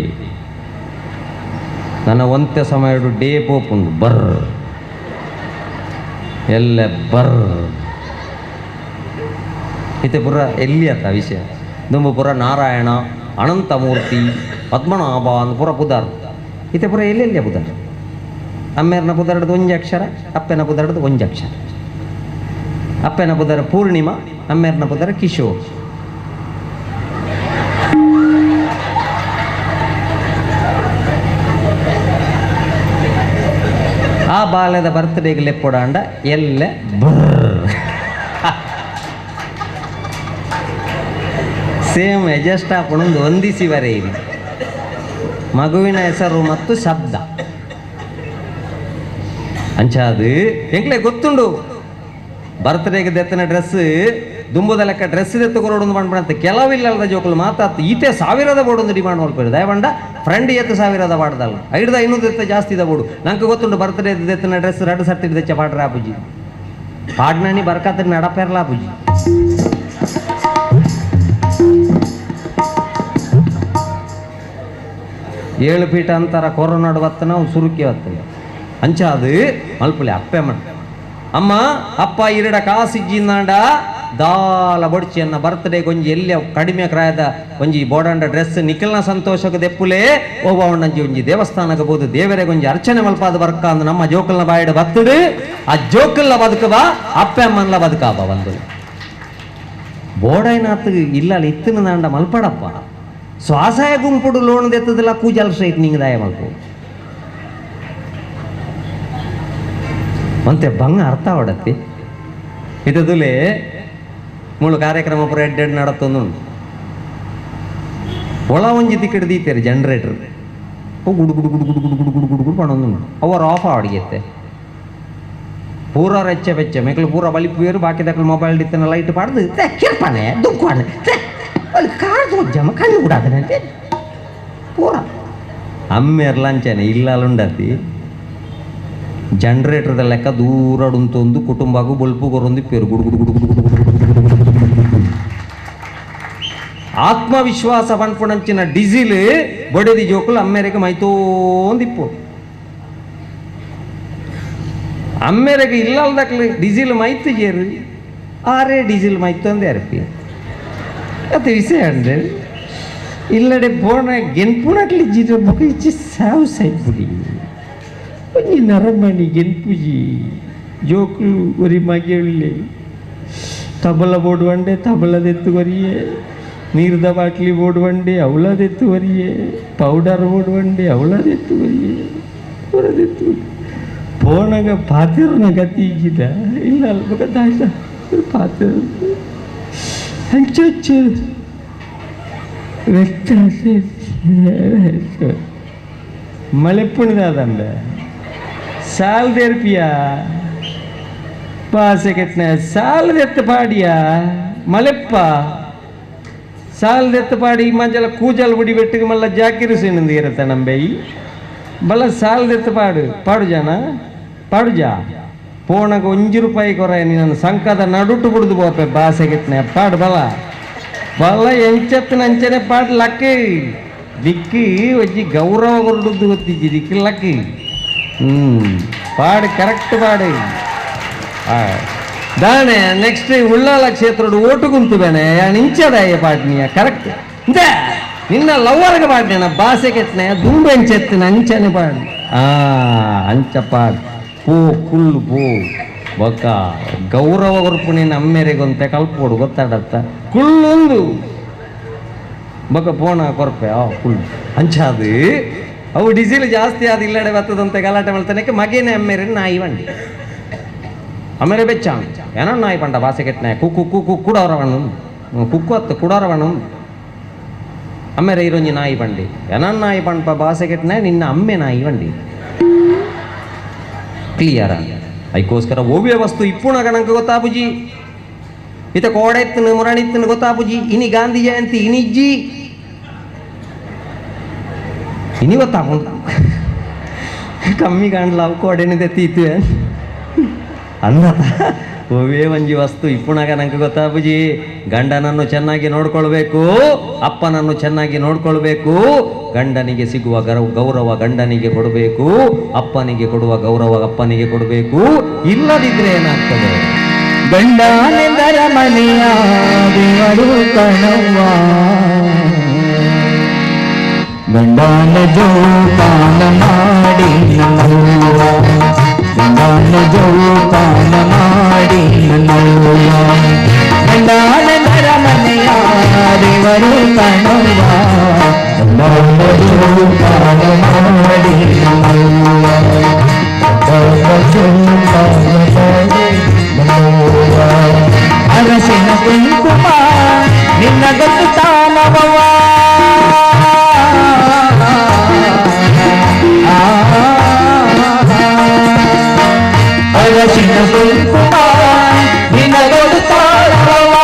ನನ್ನ ಒಂತೆ ಸಮಯ ಡೇ ಪೋಪುಂಡು ಬರ್ ಎಲ್ಲ ಬರ್ ಇತ್ತೆ ಪುರ ಎಲ್ಲಿ ಆತ ವಿಷಯ ದುಂಬು ಪುರ ನಾರಾಯಣ ಅನಂತಮೂರ್ತಿ ಪದ್ಮನಾಭ ಅಂದ್ ಪುರ ಪುದಾರ್ ಇತ್ತೆ ಪುರ ಎಲ್ಲೆಲ್ಲಿಯ ಪುದಾರ್ ಅಮ್ಮೇರ್ನ ಪುದರ್ದು ಒಂಜಿ ಅಕ್ಷರ, ಅಪ್ಪನ ಪುದರ್ದು ಒಂಜಿ ಅಕ್ಷರ. ಅಪ್ಪನ ಪುದರ ಪೂರ್ಣಿಮಾ, ಅಮ್ಮೇರ್ನ ಪುದರ ಕಿಶೋರ್. ಆ ಬಾಲ್ಯದ ಬರ್ತ್ಡೇಗೆ ಲೆಪ್ಪೊಡಾಂಡ ಎಲ್ಲ ಸೇಮ್ ಎಜಸ್ಟ್ ಆಪಣೊಂದು ಹೊಂದಿಸಿ ಬರೆಯಿರಿ. ಮಗುವಿನ ಹೆಸರು ಮತ್ತು ಶಬ್ದ ಅಂಚಾದು ಎಂಕ್ಲೆ ಗೊತ್ತುಂಡು. ಬರ್ತ್ಡೇಗೆ ದೆತ್ತನ ಡ್ರೆಸ್ ದುಂಬುದ ಲೆಕ್ಕ ಡ್ರೆಸ್ ದೆತ್ತು ಕೊರೋಡೊಂದು ಪಂಡ್ಪಣಂತೆ ಕೆಲವಿಲ್ಲದ ಜೋಕುಲು ಮಾತಾತ್ ಈತೆ ಸಾವಿರದ ಬೋಡೊಂದು ಡಿಮಾಂಡ್ ಮಲ್ಪೇರು. ದಯವಂಡ ಫ್ರೆಂಡ್ ಎತ್ತು ಸಾವಿರದ ಪಾಡ್ದಲ್ಲ, 500 ಎತ್ತ ಜಾಸ್ತಿ ಇದ ಬೋಡು. ನಂಗೆ ಗೊತ್ತುಂಡು ಬರ್ತ್ಡೇ ದೆತ್ತನ ಡ್ರೆಸ್ ರಡ್ಡು ಸರ್ತಿ ದೆಚ್ಚ ಪಾಡ್ರ ಆಪುಜಿ, ಪಾಡ್ನಾನಿ ಬರ್ಕಾತ ನಡಪೆರ್ಲ ಆಪುಜಿ. ಏಳು ಫೀಟ್ ಅಂತರ ಕೊರೋನಾಡು ಬತ್ತನ ಸುರುಕಿ ಬತ್ತನ ಅಂಚಾದು ಮಲ್ಪುಲೆ ಅಪ್ಪೆ ಅಮ್ಮ ಅಪ್ಪ ಇರಡ ಕಾಸಿಜ್ಜಿಂದಾಂಡ ದಾಲ ಬೊಡ್ಚಿಯನ್ನ ಬರ್ತ್ಡೇ ಒಂಜಿ ಎಲ್ಲಿ ಕಡಿಮೆ ಕ್ರಾಯದ ಒಂಜಿ ಬೋಡಂಡ ಡ್ರೆಸ್ ನಿಖಲ್ನ ಸಂತೋಷಕ್ಕೆ ದೆಪ್ಪುಲೆ ಓಬಾವಣ್ಣಂಜಿ ಒಂಜಿ ದೇವಸ್ಥಾನಕ್ಕೆ ಬೋದು ದೇವರಿಗೆ ಒಂಜಿ ಅರ್ಚನೆ ಮಲ್ಪಾದ ಬರ್ಕ ಅಂದ್ ನಮ್ಮ ಜೋಕಲ್ನ ಬಾಯಿಡ ಬತ್ತಡು. ಆ ಜೋಕಲ್ನ ಬದುಕಬಾ ಅಪ್ಪೆ ಅಮ್ಮನ್ಲ ಬದುಕಾಬ ಬಂದು ಬೋಡೈನಾತ್ ಇಲ್ಲ ಇತ್ತಿನ ದಾಂಡ ಮಲ್ಪಡಪ್ಪ. ಸ್ವಾಸಾಯ ಗುಂಪುಡು ಲೋನ್ ದೆತ್ತದಲ್ಲ ಕೂಜಲ್ ಸ್ಟ್ರೈಟ್ನಿಂಗ್ ದಾಯ ಮಲ್ಪು ಅಂತೆ ಬಂಗ ಅರ್ಥ ಆಡತ್ತಿ. ಇದದುಲೇ ಮೂಳು ಕಾರ್ಯಕ್ರಮ ಪೂರ ಎಡ್ ಎಡ್ ನಡತ್ತೊಂದು ಒಳ ಒಂಜಿ ತಿಕ್ಕಿಡ್ ದೀತೇರಿ ಜನರೇಟರ್ ಗುಡು ಗುಡು ಗುಡು ಗುಡು ಗುಡು ಗುಡು ಗುಡು ಗುಡು ಗುಡು ಪಣೊಂದುಂಡು. ಅವರ್ ಆಫ್ ಆಡಿಗೆತ್ತೆ ಪೂರ ರೆಚ್ಚೆ ಬೆಚ್ಚೆ ಮೆಕ್ಲು ಪೂರ ಬಲಿಪುಯರು ಬಾಕಿ ದಕ್ಕಲು ಮೊಬೈಲ್ ಡಿತ್ತನ ಲೈಟ್ ಪಾಡ್ದು ಕಿರ್ಪಾನೆ ದುಂಕ್ವಾನೆ ಅಲ್ಲಿ ಕಾರ್ ಜಮ ಕಣ್ಣು ಕೂಡ ಪೂರ ಅಮ್ಮೇರ್ ಲಂಚನೆ ಇಲ್ಲಲುಂಡತಿ ಜನರೇಟರ್ದ ಲೆಕ್ಕ ದೂರ ಉಂತೊಂದು ಕುಟುಂಬಗೂ ಬೊಲ್ಪು ಕೊರೊಂದು ಪೇರು ಗುಡು ಗುಡು ಗುಡು ಗುಡು ಗುಡು ಗುಡು. ಆತ್ಮವಿಶ್ವಾಸ ಪನ್ಪುಣಂಚಿನ ಡೀಸಿಲ್ ಬೊಡೆದಿ ಜೋಕುಲು ಅಮ್ಮೇರೆಗೆ ಮೈತೋಂದಿಪ್ಪು. ಅಮ್ಮೇರೆಗೆ ಇಲ್ಲಲ್ದಕ್ಲು ಡೀಸಿಲ್ ಮೈತು ಜೇರು ಆರೇ ಡೀಸಿಲ್ ಮೈತೊಂದೇ ಅರ್ಪಿ ಅದು ವಿಷಯ ಅಂದ್ರೆ ಇಲ್ಲಡೆ ಬೋಣ ಗೆನ್ಪುಣಕ್ಲಿ ಜೀರೋ ಬೊಕ ಇಚ್ಚಿ ಸಾವು ಸೈಪುಡಿ ಒಂಜಿ ನರಮಣಿ ಗೆನ್ಪುಜಿ ಜೋಕುಲು ಒರಿ ಮಗೆಯುಳ್ಳೆ ತಬಲ ಬೋಡುವಂಡೆ ತಬಲದೆತ್ತು ಕೊರಿಯೆ, ನೀರ್ದ ಬಾಟ್ಲಿ ಬೋಡುವಂಡೆ ಅವಳದೆತ್ತು ಕೊರಿಯೆ, ಪೌಡರ್ ಬೋಡುವಂಡೆ ಅವಳದೆತ್ತು ಕೊರಿಯೆ, ಪೂರದೆತ್ತು ಪೋಣಗ ಪಾತಿರ್ನ ಗತಿ ಇಜ್ಜಿದ ಇಲ್ಲ ಅಲ್ಪ ದಾಯ್ತ ಪಾತಿರ್ ಅಂಚು ವ್ಯತ್ಯಾಸ ಮಳೆಪುಣಿದಾದಂಬೆ ಸಾಲ್ದೇರ್ಪಿಯ ಪಾಸೆ ಕೆಟ್ಟನೆ ಸಾಲದೆತ್ತ ಪಾಡಿಯ ಮಲೆಪ್ಪ ಸಾಲದೆತ್ತ ಪಾಡಿ ಮಂಜಲ ಕೂಜಲ್ ಬುಡಿ ಬೆಟ್ಟಿಗೆ ಮಲ್ಲ ಜಾಕಿರು ಸೇನಂದು ಇರತ್ತ ನಂಬೈ ಬಲ ಸಾಲದೆತ್ತ ಪಾಡು ಪಾಡು ಜನ ಪಾಡುಜಾ ಪೋಣಗ ಒಂಜಿ ರೂಪಾಯಿ ಕೊರ ನೀನು ಸಂಕದ ನಡುಟು ಬಿಡ್ದು ಬೋಪೆ ಬಾಸೆ ಕೆಟ್ಟನೆ ಪಾಡು ಬಲ ಬಲ ಎಂಚತ್ತಿನ ಅಂಚನೆ ಪಾಡು ಲಕ್ಕಿ ದಿಕ್ಕಿ ಒಂಜಿ ಗೌರವ ಕೊರಡುದು ಗೊತ್ತಿಜ್ಜಿ ದಿಕ್ಕಿ ಲಕ್ಕಿ ಪಾಡು ಕರೆಕ್ಟ್ ಪಾಡು. ದಾನೆ ನೆಕ್ಸ್ಟ್ ಉಳ್ಳಾಲ ಕ್ಷೇತ್ರದ ಓಟು ಕುಂತು ಬೇನೆ ನಿಂಚದಾಯ ಪಾಡ್ನಿಯ ಕರೆಕ್ಟ್ ನಿನ್ನ ಲವ್ವರ್ಗ ಪಾಡ್ನ ಬಾಸೆ ಕೆಟ್ಟನೆ ದುಂಬೆ ಅಂಚೆತ್ತಿನ ಅಂಚನೆ ಪಾಡು ಅಂಚ ಪಾಡ್ ಪೋ ಕುಳ್ಳು ಪೋ ಬೊಕ್ಕ ಗೌರವ ಕೊರ್ಪು ನಿನ್ನ ಅಮ್ಮೇರೆಗೊಂತೆ ಕಲ್ಪೋಡು ಗೊತ್ತಾಡತ್ತ ಕುಳ್ಳೊಂದು ಬೊಕ್ಕ ಪೋಣ ಕೊರ್ಪೆ ಆ ಕುಳ್ಳು ಅಂಚಾದು ಅವು ಡೀಸೆಲ್ ಜಾಸ್ತಿ ಆದ ಇಲ್ಲಡೆ ಬರ್ತದಂತೆ ಗಲಾಟೆ ಮಾಡ್ತಾನೆ ಮಗೇನೆ ಅಮ್ಮೇರೆ ನಾಯಿ ಬಂಡಿ ಆಮೇಲೆ ಬೆಚ್ಚ ಏನೋ ನಾಯಿ ಪಂಡ ಬಾಸೆ ಕೆಟ್ಟನೆ ಕುಕ್ಕು ಕುಕ್ಕು ಕುಡೋರವಣ್ಣು ಕುಕ್ಕು ಅತ್ತು ಕುಡೋರವಣ್ಣು ಅಮ್ಮೇರೆ ಇರೊಂಜಿ ನಾಯಿ ಬಂಡಿ ಏನೋ ನಾಯಿ ಪಂಪ ಬಾಸೆ ಕೆಟ್ಟನೆ ನಿನ್ನ ಅಮ್ಮೆ ನಾಯಿ ಬಂಡಿ ಕ್ಲಿಯರ್ ಅದಕ್ಕೋಸ್ಕರ ಓವ್ಯ ವಸ್ತು ಇಪ್ಪುಣಗ ನಂಗೆ ಗೊತ್ತಾಪುಜಿ ಇತ ಕೋಡೆತ್ತನು ಮುರಣಿತ್ತನು ಗೊತ್ತಾಪುಜಿ ಇನಿ ಗಾಂಧಿ ಜಯಂತಿ ಇನಿಜ್ಜಿ ಇನಿ ಗೊತ್ತಾಪು ಕಮ್ಮಿ ಕಾಣ್ಲಾವು ಕೋಡೆನಿದೆ ತೀತು ಅಂದತ ಓವೇ ಒಂಜಿ ವಸ್ತು ಇಪ್ಪುಣಗ ನಂಗೆ ಗೊತ್ತಾಪುಜಿ ಗಂಡನನ್ನು ಚೆನ್ನಾಗಿ ನೋಡ್ಕೊಳ್ಬೇಕು, ಅಪ್ಪನನ್ನು ಚೆನ್ನಾಗಿ ನೋಡ್ಕೊಳ್ಬೇಕು, ಗಂಡನಿಗೆ ಸಿಗುವ ಗೌರವ ಗಂಡನಿಗೆ ಕೊಡಬೇಕು, ಅಪ್ಪನಿಗೆ ಕೊಡುವ ಗೌರವ ಅಪ್ಪನಿಗೆ ಕೊಡಬೇಕು. ಇಲ್ಲದಿದ್ರೆ ಏನಾಗ್ತದೆ? ಗಂಡನೆಂದರ ಮನೆಯ ದೇವರು ಕಣವ್ವ, ಗಂಡನ ಜೋಪಾನ ಮಾಡಿ ನನ್ನವ್ವ, ಗಂಡನ ಜೋಪಾನ ಮಾಡಿ ನನ್ನವ್ವ. ಗಂಡನ ಮನೆಯ ದೇವರು ಕಣವ್ವ, ಗಂಡನ ಜೋಪಾನ ಮಾಡಿ ನನ್ನವ್ವ, ಗಂಡನ ಜೋಪಾನ ಮಾಡಿ ನನ್ನವ್ವ. ಅರಸಿನ ಕುಂಕುಮ ನಿನ್ನ ಗೊತ್ತು ತಾನವ್ವ, ಅರಸಿನ ಕುಂಕುಮ ನಿನ್ನ ಗೊತ್ತು ತಾನವ್ವ.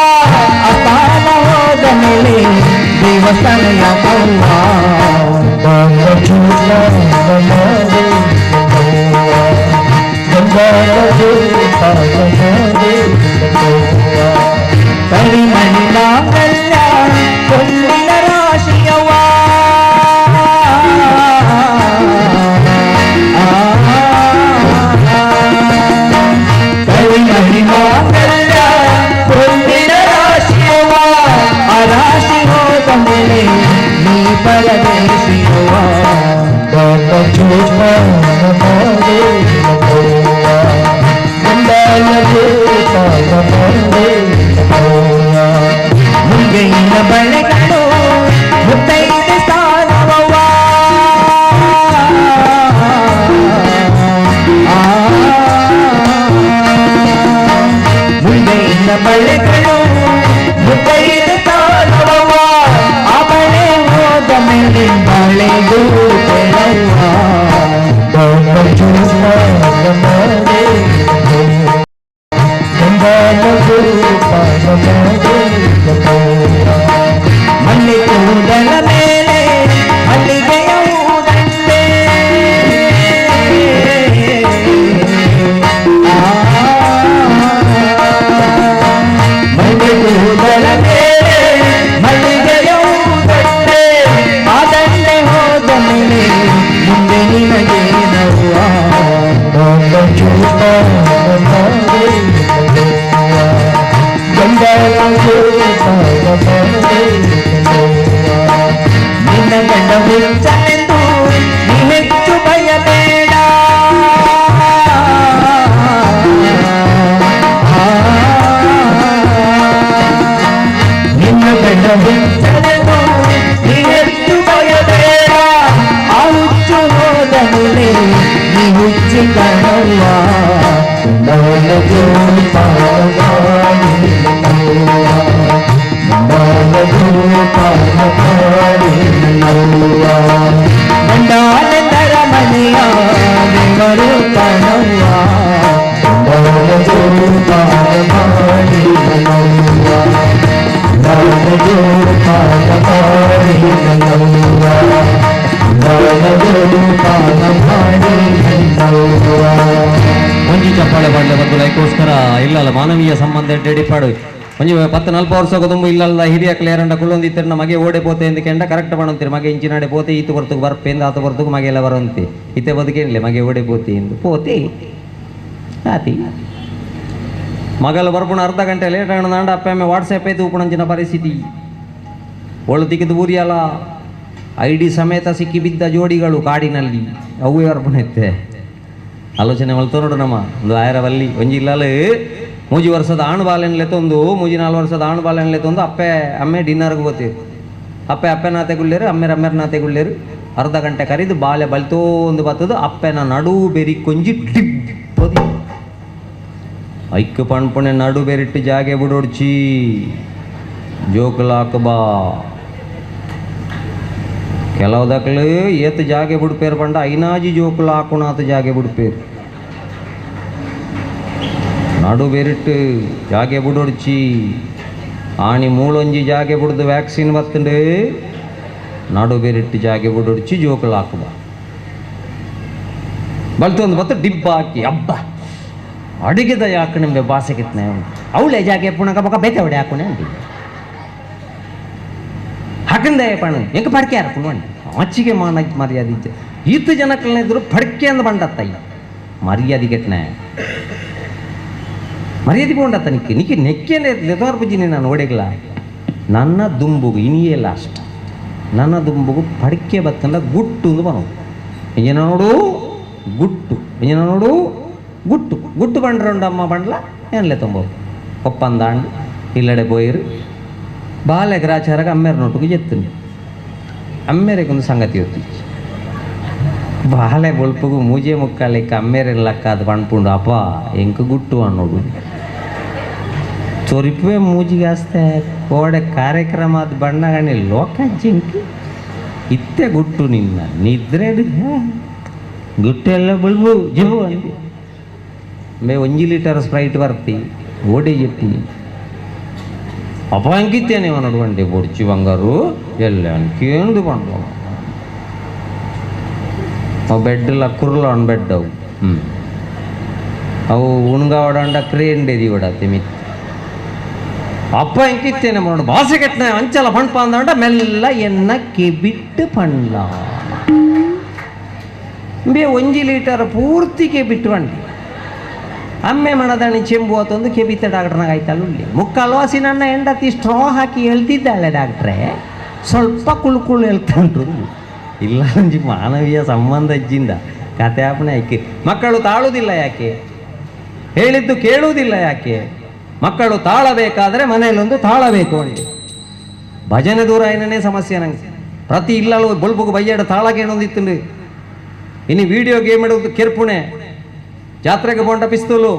ಅಸ್ಥಾನ ಹೋದ ಮೇಲೆ ದೇವಸ್ಥಾನ ಯಾಕವ್ವ, ಕರಿಮಣಿ ಮಾಂಗಲ್ಯ பொன்னிನ ರಾಶಿಯವ್ವ, ಕರಿಮಣಿ ಮಾಂಗಲ್ಯ பொன்னிನ ರಾಶಿಯವ್ವ. ಆ ರಾಶಿ ಹೋದ ಮೇಲೆ ನೀ ಪರದೇಶಿಯವ್ವ, ಮುಂಗೈನ ಬಳೆಗಳು ಮುತ್ತೈದೆ ಸ್ಥಾನವವ್ವ, ಮುಂಗೈನ ಬಳೆಗಳು ಮುತ್ತೈದೆ ಸ್ಥಾನವವ್ವ. ಆ ಬಳೆ ಹೋದ ಮೇಲೆ ಬಳೆಗೂ ಬೆಳವ್ವ, ಮಲ್ಲಿ ಕೂದಲ ಮೇಲೆ ಮಲ್ಲಿಗೆಯ ಹೂದಂತೆ, ಮಲ್ಲಿ ಕೂದಲ ಮೇಲೆ ಮಲ್ಲಿಗೆಯ ಹೂದಂತೆ. ಆ ದಂಡೆ ಹೋದ ಮೇಲೆ ಮುಂದೆ ನಿನಗೆ ನವ್ವ, ನಿನ್ನ ಗಂಡ ಹುಚ್ಚನೆಂದು ನೀ ಹೆಚ್ಚು ಭಯಬೇಡ, ನಿನ್ನ ಗಂಡ ಹುಚ್ಚನೆಂದು ನೀ ಹೆಚ್ಚು ಭಯಬೇಡ. ಆ ಹುಚ್ಚು ಹೋದ ಮೇಲೆ ನೀ ಹುಚ್ಚಿ ಕಣವ್ವ, ಗಂಡನ ಜೋಪಾನ ಮಾಡಿ ನನ್ನವ್ವ, ಗಂಡನ ಜೋಪಾನ ಮಾಡಿ ನನ್ನವ್ವ. ಗಂಡಾನಂದರ ಮನೆಯ ದೇವರು ಕಣವ್ವ, ಗಂಡನ ಜೋಪಾನ ಮಾಡಿ ನನ್ನವ್ವ, ಗಂಡನ ಜೋಪಾನ ಮಾಡಿ ನನ್ನವ್ವ, ಗಂಡನ ಜೋಪಾನ ಮಾಡಿ ನನ್ನವ್ವ. ಒಂಜಿ ಚಪ್ಪಾಳೆ ಪಾಡ್ಲೆ ಬಂದು ಲೈಕೋಸ್ಕರ ಇಲ್ಲಲ್ಲ ಮಾನವೀಯ ಸಂಬಂಧ ಡೆಡಿಪಾಡು ಒಂಜಿ 10 40 ವರ್ಷ ತುಂಬ ಇಲ್ಲಲ್ಲ ಹಿರಿಯ ಕ್ಲೇರಂಡ ಕುಳ್ಳೊಂದಿತ್ತಿರನ ಮಗೆ ಓಡೆ ಪೋತೆ ಎಂದು ಕೆಂಡ ಕರೆಕ್ಟ್ ಮಾಡಂತೀರಿ. ಮಗೆ ಇಂಚಿನಾಡೆ ಪೋತೆ ಈತು ಬರ್ತುಗು ಬರ್ಪೆಂದು ಆತ ಬರ್ತುಗು ಮಗೆಲ್ಲ ಬರಂತೆ ಇತ್ತೆ ಬದುಕೇನಿಲ್ಲ ಮಗೆ ಓಡೆ ಪೋತೆ ಎಂದು ಪೋತೆ ಆತಿ ಮಗಲ ಬರ್ಪುಣ ಅರ್ಧ ಗಂಟೆ ಲೇಟ್ ಆಣದಾಂಡ ಅಪ್ಪ ಅಮ್ಮೆ ವಾಟ್ಸಪ್ ಐತು ಉಪಣಂಚಿನ ಪರಿಸ್ಥಿತಿ ಒಳ್ಳು ತಿಕ್ಕಿದು ಬೂರಿಯಲ್ಲ ಐಡಿ ಸಮೇತ ಸಿಕ್ಕಿ ಬಿದ್ದ ಜೋಡಿಗಳು ಕಾಡಿನಲ್ಲಿ ಅವು ಬರ್ಪುಣ ಇತ್ತೆ ಆಲೋಚನೆ ಮಲ್ತೋ ನೋಡು ನಮ್ಮ ಒಂದು ಆಯರವಲ್ಲಿ ಒಂಜಿ ಇಲ್ಲಲ್ಲ ಮೂಜಿ ವರ್ಷದ ಆಣು ಬಾಲೆನ್ಲೆ ತಂದು ಮೂಜಿ 4 ವರ್ಷದ ಆಣು ಬಾಲೆನ್ಲೆ ತಂದು ಅಪ್ಪೆ ಅಮ್ಮೆ ಡಿನ್ನರ್ಗೆ ಹೋಗ್ತೀವಿ. ಅಪ್ಪೆ ಅಪ್ಪೆ ನಾತೆ ಗುಳ್ಳೇರು ಅಮ್ಮೆರ ಅಮ್ಮೆರ ನಾತೆ ಗುಳ್ಳೇರು ಅರ್ಧ ಗಂಟೆ ಕರಿದು ಬಾಲೆ ಬಲ್ತೋ ಒಂದು ಬತ್ತದು ಅಪ್ಪೆನ ನಡು ಬೆರಿ ಕೊಂಜಿ ಡಿಪ್ಪದಿ ಐಕ್ ಪಣ್ಪುಣೆ ನಡು ಬೆರಿಟ್ಟು ಜಾಗೆ ಬಿಡೋಡ್ಚಿ ಜೋಕುಲಾಕ ಬಾ ಕೆಲವು ದಕ್ಲು ಏತ್ ಜಾಗೆ ಬಿಡ್ಪೇರು ಪಂಡ ಐನಾಜಿ ಜೋಕುಲು ಹಾಕೋಣ ಆತ ಜಾಗೆ ಬಿಡ್ಪೇರು ನಡು ಬೆರಿಟ್ಟು ಜಾಗೆ ಬಿಡೋಡ್ಚಿ ಆಣಿ ಮೂಳೊಂಜಿ ಜಾಗೆ ಬಿಡ್ದು ವ್ಯಾಕ್ಸಿನ್ ಬತ್ತಂಡು ನಡು ಬೆರಿಟ್ಟು ಜಾಗೆ ಬಿಡೋಡ್ಚಿ ಜೋಕುಲು ಹಾಕುವ ಬಲ್ತೊಂದು ಬತ್ತು ಡಿಬ್ಬ ಹಾಕಿ ಹಬ್ಬ ಅಡಿಗೆದ ಯಾಕೆ ನಿಮಗೆ ಬಾಸೆಗಿತ್ನೆ ಅವಳೆ ಜಾಗೆ ಪುಣಕ ಬೊಕ ಬೇತೆ ಹೊಡೆ ಹಾಕೋಣೆ ಅಂಟಿ ಹಾಕಂದೆ ಪಣ ಎಂಕ ಪಡ್ಕೆ ಹಾಕೊಂಡು ಆಚಿಗೆ ಮಾನ ಮರ್ಯಾದೆ ಇತ್ತು ಈತ ಜನಕ್ಕಲ್ನ ಇದ್ರು ಪಡ್ಕೆ ಅಂದ ಬಂಡತ್ತಯ್ಯ ಮರ್ಯಾದೆ ಕೆಟ್ಟನೆ ಮರ್ಯಾದೆ ಬೋಂಡತ್ತ ನಿಕ್ಕೆ ನಿಕ್ಕೆ ನೆಕ್ಕೇನೆ ಲೆದಾರ್ ಬುಜ್ಜಿನಿ ನಾನು ಓಡೆಗ್ಲ ನನ್ನ ದುಂಬುಗು ಇನಿಯೇ ಲಾಸ್ಟ್ ನನ್ನ ದುಂಬುಗು ಪಡಿಕೆ ಬತ್ತಂಡ ಗುಟ್ಟು ಅಂದು ಬನವು ಇಂಜಿನ ನೋಡು ಗುಟ್ಟು ಇಂಜಿನ ನೋಡು ಗುಟ್ಟು ಗುಟ್ಟು ಬಂಡ್ರಂಡಮ್ಮ ಬಂಡ್ಲ ಏನ್ಲೆ ತೊಂಬ ಒಪ್ಪಂದಾಂಡು ಇಲ್ಲಡೆ ಪೋಯಿರು ಬಾಲೆ ಗ್ರಾಚಾರಗ ಅಮ್ಮೇರ ನೋಟುಗೆ ಜೆತ್ತುನಿ ಅಮ್ಮೇರೆಗೊಂದು ಸಂಗತಿ ಹೊತ್ತಿಚ್ಚು ಬಾಲೆ ಬೊಲ್ಪುಗು ಮೂಜೆ ಮುಕ್ಕಾಲಿಕ್ಕೆ ಅಮ್ಮೇರೆ ಲಕ್ಕ ಅದು ಪಣ್ಪುಂಡು ಅಪ್ಪ ಎಂಕ ಗುಟ್ಟು ಅನ್ನೋಡು ಚೊರಿಪುವೆ ಮೂಜಿಗಾಸ್ತೆ ಕೋಡೆ ಕಾರ್ಯಕ್ರಮ ಅದು ಬಣ್ಣಗಣಿ ಲೋಕ ಜಿಂಕಿ ಇತ್ತೆ ಗುಟ್ಟು ನಿನ್ನ ನಿದ್ರೆ ಗುಟ್ಟೆಲ್ಲ ಬುಲ್ಬು ಜಿಬು ಅಂದು ಮೇ ಒಂಜಿ ಲೀಟರ್ ಸ್ಪ್ರೈಟ್ ಬರ್ತಿ ಓಡಿ ಜೆತ್ತಿ ಅಪ್ಪ ಅಂಕಿತ್ತೇನೆ ನೋಡುವಂಡೆ ಬೊಡ್ಚಿ ಬಂಗಾರು ಎಲ್ಲ ಅನ್ಕೇಂದು ಬಂದು ಅವು ಬೆಡ್ಲ ಕುರ್ಲ ಬೆಡ್ ಅವು ಹ್ಞೂ ಅವು ಉಣ್ಗಾವಡಂಡ ಕ್ರೇನ್ ಡೇದಿ ಓಡಾತಿ ಮಿತ್ ಅಪ್ಪ ಎಂಕಿತ್ತೇನೆ ನೋಡು ಭಾಷೆ ಕೆಟ್ಟನ ಅಂಚಲ ಪಣ್ಪ ಅಂದಂಡ ಮೆಲ್ಲ ಎನ್ನ ಕೆಬಿಟ್ಟು ಪಣ್ಲ ಬೇ ಒಂಜಿ ಲೀಟರ್ ಪೂರ್ತಿ ಕೆಬಿಟ್ಟು ಬಂಡಿ ಅಮ್ಮೆ ಮಣದಣಿ ಚೆಂಬು ಅತೊಂದು ಕೆಬಿತ ಡಾಕ್ಟ್ರನಾಗ ಆಯ್ತಲ್ಲ ಉಳ್ಳಿ ಮುಕ್ಕಾಲ್ವಾಸಿ ನನ್ನ ಹೆಂಡತಿ ಸ್ಟ್ರಾ ಹಾಕಿ ಹೇಳ್ತಿದ್ದಾಳೆ ಡಾಕ್ಟ್ರೆ ಸ್ವಲ್ಪ ಕುಳು ಹೇಳ್ತಾಂಟ್ರು ಇಲ್ಲ ಒಂಜಿ ಮಾನವೀಯ ಸಂಬಂಧ ಅಜ್ಜಿಂದ ಕತೆ ಆಪಣೆ ಯಾಕೆ ಮಕ್ಕಳು ತಾಳುವುದಿಲ್ಲ ಯಾಕೆ ಹೇಳಿದ್ದು ಕೇಳುವುದಿಲ್ಲ ಯಾಕೆ ಮಕ್ಕಳು ತಾಳಬೇಕಾದರೆ ಮನೆಯಲ್ಲೊಂದು ತಾಳಬೇಕು ಅಂడి ಭಜನೆ ದೂರ ಏನನೇ ಸಮಸ್ಯೆ ನಂಗೆ ಪ್ರತಿ ಇಲ್ಲಲೂ ಬೊಲ್ಬುಗು ಬಯ್ಯಾಡ ತಾಳಕ್ಕೆ ಏನೊಂದಿತ್ತು ಇನ್ನು ವಿಡಿಯೋ ಗೇಮ್ ಇಡೋದು ಕೆರ್ಪುಣೆ ಜಾತ್ರೆಗೆ ಬೋಂಡ ಪಿಸ್ತೂಲು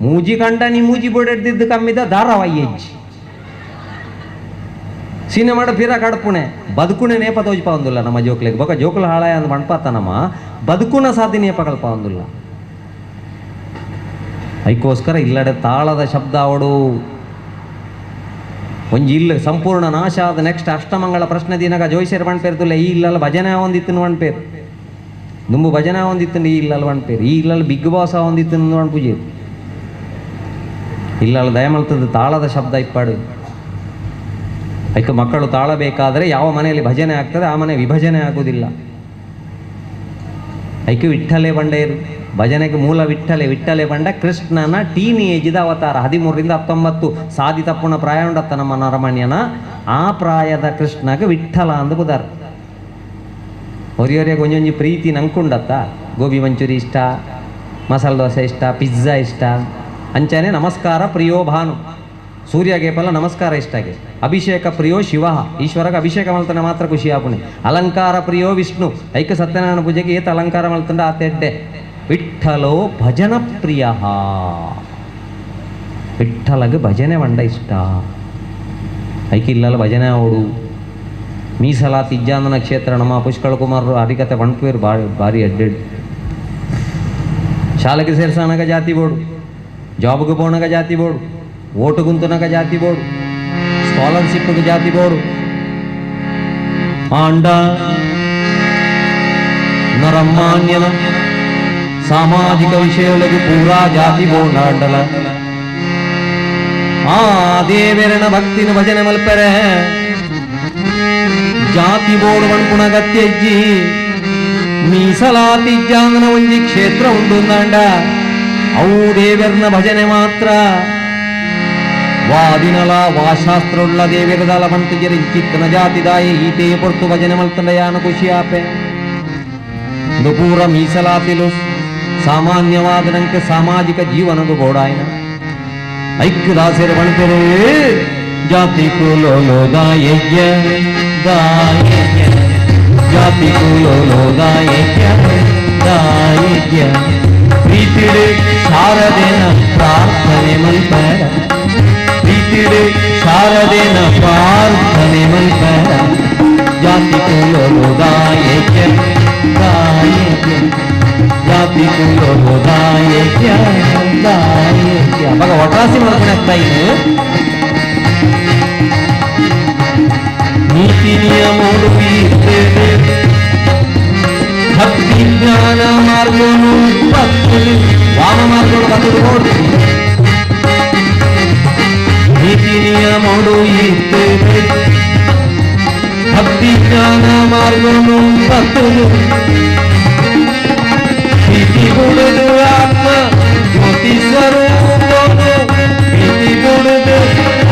ಮೂಜಿ ಕಂಡ ನೀ ಮೂಜಿ ಬೋಡೆಡ್ದಿದ್ದು ಕಮ್ಮಿದ ಧಾರಾವಾಹಿ ಹೆಜ್ಜಿ ಸಿನಿಮಾಡ ಪಿರ ಕಡ್ಪುಣೆ ಬದುಕುಣೆ ನೇಪ ತೋಜ್ಪ ಒಂದಿಲ್ಲ ನಮ್ಮ ಜೋಕ್ಲಿಗೆ ಬೊಕ ಜೋಕುಲ ಹಾಳಾಯ ಅಂದ್ ಮಣ್ಪಾತ ನಮ್ಮ ಬದುಕುನ ಸಾಧಿ ನೇಪ ಕಲ್ಪ ಒಂದಿಲ್ಲ ಅದಕ್ಕೋಸ್ಕರ ಇಲ್ಲಡೆ ತಾಳದ ಶಬ್ದ ಅವಡು ಒಂಜಿ ಇಲ್ಲ ಸಂಪೂರ್ಣ ನಾಶ ಆದ ನೆಕ್ಸ್ಟ್ ಅಷ್ಟಮಂಗಳ ಪ್ರಶ್ನೆ ದಿನಗ ಜೋಯಿಸರ್ ಪೇರ್ತುಲ್ಲ ಈ ಇಲ್ಲಲ್ಲ ಭಜನೆ ಒಂದಿತ್ತು ಪೇರು ದುಂಬು ಭಜನೆ ಒಂದಿತ್ತು ಈ ಇಲ್ಲಲ್ಲ ಪೇರು ಈ ಇಲ್ಲಲ್ಲ ಬಿಗ್ ಬಾಸ್ ಒಂದಿತ್ತು ಪೂಜೆ ಇಲ್ಲಲ್ಲ ದಯಮಲ್ತದ ತಾಳದ ಶಬ್ದ ಇಪ್ಪಾಡು ಅದಕ್ಕೆ ಮಕ್ಕಳು ತಾಳಬೇಕಾದರೆ ಯಾವ ಮನೆಯಲ್ಲಿ ಭಜನೆ ಆಗ್ತದೆ ಆ ಮನೆ ವಿಭಜನೆ ಆಗುವುದಿಲ್ಲ. ಐಕೆ ವಿಠ್ಠಲೆ ಬಂಡೇರು ಭಜನೆಗೆ ಮೂಲ ವಿಠ್ಠಲೆ ವಿಠ್ಠಲೆ ಬಂಡ ಕೃಷ್ಣನ ಟೀನ್ ಏಜಿದ ಅವತಾರ 13 ರಿಂದ 19 ಸಾದಿ ತಪ್ಪುನ ಪ್ರಾಯ ಉಂಡತ್ತ ನಮ್ಮ ನರಮಣ್ಯನ ಆ ಪ್ರಾಯದ ಕೃಷ್ಣಗೆ ವಿಠ್ಠಲ ಅಂದು ಬುದಾರ. ಒರಿಯೊರಿಗೆ ಒಂಜೊಂಜಿ ಪ್ರೀತಿ ನಂಕುಂಡತ್ತ ಗೋಬಿ ಮಂಚೂರಿ ಇಷ್ಟ, ಮಸಾಲೆ ದೋಸೆ ಇಷ್ಟ, ಪಿಜ್ಜಾ ಇಷ್ಟ. ಅಂಚನೆ ನಮಸ್ಕಾರ ಪ್ರಿಯೋ ಭಾನು ಸೂರ್ಯಗೆ ಪಲ್ಲ ನಮಸ್ಕಾರ ಇಷ್ಟಾಗೆ. ಅಭಿಷೇಕ ಪ್ರಿಯೋ ಶಿವ ಈಶ್ವರಗೆ ಅಭಿಷೇಕ ಮಲ್ತನ ಮಾತ್ರ ಖುಷಿ ಆಪುಣೆ. ಅಲಂಕಾರ ಪ್ರಿಯೋ ವಿಷ್ಣು ಐಕ ಸತ್ಯನಾರಾಯಣ ಪೂಜೆಗೆ ಏತ ಅಲಂಕಾರ ಮಲ್ತಂಡ ಆತೆಡ್ಡೆ. ವಿಠ್ಠಲೋ ಭಜನ ಪ್ರಿಯ ವಿಠ್ಠಲಗೆ ಭಜನೆ ಮಂಡ ಇಷ್ಟ. ಐಕ ಇಲ್ಲಲ್ಲ ಭಜನೆ ಅವಡು ಮೀಸಲಾತಿ ಇಜ್ಜಾಂದನ ಕ್ಷೇತ್ರ ನಮ್ಮ ಪುಷ್ಕಳ ಕುಮಾರರು ಹರಿಕತೆ ಪಣ್ಪೇರು ಭಾರಿ ಭಾರಿ ಎಡ್ಡೆಡ್. ಶಾಲೆಗೆ ಸೇರ್ಸನಗ ಜಾತಿ ಬೋರ್ಡು, ಜಾಬ್ಗೆ ಪೋಣಗ ಜಾತಿ ಬೋರ್ಡು, ಓಟು ಗುಂತುನಗ ಜಾತಿ ಬೋರ್ಡು, ಸ್ಕಾಲರ್ಶಿಪ್ಗೆ ಜಾತಿ ಬೋರ್ಡು. ಆಂಡ ನರಮಾನ್ಯನ ಸಾಮಾಜಿಕ ವಿಷಯಗಳಿಗೆ ಪೂರಾ ಜಾತಿ ಬೋರ್ಡಾಂಡಲ. ಆ ದೇವೆರನ ಭಕ್ತಿನ ಭಜನೆ ಮಲ್ಪೆರೆ ಜಾತಿ ಬೋರ್ಡು ಮಣ್ಪುಣ ಗತ್ಯಜ್ಜಿ ಮೀಸಲಾತಿ ಜಾಂಗನ ಒಂಜಿ ಕ್ಷೇತ್ರ ಉಂಡುಂದಾಂಡ ಅವು ದೇವೆರ್ನ ಭಜನೆ ಮಾತ್ರ. ವಾದಿನಲ ವಾಶಾಸ್ತ್ರುಳ್ಳ ದೇವಿರದಲ ಬಂತು ಇಂಚಿತ್ತನ ಜಾತಿದಾಯಿ ಈತೇ ಪೊರ್ತು ಭಜನೆ ಮಲ್ತಂಡ ಯಾನು ಖುಷಿಯಾಪೆ. ಪೂರ ಮೀಸಲಾತಿಲು ಸಾಮಾನ್ಯವಾದ ನಂಗೆ ಸಾಮಾಜಿಕ ಜೀವನದ ಬೋಡಾಯನ ಐಕ್ಯದಾಸರ ಬಣ್ಪೆರೆ ಜಾತಿ ಕುಲೋಲೋ ದಾಯಜ್ಞ ದಾಯಜ್ಞ ಜಾತಿ ಕುಲೋಲೋ ದಾಯಜ್ಞ ದಾಯಜ್ಞ ಪ್ರೀತಿಡು ಶಾರದೇನ ಪ್ರಾರ್ಥನೆ ಮಲ್ಪರ ಪ್ರೀತಿಡು ಶಾರದೇನ ಪ್ರಾರ್ಥನೆ ಮಲ್ಪರ ಜಾತಿ ಕುಲೋಲೋ ದಾಯಜ್ಞ ದಾಯಜ್ಞ ಜಾತಿ ಕುಲೋಲೋ ದಾಯಜ್ಞ ದಾಯಜ್ಞ. ಅವಾಗ ಒಟ್ರಾಸಿ ಮಾಡ್ಕೊಂಡಾಗ್ತಾ ಇದೆ. ನೀತಿ ನಿಯಮೋಡು ಭಕ್ತಿ ಜ್ಞಾನ ಮಾರ್ಗನು ವಾಮ ಮಾರ್ಗಗಳು ಬಂದು ನೋಡು ನೀತಿ ನಿಯಮೋಡು ಭಕ್ತಿ ಜ್ಞಾನ ಮಾರ್ಗನು ಭಕ್ತನು ಪ್ರೀತಿ ಗುಣದು ಆತ್ಮ ಜ್ಯೋತಿ ಸ್ವರೂಪನು ಪ್ರೀತಿ ಗುಣದು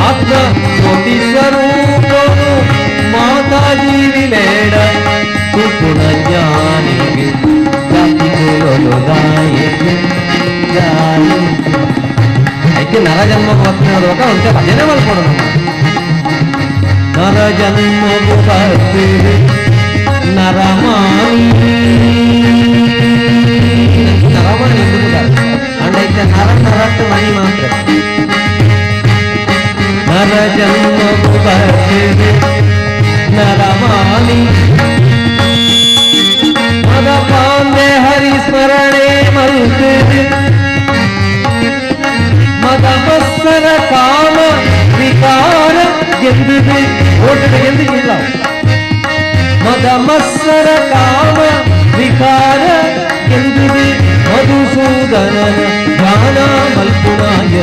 ಆತ್ಮ ಜ್ಯೋತಿ ಸ್ವರೂಪನು ಮಾತಾಜಿ ಐಕೆ ನರ ಜನ್ಮ ಬರ್ತದೆ ಅಂತೆ ಭಜನೆ ಮಲ್ಕೊಡು ನಮ್ಮ ನರ ಜನ್ಮ ಬರ್ತೀರಿ ನರಮಾನಿ ನರಮಾನಿ ಅಂಡೈತೆ ನರ ನರಟ್ಟು ಮಣಿ ಮಾತ್ರ ನರ ಜನ್ಮ ಬರ್ತೀರಿ ನರಮಾನಿ ಮದ ಪಾಂಡೆ ಹರಿ ಸ್ಮರಣೆ ಮರುತಿರಿ ಮದ ಮತ್ಸರ ಕಾಮ ವಿಕಾರ ಗೆದ್ದಿದೆ ಓಟದ ಗೆದ್ದಿಲ್ಲ ಮದ ಮತ್ಸರ ಕಾಮ ವಿಕಾರ ಗೆದ್ದಿದೆ ಮಧುಸೂದನನ ಧ್ಯಾನ ಮಲ್ಪುಣಾಯ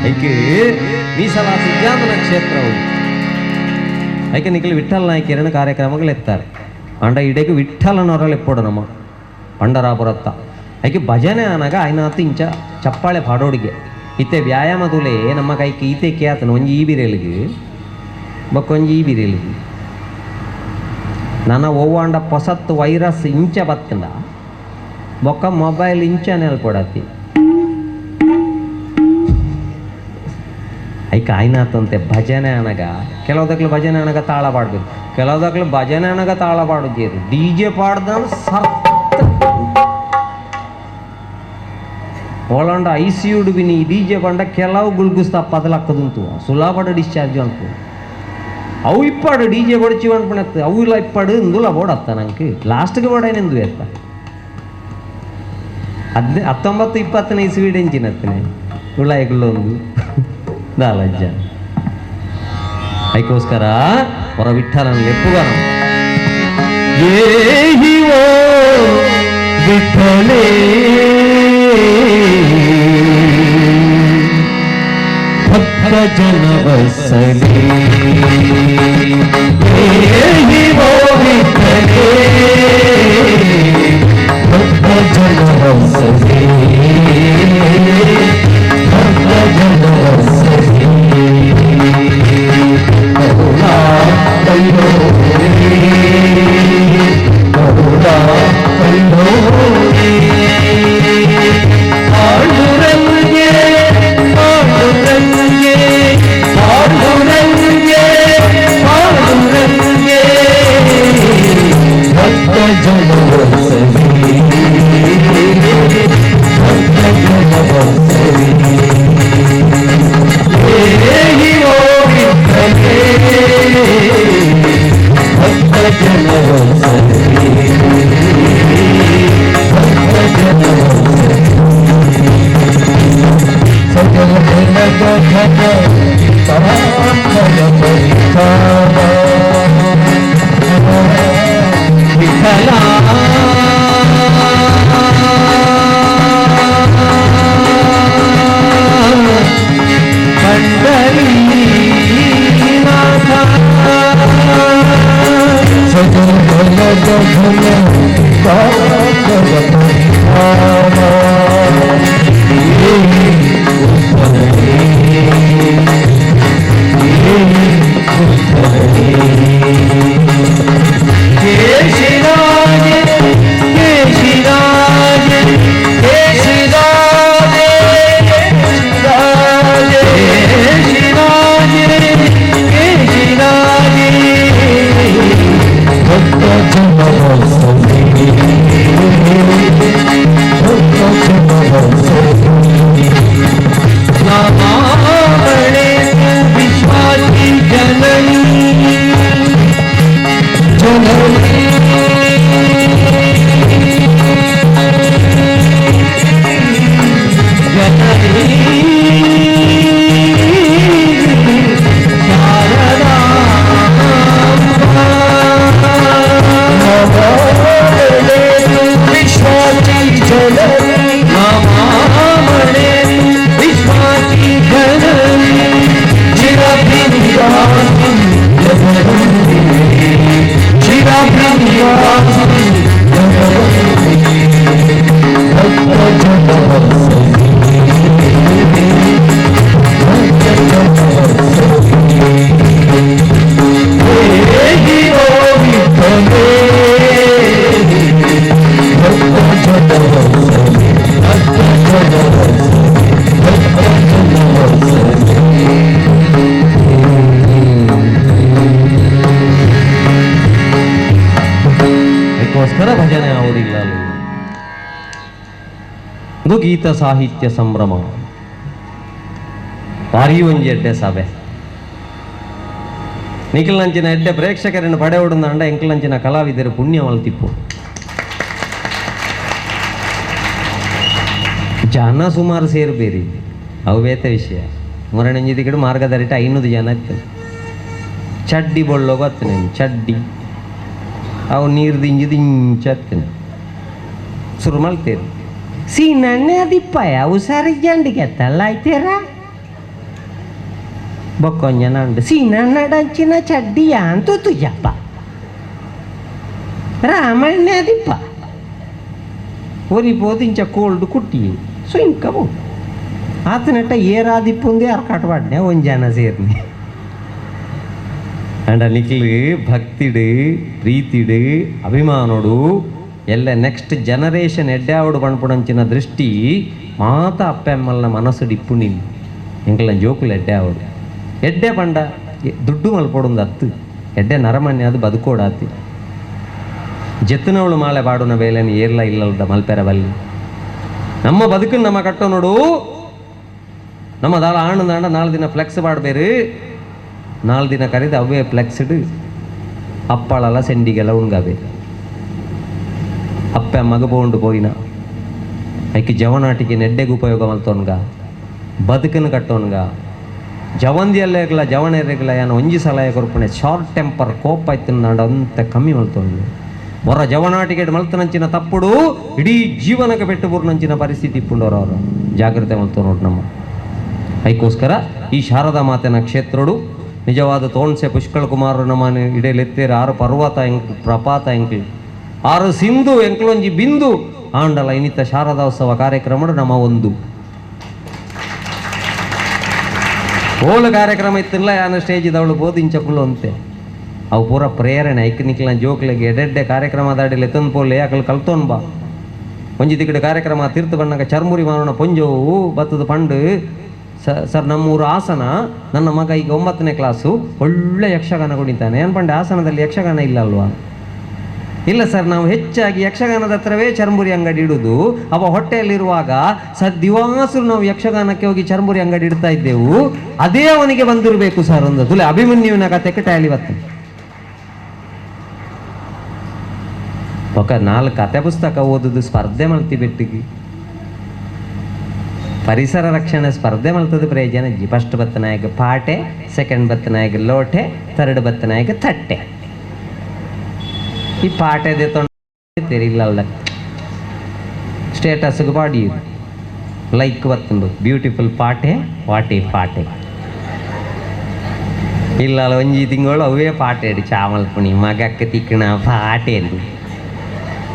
ಐಕೆ ಮೀಸಲಾ ಸಿದ್ಧಾಂತನ ಕ್ಷೇತ್ರವು ಐಕೆ ನಿಖಲು ವಿಠ್ಠಲ ನಾಯಕಿಯರನ್ನು ಕಾರ್ಯಕ್ರಮಗಳು ಎತ್ತಾರೆ ಅಂಡ ಇಡಕ್ಕೆ ವಿಠ್ಠಲನವರಲ್ಲಿ ಎಪ್ಪಡು ನಮ್ಮ ಪಂಡರಾಪುರತ್ತ ಐಕೆ ಭಜನೆ ಅನಗ ಐನಾತು ಇಂಚ ಚಪ್ಪಾಳೆ ಪಾಡೋಡಿಗೆ ಇತ್ತೆ ವ್ಯಾಯಾಮ ತುಲೆ ನಮ್ಮ ಕೈಗೆ ಈತೆ ಕೇತನ ಒಂಜಿ ಈ ಬಿರೇಲಿಗೆ ಬಕ್ಕೊಂಜಿ ಈ ಬಿರೇಲಿಗೆ ನನ್ನ ಓವಾಂಡ ಪೊಸತ್ತು ವೈರಸ್ ಇಂಚ ಬತ್ತಂಡ ಬೊಕ್ಕ ಮೊಬೈಲ್ ಇಂಚ ನೆಲ್ಪಡತಿ ಐಕ ಆಯ್ನಾತಂತೆ ಭಜನೆ ಅನಗ ಕೆಲವುದಕ್ಲು ಭಜನೆ ಅನಗ ತಾಳ ಪಾಡ್ಬೇಕು ಕೆಲವುದಕ್ಲು ಭಜನೆ ಅನಗ ತಾಳ ಪಾಡುಜೇರು ಡಿ ಜೆ ಪಾಡ್ದ ಸರ್ತ ಓಳಂಡ I C you ಬಿನಿ D J ಪಂಡ ಕೆಲವು ಗುಲ್ಗುಸ್ತ ಪದಲಕ್ಕದುಂತು ಸುಲಭ ಡಿಸ್ಚಾರ್ಜ್ ಅನ್ಪು ಅವು ಇಪ್ಪಾಡು ಡಿ ಜೆ ಬಡಿಚಿ ಅನ್ಪಣತ್ತು ಅವು ಇಲ್ಲ ಇಪ್ಪಾಡು ಇಂದುಲ ಬೋಡತ್ತ ನಂಗೆ ಲಾಸ್ಟ್ಗೆ ಬೋಡೇನೆಂದು ಎತ್ತ 19 20ನೇ ಇಸ್ವಿಡ್ ಎಂಚಿನತ್ತನೆ ಉಳಾಯಿಗುಳ್ಳೊಂದು ದಾಲಜ್ಜ ಅದಕ್ಕೋಸ್ಕರ ಹೊರ ವಿಠ್ಠಲನ ಎಪ್ಪುಗಾರ ಏಹಿ ಓ ವಿಠಲೇ ಭಕ್ತ ಜನವಸಲೇ ಏಹಿ ಓ ವಿಠಲೇ ಭಕ್ತ ಜನವಸಲೇ ಭಕ್ತ ಜನವಸಲೇ ಕರುಣಾ ಕಲ್ಲೋರಿ ಕರುಣಾ ಕಲ್ಲೋರಿ ಪಾಂಡುರಂಗೆ ಪಾಂಡುರಂಗೆ ಪಾಂಡುರಂಗೆ ಪಾಂಡುರಂಗೆ ಭಕ್ತ ಜನವಸಲೇ ಭಕ್ತ ಜನವಸಲೇ ಏಹಿ ಓ ವಿಠಲೇ ಭಕ್ತ ಜನವಸಲೇ ಭಕ್ತ ಜನವಸಲೇ ಸಕಲ ಜನಗ ಘನ ಪರಾಂಬರ ಪರಿತಾಪ ವಿಠಲ ಪಂಡರೀನಾಥ ಸಕಲ ಜನಗ ಘನ ಪರಾಂಬರ ಪರಿತಾಪ ಕೇಶಿರಾಜೆ ಕೇಶಿರಾಜೆ ಕೇಶಿರಾಜೆ ಕೇಶಿರಾಜೆ ಕೇಶಿರಾಜೆ ಭಕ್ತ ಜನವಸಲೇ ಭಕ್ತ ಜನವಸಲೇ ನಮಾಮಣೆ ವಿಶ್ವಾಸಿ ಜನನಿ ಜನನಿ ಜನನಿ ಶಾರದಾ ನಮಾಮಣೆ ವಿಶ್ವಾಸಿ ಜನನಿ ನಮಾಮಣೆ ವಿಶ್ವಾಸಿ ಜನನಿ ಚಿರಪ್ರಿಯಾಸಿ ಜನನಿ ಭಕ್ತರ ಭಜನೆ ಆವಡಿಲ್ಲ. ಇದು ಗೀತ ಸಾಹಿತ್ಯ ಸಂಭ್ರಮ ಭಾರಿ ಒಂಜಿ ಎಡ್ಡೆ ಸಭೆ. ನಿಖಿಲ್ನಂಚಿನ ಎಡ್ಡೆ ಪ್ರೇಕ್ಷಕರನ್ನು ಪಡೆಯೋಡುಂದ ಎಂಕಲಂಚಿನ ಕಲಾವಿದರು ಪುಣ್ಯ ಮಲ್ತಿಪ್ಪು. ಜನ ಸುಮಾರು ಸೇರ್ಬೇರಿ ಅವು ಬೇತ ವಿಷಯ. ಮೊರಣಂಜಿದಿಗಡು ಮಾರ್ಗದರಿಟ 500 ಜನ ಇತ್ತು. ಚಡ್ಡಿ ಬೊಳ್ಳೋಗು ಹತ್ತನೆ ಚಡ್ಡಿ ಅವು ನೀರು ದಿಂಜಿ ದಿಂಚತ್ತನೆ ಶುರು ಮಲ್ತೇರಿ. ಸೀನಣ್ಣೆ ಅದಿಪ್ಪಾಯ ಅವು ಸರಿ ಜಂಡಿಗೆ ಎತ್ತಲ್ಲ ಆಯ್ತೀರ ಬೊಕ್ಕೊಂಜನ ಉಂಡು ಸೀನಣ್ಣಡಂಚಿನ ಚಡ್ಡಿ ಅಂತ ತುಜಪ್ಪ ರಾಮಣ್ಣೆ ಅದಿಪ್ಪ ಒರಿಬೋದು ಇಂಚ ಕೋಲ್ಡ್ ಕುಟ್ಟಿ ಸೊ ಇಂಕವು ಆತನಟ್ಟ ಏರಾದಿಪ್ಪುಂದೇ ಅರ್ಕಾಟ ಪಾಡ್ನೆ ಒಂಜನ ಸೇರ್ನಿ. ಅಂಡ ನಿಖಿಲ್ ಭಕ್ತಿಡು ಪ್ರೀತಿಡು ಅಭಿಮಾನೋಡು ಎಲ್ಲ ನೆಕ್ಸ್ಟ್ ಜನರೇಷನ್ ಎಡ್ಡಾವಡು ಪಣ್ಪುಡಂಚಿನ ದೃಷ್ಟಿ ಮಾತ ಅಪ್ಪಮ್ಮಲ್ನ ಮನಸ್ಸು ಇಪ್ಪು. ಎಂಕಲ್ನ ಜೋಕುಲು ಎಡ್ಡಾವಡು ಎಡ್ಡೆ ಪಂಡ ದುಡ್ಡು ಮಲ್ಪೊಡೊಂದು ಅತ್ತು ಎಡ್ಡೆ ನರಮನ್ಯ ಅದು ಬದುಕೋಡಾತಿ. ಜೆತ್ತನವಳು ಮಾಲೆ ಪಾಡುನ ಬೇಲೆನ ಏರ್ಲ ಇಲ್ಲದ ಮಲ್ಪೆರ ಬಲ್ಲಿ ನಮ್ಮ ಬದುಕನ್ನು ನಮ್ಮ ಕಟ್ಟೋ ನೋಡು. ನಮ್ಮ ದಾಳ ಆಣು ದಾಂಡ 4 ದಿನ ಫ್ಲೆಕ್ಸ್ ಪಾಡ್ಬೇರು, 4 ದಿನ ಕರೆದು ಅವೇ ಫ್ಲೆಕ್ಸ್ಡ್ ಅಪ್ಪಳೆಲ್ಲ ಸೆಂಡಿಗೆಲ್ಲ ಉಣ್ಗಬೇಕು. ಅಪ್ಪ ಮಗ ಪೋಂಡು ಪೋಯಿನ ಐಕೆ ಜವನಾಟಿಗೆ ನೆಡ್ಡೆಗೆ ಉಪಯೋಗ ಮಲ್ತೋನ್ಗ ಬದುಕನ್ನು ಕಟ್ಟೋನ್ಗ ಜವಂದಿಯಲ್ಲೇಗಲ ಜವನೆರೆಗಲ ಯಾನ ಒಂಜಿ ಸಲಹೆ ಕೊರ್ಪಣೆ ಶಾರ್ಟ್ ಟೆಂಪರ್ ಕೋಪ ಇತ್ತು ಅಂತ ಕಮ್ಮಿ ಮಲ್ತೋನ್ಗೆ. ಹೊರ ಜವನಾಟಿಗೆ ಮಲ್ತನಂಚಿನ ತಪ್ಪುಡು ಇಡೀ ಜೀವನಕ್ಕೆ ಪೆಟ್ಟು ಬೂರ್ನಂಚಿನ ಪರಿಸ್ಥಿತಿ ಇಪ್ಪುಂಡವರು ಅವರು ಜಾಗ್ರತೆ ಮಲ್ತೋ ನೋಡು ನಮ್ಮ. ಅದಕ್ಕೋಸ್ಕರ ಈ ಶಾರದಾ ಮಾತೆನ ಕ್ಷೇತ್ರಡು ನಿಜವಾದ ತೋಣ್ಸೆ ಪುಷ್ಕಳ ಕುಮಾರ ನಮ್ಮನೆ ಇಡಲೆತ್ತೇರು 6 ಪರ್ವತ ಎಂಕ್ ಪ್ರಪಾತ ಎಂಕ್ಲು 6 ಸಿಂಧು ಎಂಕ್ಲೊಂಜಿ ಬಿಂದು ಆಂಡಲ ಇನ್ನಿತ ಶಾರದೋತ್ಸವ ಕಾರ್ಯಕ್ರಮ ನಮ್ಮ ಒಂದು ಓಳು ಕಾರ್ಯಕ್ರಮ ಇತ್ತಿಲ್ಲ. ಯಾನ ಸ್ಟೇಜ್ ದವಳು ಬೋದು ಇಂಚಕುಲು ಅಂತೆ ಅವು ಪೂರ ಪ್ರೇರಣೆ ಐಕ್ ನಿಕ್ಲ ಜೋಕ್ಲೆಗೆ ಎಡೆಡ್ಡೆ ಕಾರ್ಯಕ್ರಮ ದಾಡಿಲೆ ತಂದು ಪೋಲೆ ಅಕಲ್ ಕಲ್ತೋನ್ ಬಾ. ಒಂಜಿ ದಿಕ್ಕಡೆ ಕಾರ್ಯಕ್ರಮ ತೀರ್ಥ ಬಣ್ಣಗ ಚರ್ಮುರಿ ಮಾರೋಣ ಪೊಂಜೋವು ಬತ್ತದ ಪಂಡು ಸರ್ ನಮ್ಮೂರು ಹಾಸನ, ನನ್ನ ಮಗ ಈಗ 9ನೇ ಕ್ಲಾಸು, ಒಳ್ಳೆ ಯಕ್ಷಗಾನ ಕುಣಿತಾನೆ. ಅನ್ಪಂಡೆ ಹಾಸನದಲ್ಲಿ ಯಕ್ಷಗಾನ ಇಲ್ಲ ಅಲ್ವಾ? ಇಲ್ಲ ಸರ್, ನಾವು ಹೆಚ್ಚಾಗಿ ಯಕ್ಷಗಾನದ ಹತ್ರವೇ ಚರ್ಮುರಿ ಅಂಗಡಿ ಇಡುವುದು. ಅವ ಹೊಟ್ಟೆಯಲ್ಲಿರುವಾಗ ಸರ್ ದಿವಾಸರು ನಾವು ಯಕ್ಷಗಾನಕ್ಕೆ ಹೋಗಿ ಚರ್ಮುರಿ ಅಂಗಡಿ ಇಡ್ತಾ ಇದ್ದೆವು, ಅದೇ ಅವನಿಗೆ ಬಂದಿರಬೇಕು ಸರ್ ಒಂದು ತುಲೆ ಅಭಿಮನ್ಯುವಿನ ಕತೆಗೆ ಟ್ಯಾಲಿ ಬರ್ತದೆ. ఒక 4 ಕತೆ ಪುಸ್ತಕ ಓದುದು ಸ್ಪರ್ಧೆ ಮಲ್ತಿ ಬೆಟ್ಟಿಗೆ ಪರಿಸರ ರಕ್ಷಣೆ ಸ್ಪರ್ಧೆ ಮಲ್ತದ ಪ್ರಯೋಜನ G. First ಬತ್ತನಾಯಕ ಪಾಟೆ, second ಬತ್ತನಾಯಕ Lotay, third ಬತ್ತನಾಯಕ ತಟ್ಟೆ. ಈ ಪಾಟೆ ತೆರಿಲ್ಲ ಸ್ಟೇಟಸ್ಗೆ ಪಾಡಿ ಲೈಕ್ ಬತ್ತುಂಡು ಬ್ಯೂಟಿಫುಲ್ ಪಾಟೆ ವಾಟೆ ಪಾಟೆ ಇಲ್ಲ ಒಂಜಿ ತಿಂಗಳು ಅವೇ ಪಾಟೆ ಚಾಮಲ್ಪುಣಿ ಮಗಕ್ಕೆ ತಿಕ್ಕಣ ಪಾಟೆ ಎಂದು,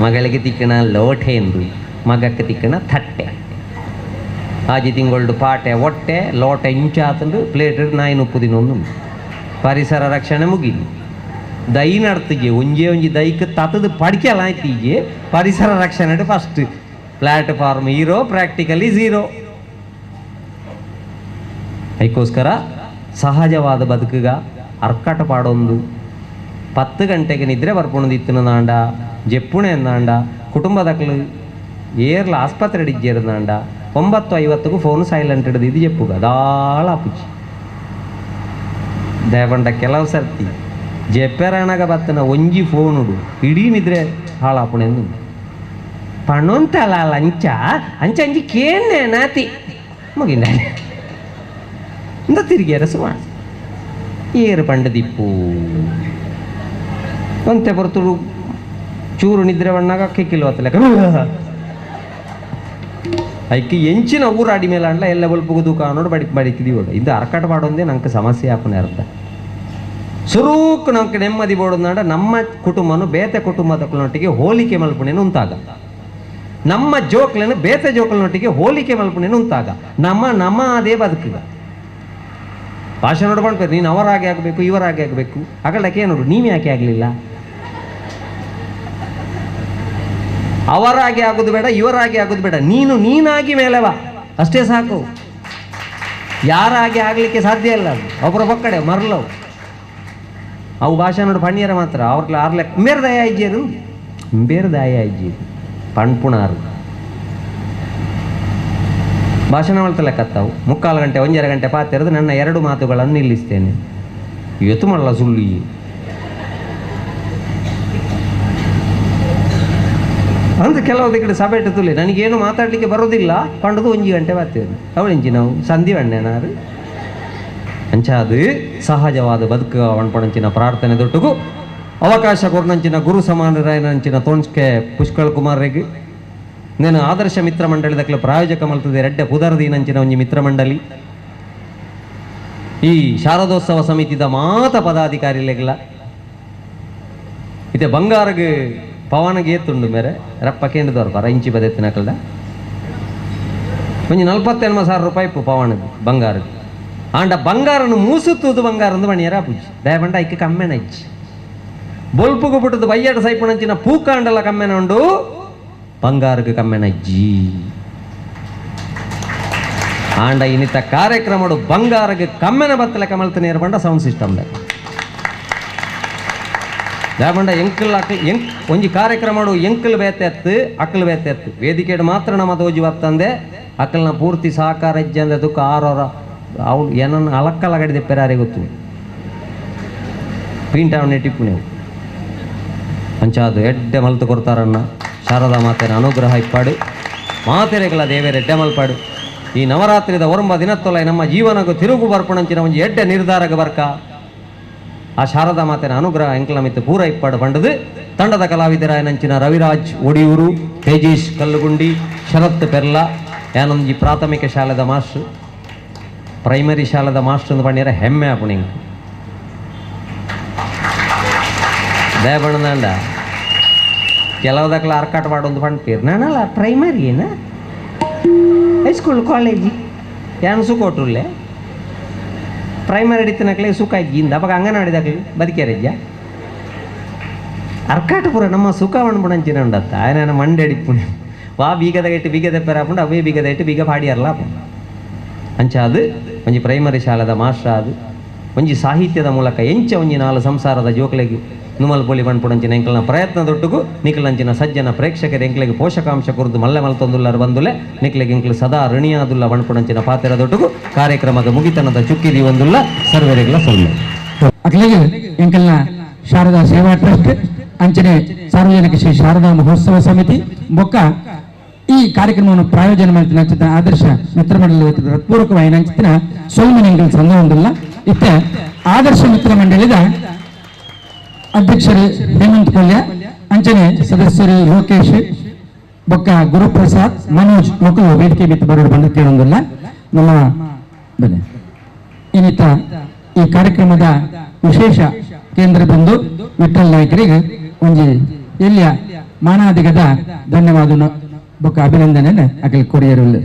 ಮಗಳಿಗೆ ತಿಕ್ಕಣ ಲೋಟೆ ಎಂದು, ಮಗಕ್ಕೆ ತಿಕ್ಕಣ ತಟ್ಟೆ. ಆಜಿ ತಿಂಗಳು ಪಾಟೆ ಒಟ್ಟೆ ಲೋಟೆ ಇಂಚಾತಂದು ಪ್ಲೇಟ್ ನಾಯಿ ಉಪ್ಪು ದಿನೊಂದು ಪರಿಸರ ರಕ್ಷಣೆ ಮುಗಿಲಿ. ದೈ ನಡ್ತಿಗೆ ಒಂಜೇ ಒಂಜಿ ದೈಕ್ ತತ್ತದು ಪಡಿಕೆಲ್ಲ ಆಯ್ತೀಗೆ ಪರಿಸರ ರಕ್ಷಣೆ first platform hero practically zero. ಅದಕ್ಕೋಸ್ಕರ ಸಹಜವಾದ ಬದುಕುಗ ಅರ್ಕಟ ಪಾಡೊಂದು 10 ಗಂಟೆಗೆ ನಿದ್ರೆ ಬರ್ಪುಣದು ಇತ್ತಿನದಾಂಡ ಜೆಪ್ಪುಣೆ ಎಂದಾಂಡ ಕುಟುಂಬದಕ್ಲು ಏರ್ಲ ಆಸ್ಪತ್ರೆ ಇಜ್ಜೇರ್ದಾಂಡ 9:50 ಫೋನ್ ಸೈಲೆಂಟ್ ಹಿಡಿದು ಇದು ಜೆಪ್ಪುಗ ದಾಳ ಪುಚ್ಚಿ ದೇವಂಡ ಕೆಲವು ಸರ್ತಿ ಜೆಪ್ಪೆರಾಣಗ ಬತ್ತನ ಒಂಜಿ ಫೋನುಡು ಇಡೀ ನಿದ್ರೆ ಹಾಳಾಪುಣೆಂದು ಪಣೊಂತಲ ಲಂಚ ಅಂಚ ಅಂಚಿ ಕೇನೆ ನಾತಿ ಮುಗಿಂದ ಇಂದ ತಿರುಗಿಯರ ಸುಮಾರು ಏರು ಪಂಡದಿಪ್ಪು ಒಂತೆ ಬರ್ತುಡು ಚೂರು ನಿದ್ರೆ ಬಣ್ಣಾಗ ಕಿಕ್ಕಿಲ್ ಬತ್ತಲೆಕ್ಕ ಐಕೆ ಎಂಚಿನ ಊರು ಅಡಿ ಮೇಲೆ ಅಂಡ್ಲ ಎಲ್ಲ ಬಲ್ಪುಗು ದುಕಾನೋಡು ಬಡಿ ಬಡಿಕಿದೀವೋಡು ಇದು ಅರ್ಕಟ ಪಾಡೊಂದೇ ನಂಗೆ ಸಮಸ್ಯೆ ಆಪನೆ ಅರ್ಧ ಸುರೂಕ್ ನಮ್ಗೆ ನೆಮ್ಮದಿ ಬೋಡೋದಾಂಡ ನಮ್ಮ ಕುಟುಂಬನು ಬೇತೆ ಕುಟುಂಬದೊಟ್ಟಿಗೆ ಹೋಲಿಕೆ ಮಲ್ಪುಣೆನು ಉಂತಾಗ, ನಮ್ಮ ಜೋಕ್లను ಬೇತೆ ಜೋಕ್ಲನೊಟ್ಟಿಗೆ ಹೋಲಿಕೆ ಮಲ್ಪುಣೆನು ಉಂತಾಗ, ನಮ್ಮ ನಮ್ಮ ಅದೇ ಬದುಕುಗ. ಭಾಷೆ ನೋಡ್ಕೊಂಡು ನೀನು ಅವರಾಗೆ ಆಗಬೇಕು ಇವರಾಗೆ ಆಗಬೇಕು ಆಗಲಕ್ಕೆ ನೋಡು ನೀವು ಯಾಕೆ ಆಗಲಿಲ್ಲ? ಅವರಾಗೆ ಆಗೋದು ಬೇಡ ಇವರಾಗೆ ಆಗೋದು ಬೇಡ, ನೀನು ನೀನಾಗಿ ಮೇಲೆ ಬಾ ಅಷ್ಟೇ ಸಾಕು. ಯಾರಾಗೆ ಆಗಲಿಕ್ಕೆ ಸಾಧ್ಯ ಇಲ್ಲ, ಅದು ಒಬ್ಬರ ಒಕ್ಕಡೆ ಮರಲವು ಅವು ಭಾಷೆ ನೋಡು ಪಣ್ಣಿಯರ ಮಾತ್ರ ಅವ್ರ ಆರ್ಲೆ ಮೇರ್ದಯ ಇಜ್ಜೇರು ಬೇರೆ ಅಜ್ಜಿ ಪಣ್ಪುಣಾರು ಭಾಷಣ ಮಾಡ್ತಲ್ಲ ಕತ್ತಾವು 3/4 ಗಂಟೆ 1.5 ಗಂಟೆ ಪಾತಿರೋದು ನನ್ನ 2 ಮಾತುಗಳನ್ನು ನಿಲ್ಲಿಸ್ತೇನೆ. ಎತ್ತು ಮಾಡಲ್ಲ ಸುಳ್ಳು. ಅಂದ್ರೆ ಕೆಲವು ಕಡೆ ಸಭೆ ತುಲೆ ನನಗೇನು ಮಾತಾಡಲಿಕ್ಕೆ ಬರೋದಿಲ್ಲ ಪಂಡದು 1 ಗಂಟೆ ಬಾತಿರೋದು ಅವಳಿಂಚಿ ನಾವು ಸಂಧಿ ಅಣ್ಣನಾರು ಅಂಚಾದು ಸಹಜವಾದ ಬದುಕು ಅವಣ್ಪಣಂಚಿನ ಪ್ರಾರ್ಥನೆ ದೊಟ್ಟುಗು ಅವಕಾಶ ಕೊರ್ನಂಚಿನ ಗುರು ಸಮಾನರಾಯನಂಚಿನ ತೋಣ್ಸ್ಕೆ ಪುಷ್ಕಳ್ ಕುಮಾರ್ರಿಗೆ నేను ಆದರ್ಶ ಮಿತ್ರ ಮಂಡಳಿ ದಕ್ಕಲ ಪ್ರಾಯೋಜಕ ಮಲ್ತದೆ ರೆಡ್ಡೆ ಪುದರ್ದೀನಂಚಿನ ಒಂಜಿ ಮಿತ್ರ ಮಂಡಳಿ ಈ ಶಾರದೋತ್ಸವ ಸಮಿತಿದ ಮಾತ ಪದಾಧಿಕಾರಿಲೆಗ್ಲ ಇತ್ತೆ ಬಂಗಾರಗ್ ಪವನಗೆ ಏತುಂಡು ಮೇರೆ ರಪ್ಪ ಕೇಂದ್ರದವ್ರು ಪರ ಇಂಚಿ ಪದೆತ್ತಿನಕಲ್ದ ಒಂಜಿ 48,000 ರೂಪಾಯಿ ಇಪ್ಪು ಪವನಗ್ ಬಂಗಾರಗ್ ಆಂಡ ಬಂಗಾರನು ಮೂಸುತ್ತುದು ಬಂಗಾರಂದು ಮಣಿಯರ ಪೂಜಿ ದಯಪಂಡ ಐಕ್ಕೆ ಕಮ್ಮೆನ ಇಜ್ಜಿ ಬೊಲ್ಪುಗು ಪುಟ್ಟದು ಬಯ್ಯಾಡ ಸೈಪುಣಂಚಿನ ಪೂಕಾಂಡಲ ಕಮ್ಮೆನ ಉಂಡು ಬಂಗಾರಗ್ ಕಮ್ಮೆನ ಇಜ್ಜಿ ಆಂಡ ಇನ್ನಿತ ಕಾರ್ಯಕ್ರಮಡು ಬಂಗಾರಗ್ ಕಮ್ಮೆನ ಬತ್ತಲೆ ಕಮಲ್ತ ನೇರ ಬಂಡ ಸೌಂಡ್ ಸಿಸ್ಟಮ್ ದಯಪಂಡ ಎಂಕಲ್ ಅಕ್ಲ್ ಎಂಕ್ ಒಂಜಿ ಕಾರ್ಯಕ್ರಮಡು ಎಂಕಲ್ ಬೇತೆತ್ತು ಅಕ್ಕಲ್ ಬೇತೆತ್ತು ವೇದಿಕೆಡು ಮಾತ್ರ ನಮ್ಮ ತೋಜಿ ಬತ್ತಂದೆ ಅಕ್ಕಲ್ನ ಪೂರ್ತಿ ಸಹಕಾರ ಇಜ್ಜಂದೆ ದುಃಖ ಆರೋರ ಅವಳು ಏನನ್ನು ಅಲಕ್ಕಲ ಗಡಿದೆ ಪೆರಾರಿ ಗೊತ್ತು ಪೀಂಟಾವಣೆ ಟಿಪ್ಪು ನೀವು ಅಂಚಾದು ಎಡ್ಡೆ ಮಲ್ತು ಕೊಡ್ತಾರನ್ನ ಶಾರದಾ ಮಾತೆನ ಅನುಗ್ರಹ ಇಪ್ಪಾಡು ಮಾತೆರೆಗಳ ದೇವೇರ ಎಡ್ಡೆ ಮಲ್ಪಾಡು ಈ ನವರಾತ್ರಿದ ಒರಂಬ ದಿನತ್ತೊಲ ನಮ್ಮ ಜೀವನಗೂ ತಿರುಗು ಬರ್ಪಣಂಚಿನ ಒಂಜಿ ಎಡ್ಡೆ ನಿರ್ಧಾರಗ ಬರ್ಕ ಆ ಶಾರದಾ ಮಾತೆನ ಅನುಗ್ರಹ ಎಂಕಲಮಿತ್ತು ಪೂರ ಇಪ್ಪಾಡು ಬಂಡದು ತಂಡದ ಕಲಾವಿದರಾಯನಂಚಿನ ರವಿರಾಜ್ ಒಡಿಯೂರು, ತೇಜೇಶ್ ಕಲ್ಲುಗುಂಡಿ, ಶರತ್ ಪೆರ್ಲ ಯಾನೊಂಜಿ ಪ್ರಾಥಮಿಕ ಶಾಲೆದ ಮಾಸ್ಟ್ರು ಪ್ರೈಮರಿ ಶಾಲೆದ ಮಾಸ್ಟರ್ ಅಂದ್ ಪಂಡಿರ ಹೆಮ್ಮೆ ಆಪುಣಿಂಗ್ ದಯಪಣದಂಡ ಕೆಲವುದಕ್ಲ ಅರ್ಕಾಟ್ ಮಾಡೋದು ಪಂಡ್ಪೀರ್ ನಾನಲ್ಲ ಪ್ರೈಮರಿ ಏನ ಹೈಸ್ಕೂಲ್ ಕಾಲೇಜಿ ಯಾನು ಸುಖ ಕೊಟ್ಟುಲ್ಲೆ ಪ್ರೈಮರಿ ಅಡಿತಿನಕ್ಲೆ ಸುಖ ಇಜ್ಜಿಂದ ಅವಾಗ ಅಂಗನವಾಡಿದಾಗಲಿ ಬದುಕೇರಜ್ಜ ಅರ್ಕಾಟ ಪೂರ ನಮ್ಮ ಸುಖ ಪಣಂಚಿನ ಉಂಡತ್ತ ಆಯನ ಮಂಡೆ ಅಡಿಪುಣಿ ವಾ ಬೀಗದ ಇಟ್ಟು ಬೀಗದ ಪೆರಾಪುಂಡು ಅವೇ ಬೀಗದ ಇಟ್ಟು ಬೀಗ ಪಾಡಿಯರ್ಲ ಅಂಚಾದು ಒಂಜಿ ಪ್ರೈಮರಿ ಶಾಲೆದ ಮಾಸ್ಟರ್ ಅದು ಒಂಜಿ ಸಾಹಿತ್ಯದ ಮೂಲಕ ಎಂಚ ಒಂಜಿ 4 ಸಂಸಾರದ ಜೋಕ್ಲೆಗ್ ನುಮಲ್ ಪೊಲಿ ಪಣ್ಪುಡಂಚಿನ ಎಂಕಲ್ನ ಪ್ರಯತ್ನ ದೊಟ್ಟುಗು ನಿಕಲಂಚಿನ ಸಜ್ಜನ ಪ್ರೇಕ್ಷಕರ ಎಂಕ್ಲೆಗ್ ಪೋಷಕಾಂಶ ಕುರಿತು ಮಲ್ಲೆ ಮಲ್ತೊಂದುಲ್ಲರ್ ಬಂದುಲೆ ನಿಕ್ಲೆಗ್ ಎಂಕ್ಲು ಸದಾ ಋಣಿಯಾದುಲ್ಲ ಪಣ್ಪುಡಂಚಿನ ಪಾತ್ರ ದೊಟ್ಟುಗು ಕಾರ್ಯಕ್ರಮದ ಮುಗಿತನದ ಚುಕ್ಕಿದಿ ಒಂದುಲ್ಲ ಸರ್ವರೆಗ್ಲ ಸೊಲ್ಲೆ ಅಕ್ಲೆಗ್ ಎಂಕಲ್ನ ಶಾರದಾ ಸೇವಾ ಟ್ರಸ್ಟ್ ಅಂಚನೆ ಸಾರ್ವಜನಿಕ ಶ್ರೀ ಶಾರದಾ ಮಹೋತ್ಸವ ಸಮಿತಿ ಬೊಕ್ಕ ಈ ಕಾರ್ಯಕ್ರಮವನ್ನು ಪ್ರಾಯೋಜನೆ ಮಾಡ್ತಿನ ಆದರ್ಶ ಮಿತ್ರ ಮಂಡಳಿ ಪೂರಕವಾಗಿ ನಂಚಿನ ಸೊಲ್ಮನೆಂಗಲ್ ಸಂಘ ಒಂದಿಲ್ಲ ಇತ್ತೆ ಆದರ್ಶ ಮಿತ್ರ ಮಂಡಳಿದ ಅಧ್ಯಕ್ಷರು ಹೇಮಂತ್ ಕೊಲ್ಯ ಅಂಚನೆ ಸದಸ್ಯರು ಲೋಕೇಶ್ ಬೊಕ್ಕ ಗುರುಪ್ರಸಾದ್ ಮನೋಜ್ ಮಕ್ಕಳು ವೇದಿಕೆ ಮಿತ್ರ ಬರೋರು ಬಂದು ಕೇಳೊಂದಿಲ್ಲ ನಮ್ಮ ಬನ್ನಿ. ಇನ್ನಿತ ಈ ಕಾರ್ಯಕ್ರಮದ ವಿಶೇಷ ಕೇಂದ್ರ ಬಂದು ವಿಠಲ್ ನಾಯಕರಿಗೆ ಒಂಜಿ ಎಲ್ಲಿಯ ಮಾನಾದಿಗದ ಧನ್ಯವಾದ ಬೊಕ್ಕ ಅಭಿನಂದನೆ ಅಖಿಲ್ ಕೊರಿಯರುಲ್ಲ.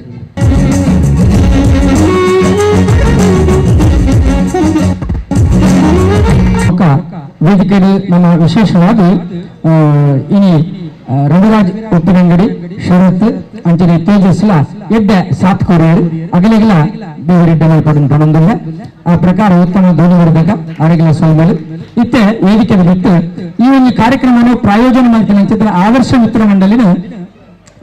ಬೊಕ್ಕ ವೇದಿಕೆಯಲ್ಲಿ ನಮ್ಮ ವಿಶೇಷವಾಗಿ ಇನಿ ರವಿರಾಜ್ ಉಪ್ಪಿನಂಗಡಿ ಶರತ್ ಅಂಚನೆ ತೇಜಸ್ಲ ಎಡ್ಡೆ ಸಾಥ್ ಕೊರಿಯರು ಅಗಲಿಗಲ ದೇವರಿಡ್ಡ ಪಡನ್ ಪಣಂದಿಲ್ಲ ಆ ಪ್ರಕಾರ ಉತ್ತಮ ಧ್ವನಿ ಬರಬೇಕ ಅರಗಿಲ ಸೊಲ್ಮೇಲೆ ಇತ್ತೆ ವೇದಿಕೆ ಬಿಟ್ಟು ಈ ಒಂದು ಕಾರ್ಯಕ್ರಮವನ್ನು ಪ್ರಾಯೋಜನೆ ಮಾಡ್ತೀನಿ ಅಂಚಿದ್ರೆ ಆದರ್ಶ ಮಿತ್ರ ಮಂಡಳಿನ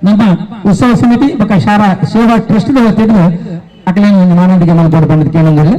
ನಮ್ಮ ಉತ್ಸವ ಸಮಿತಿ ಬೊಕ್ಕ ಶಾರಾ ಸೇವಾ ಟ್ರಸ್ಟ್ ವತಿಯಿಂದ ಅಕಲೇನು ಮಾನವಿಗೆ ಮಲ್ಪೋಡು ಬಂದಕ್ಕೆ ಏನೊಂದಿಲ್ಲ.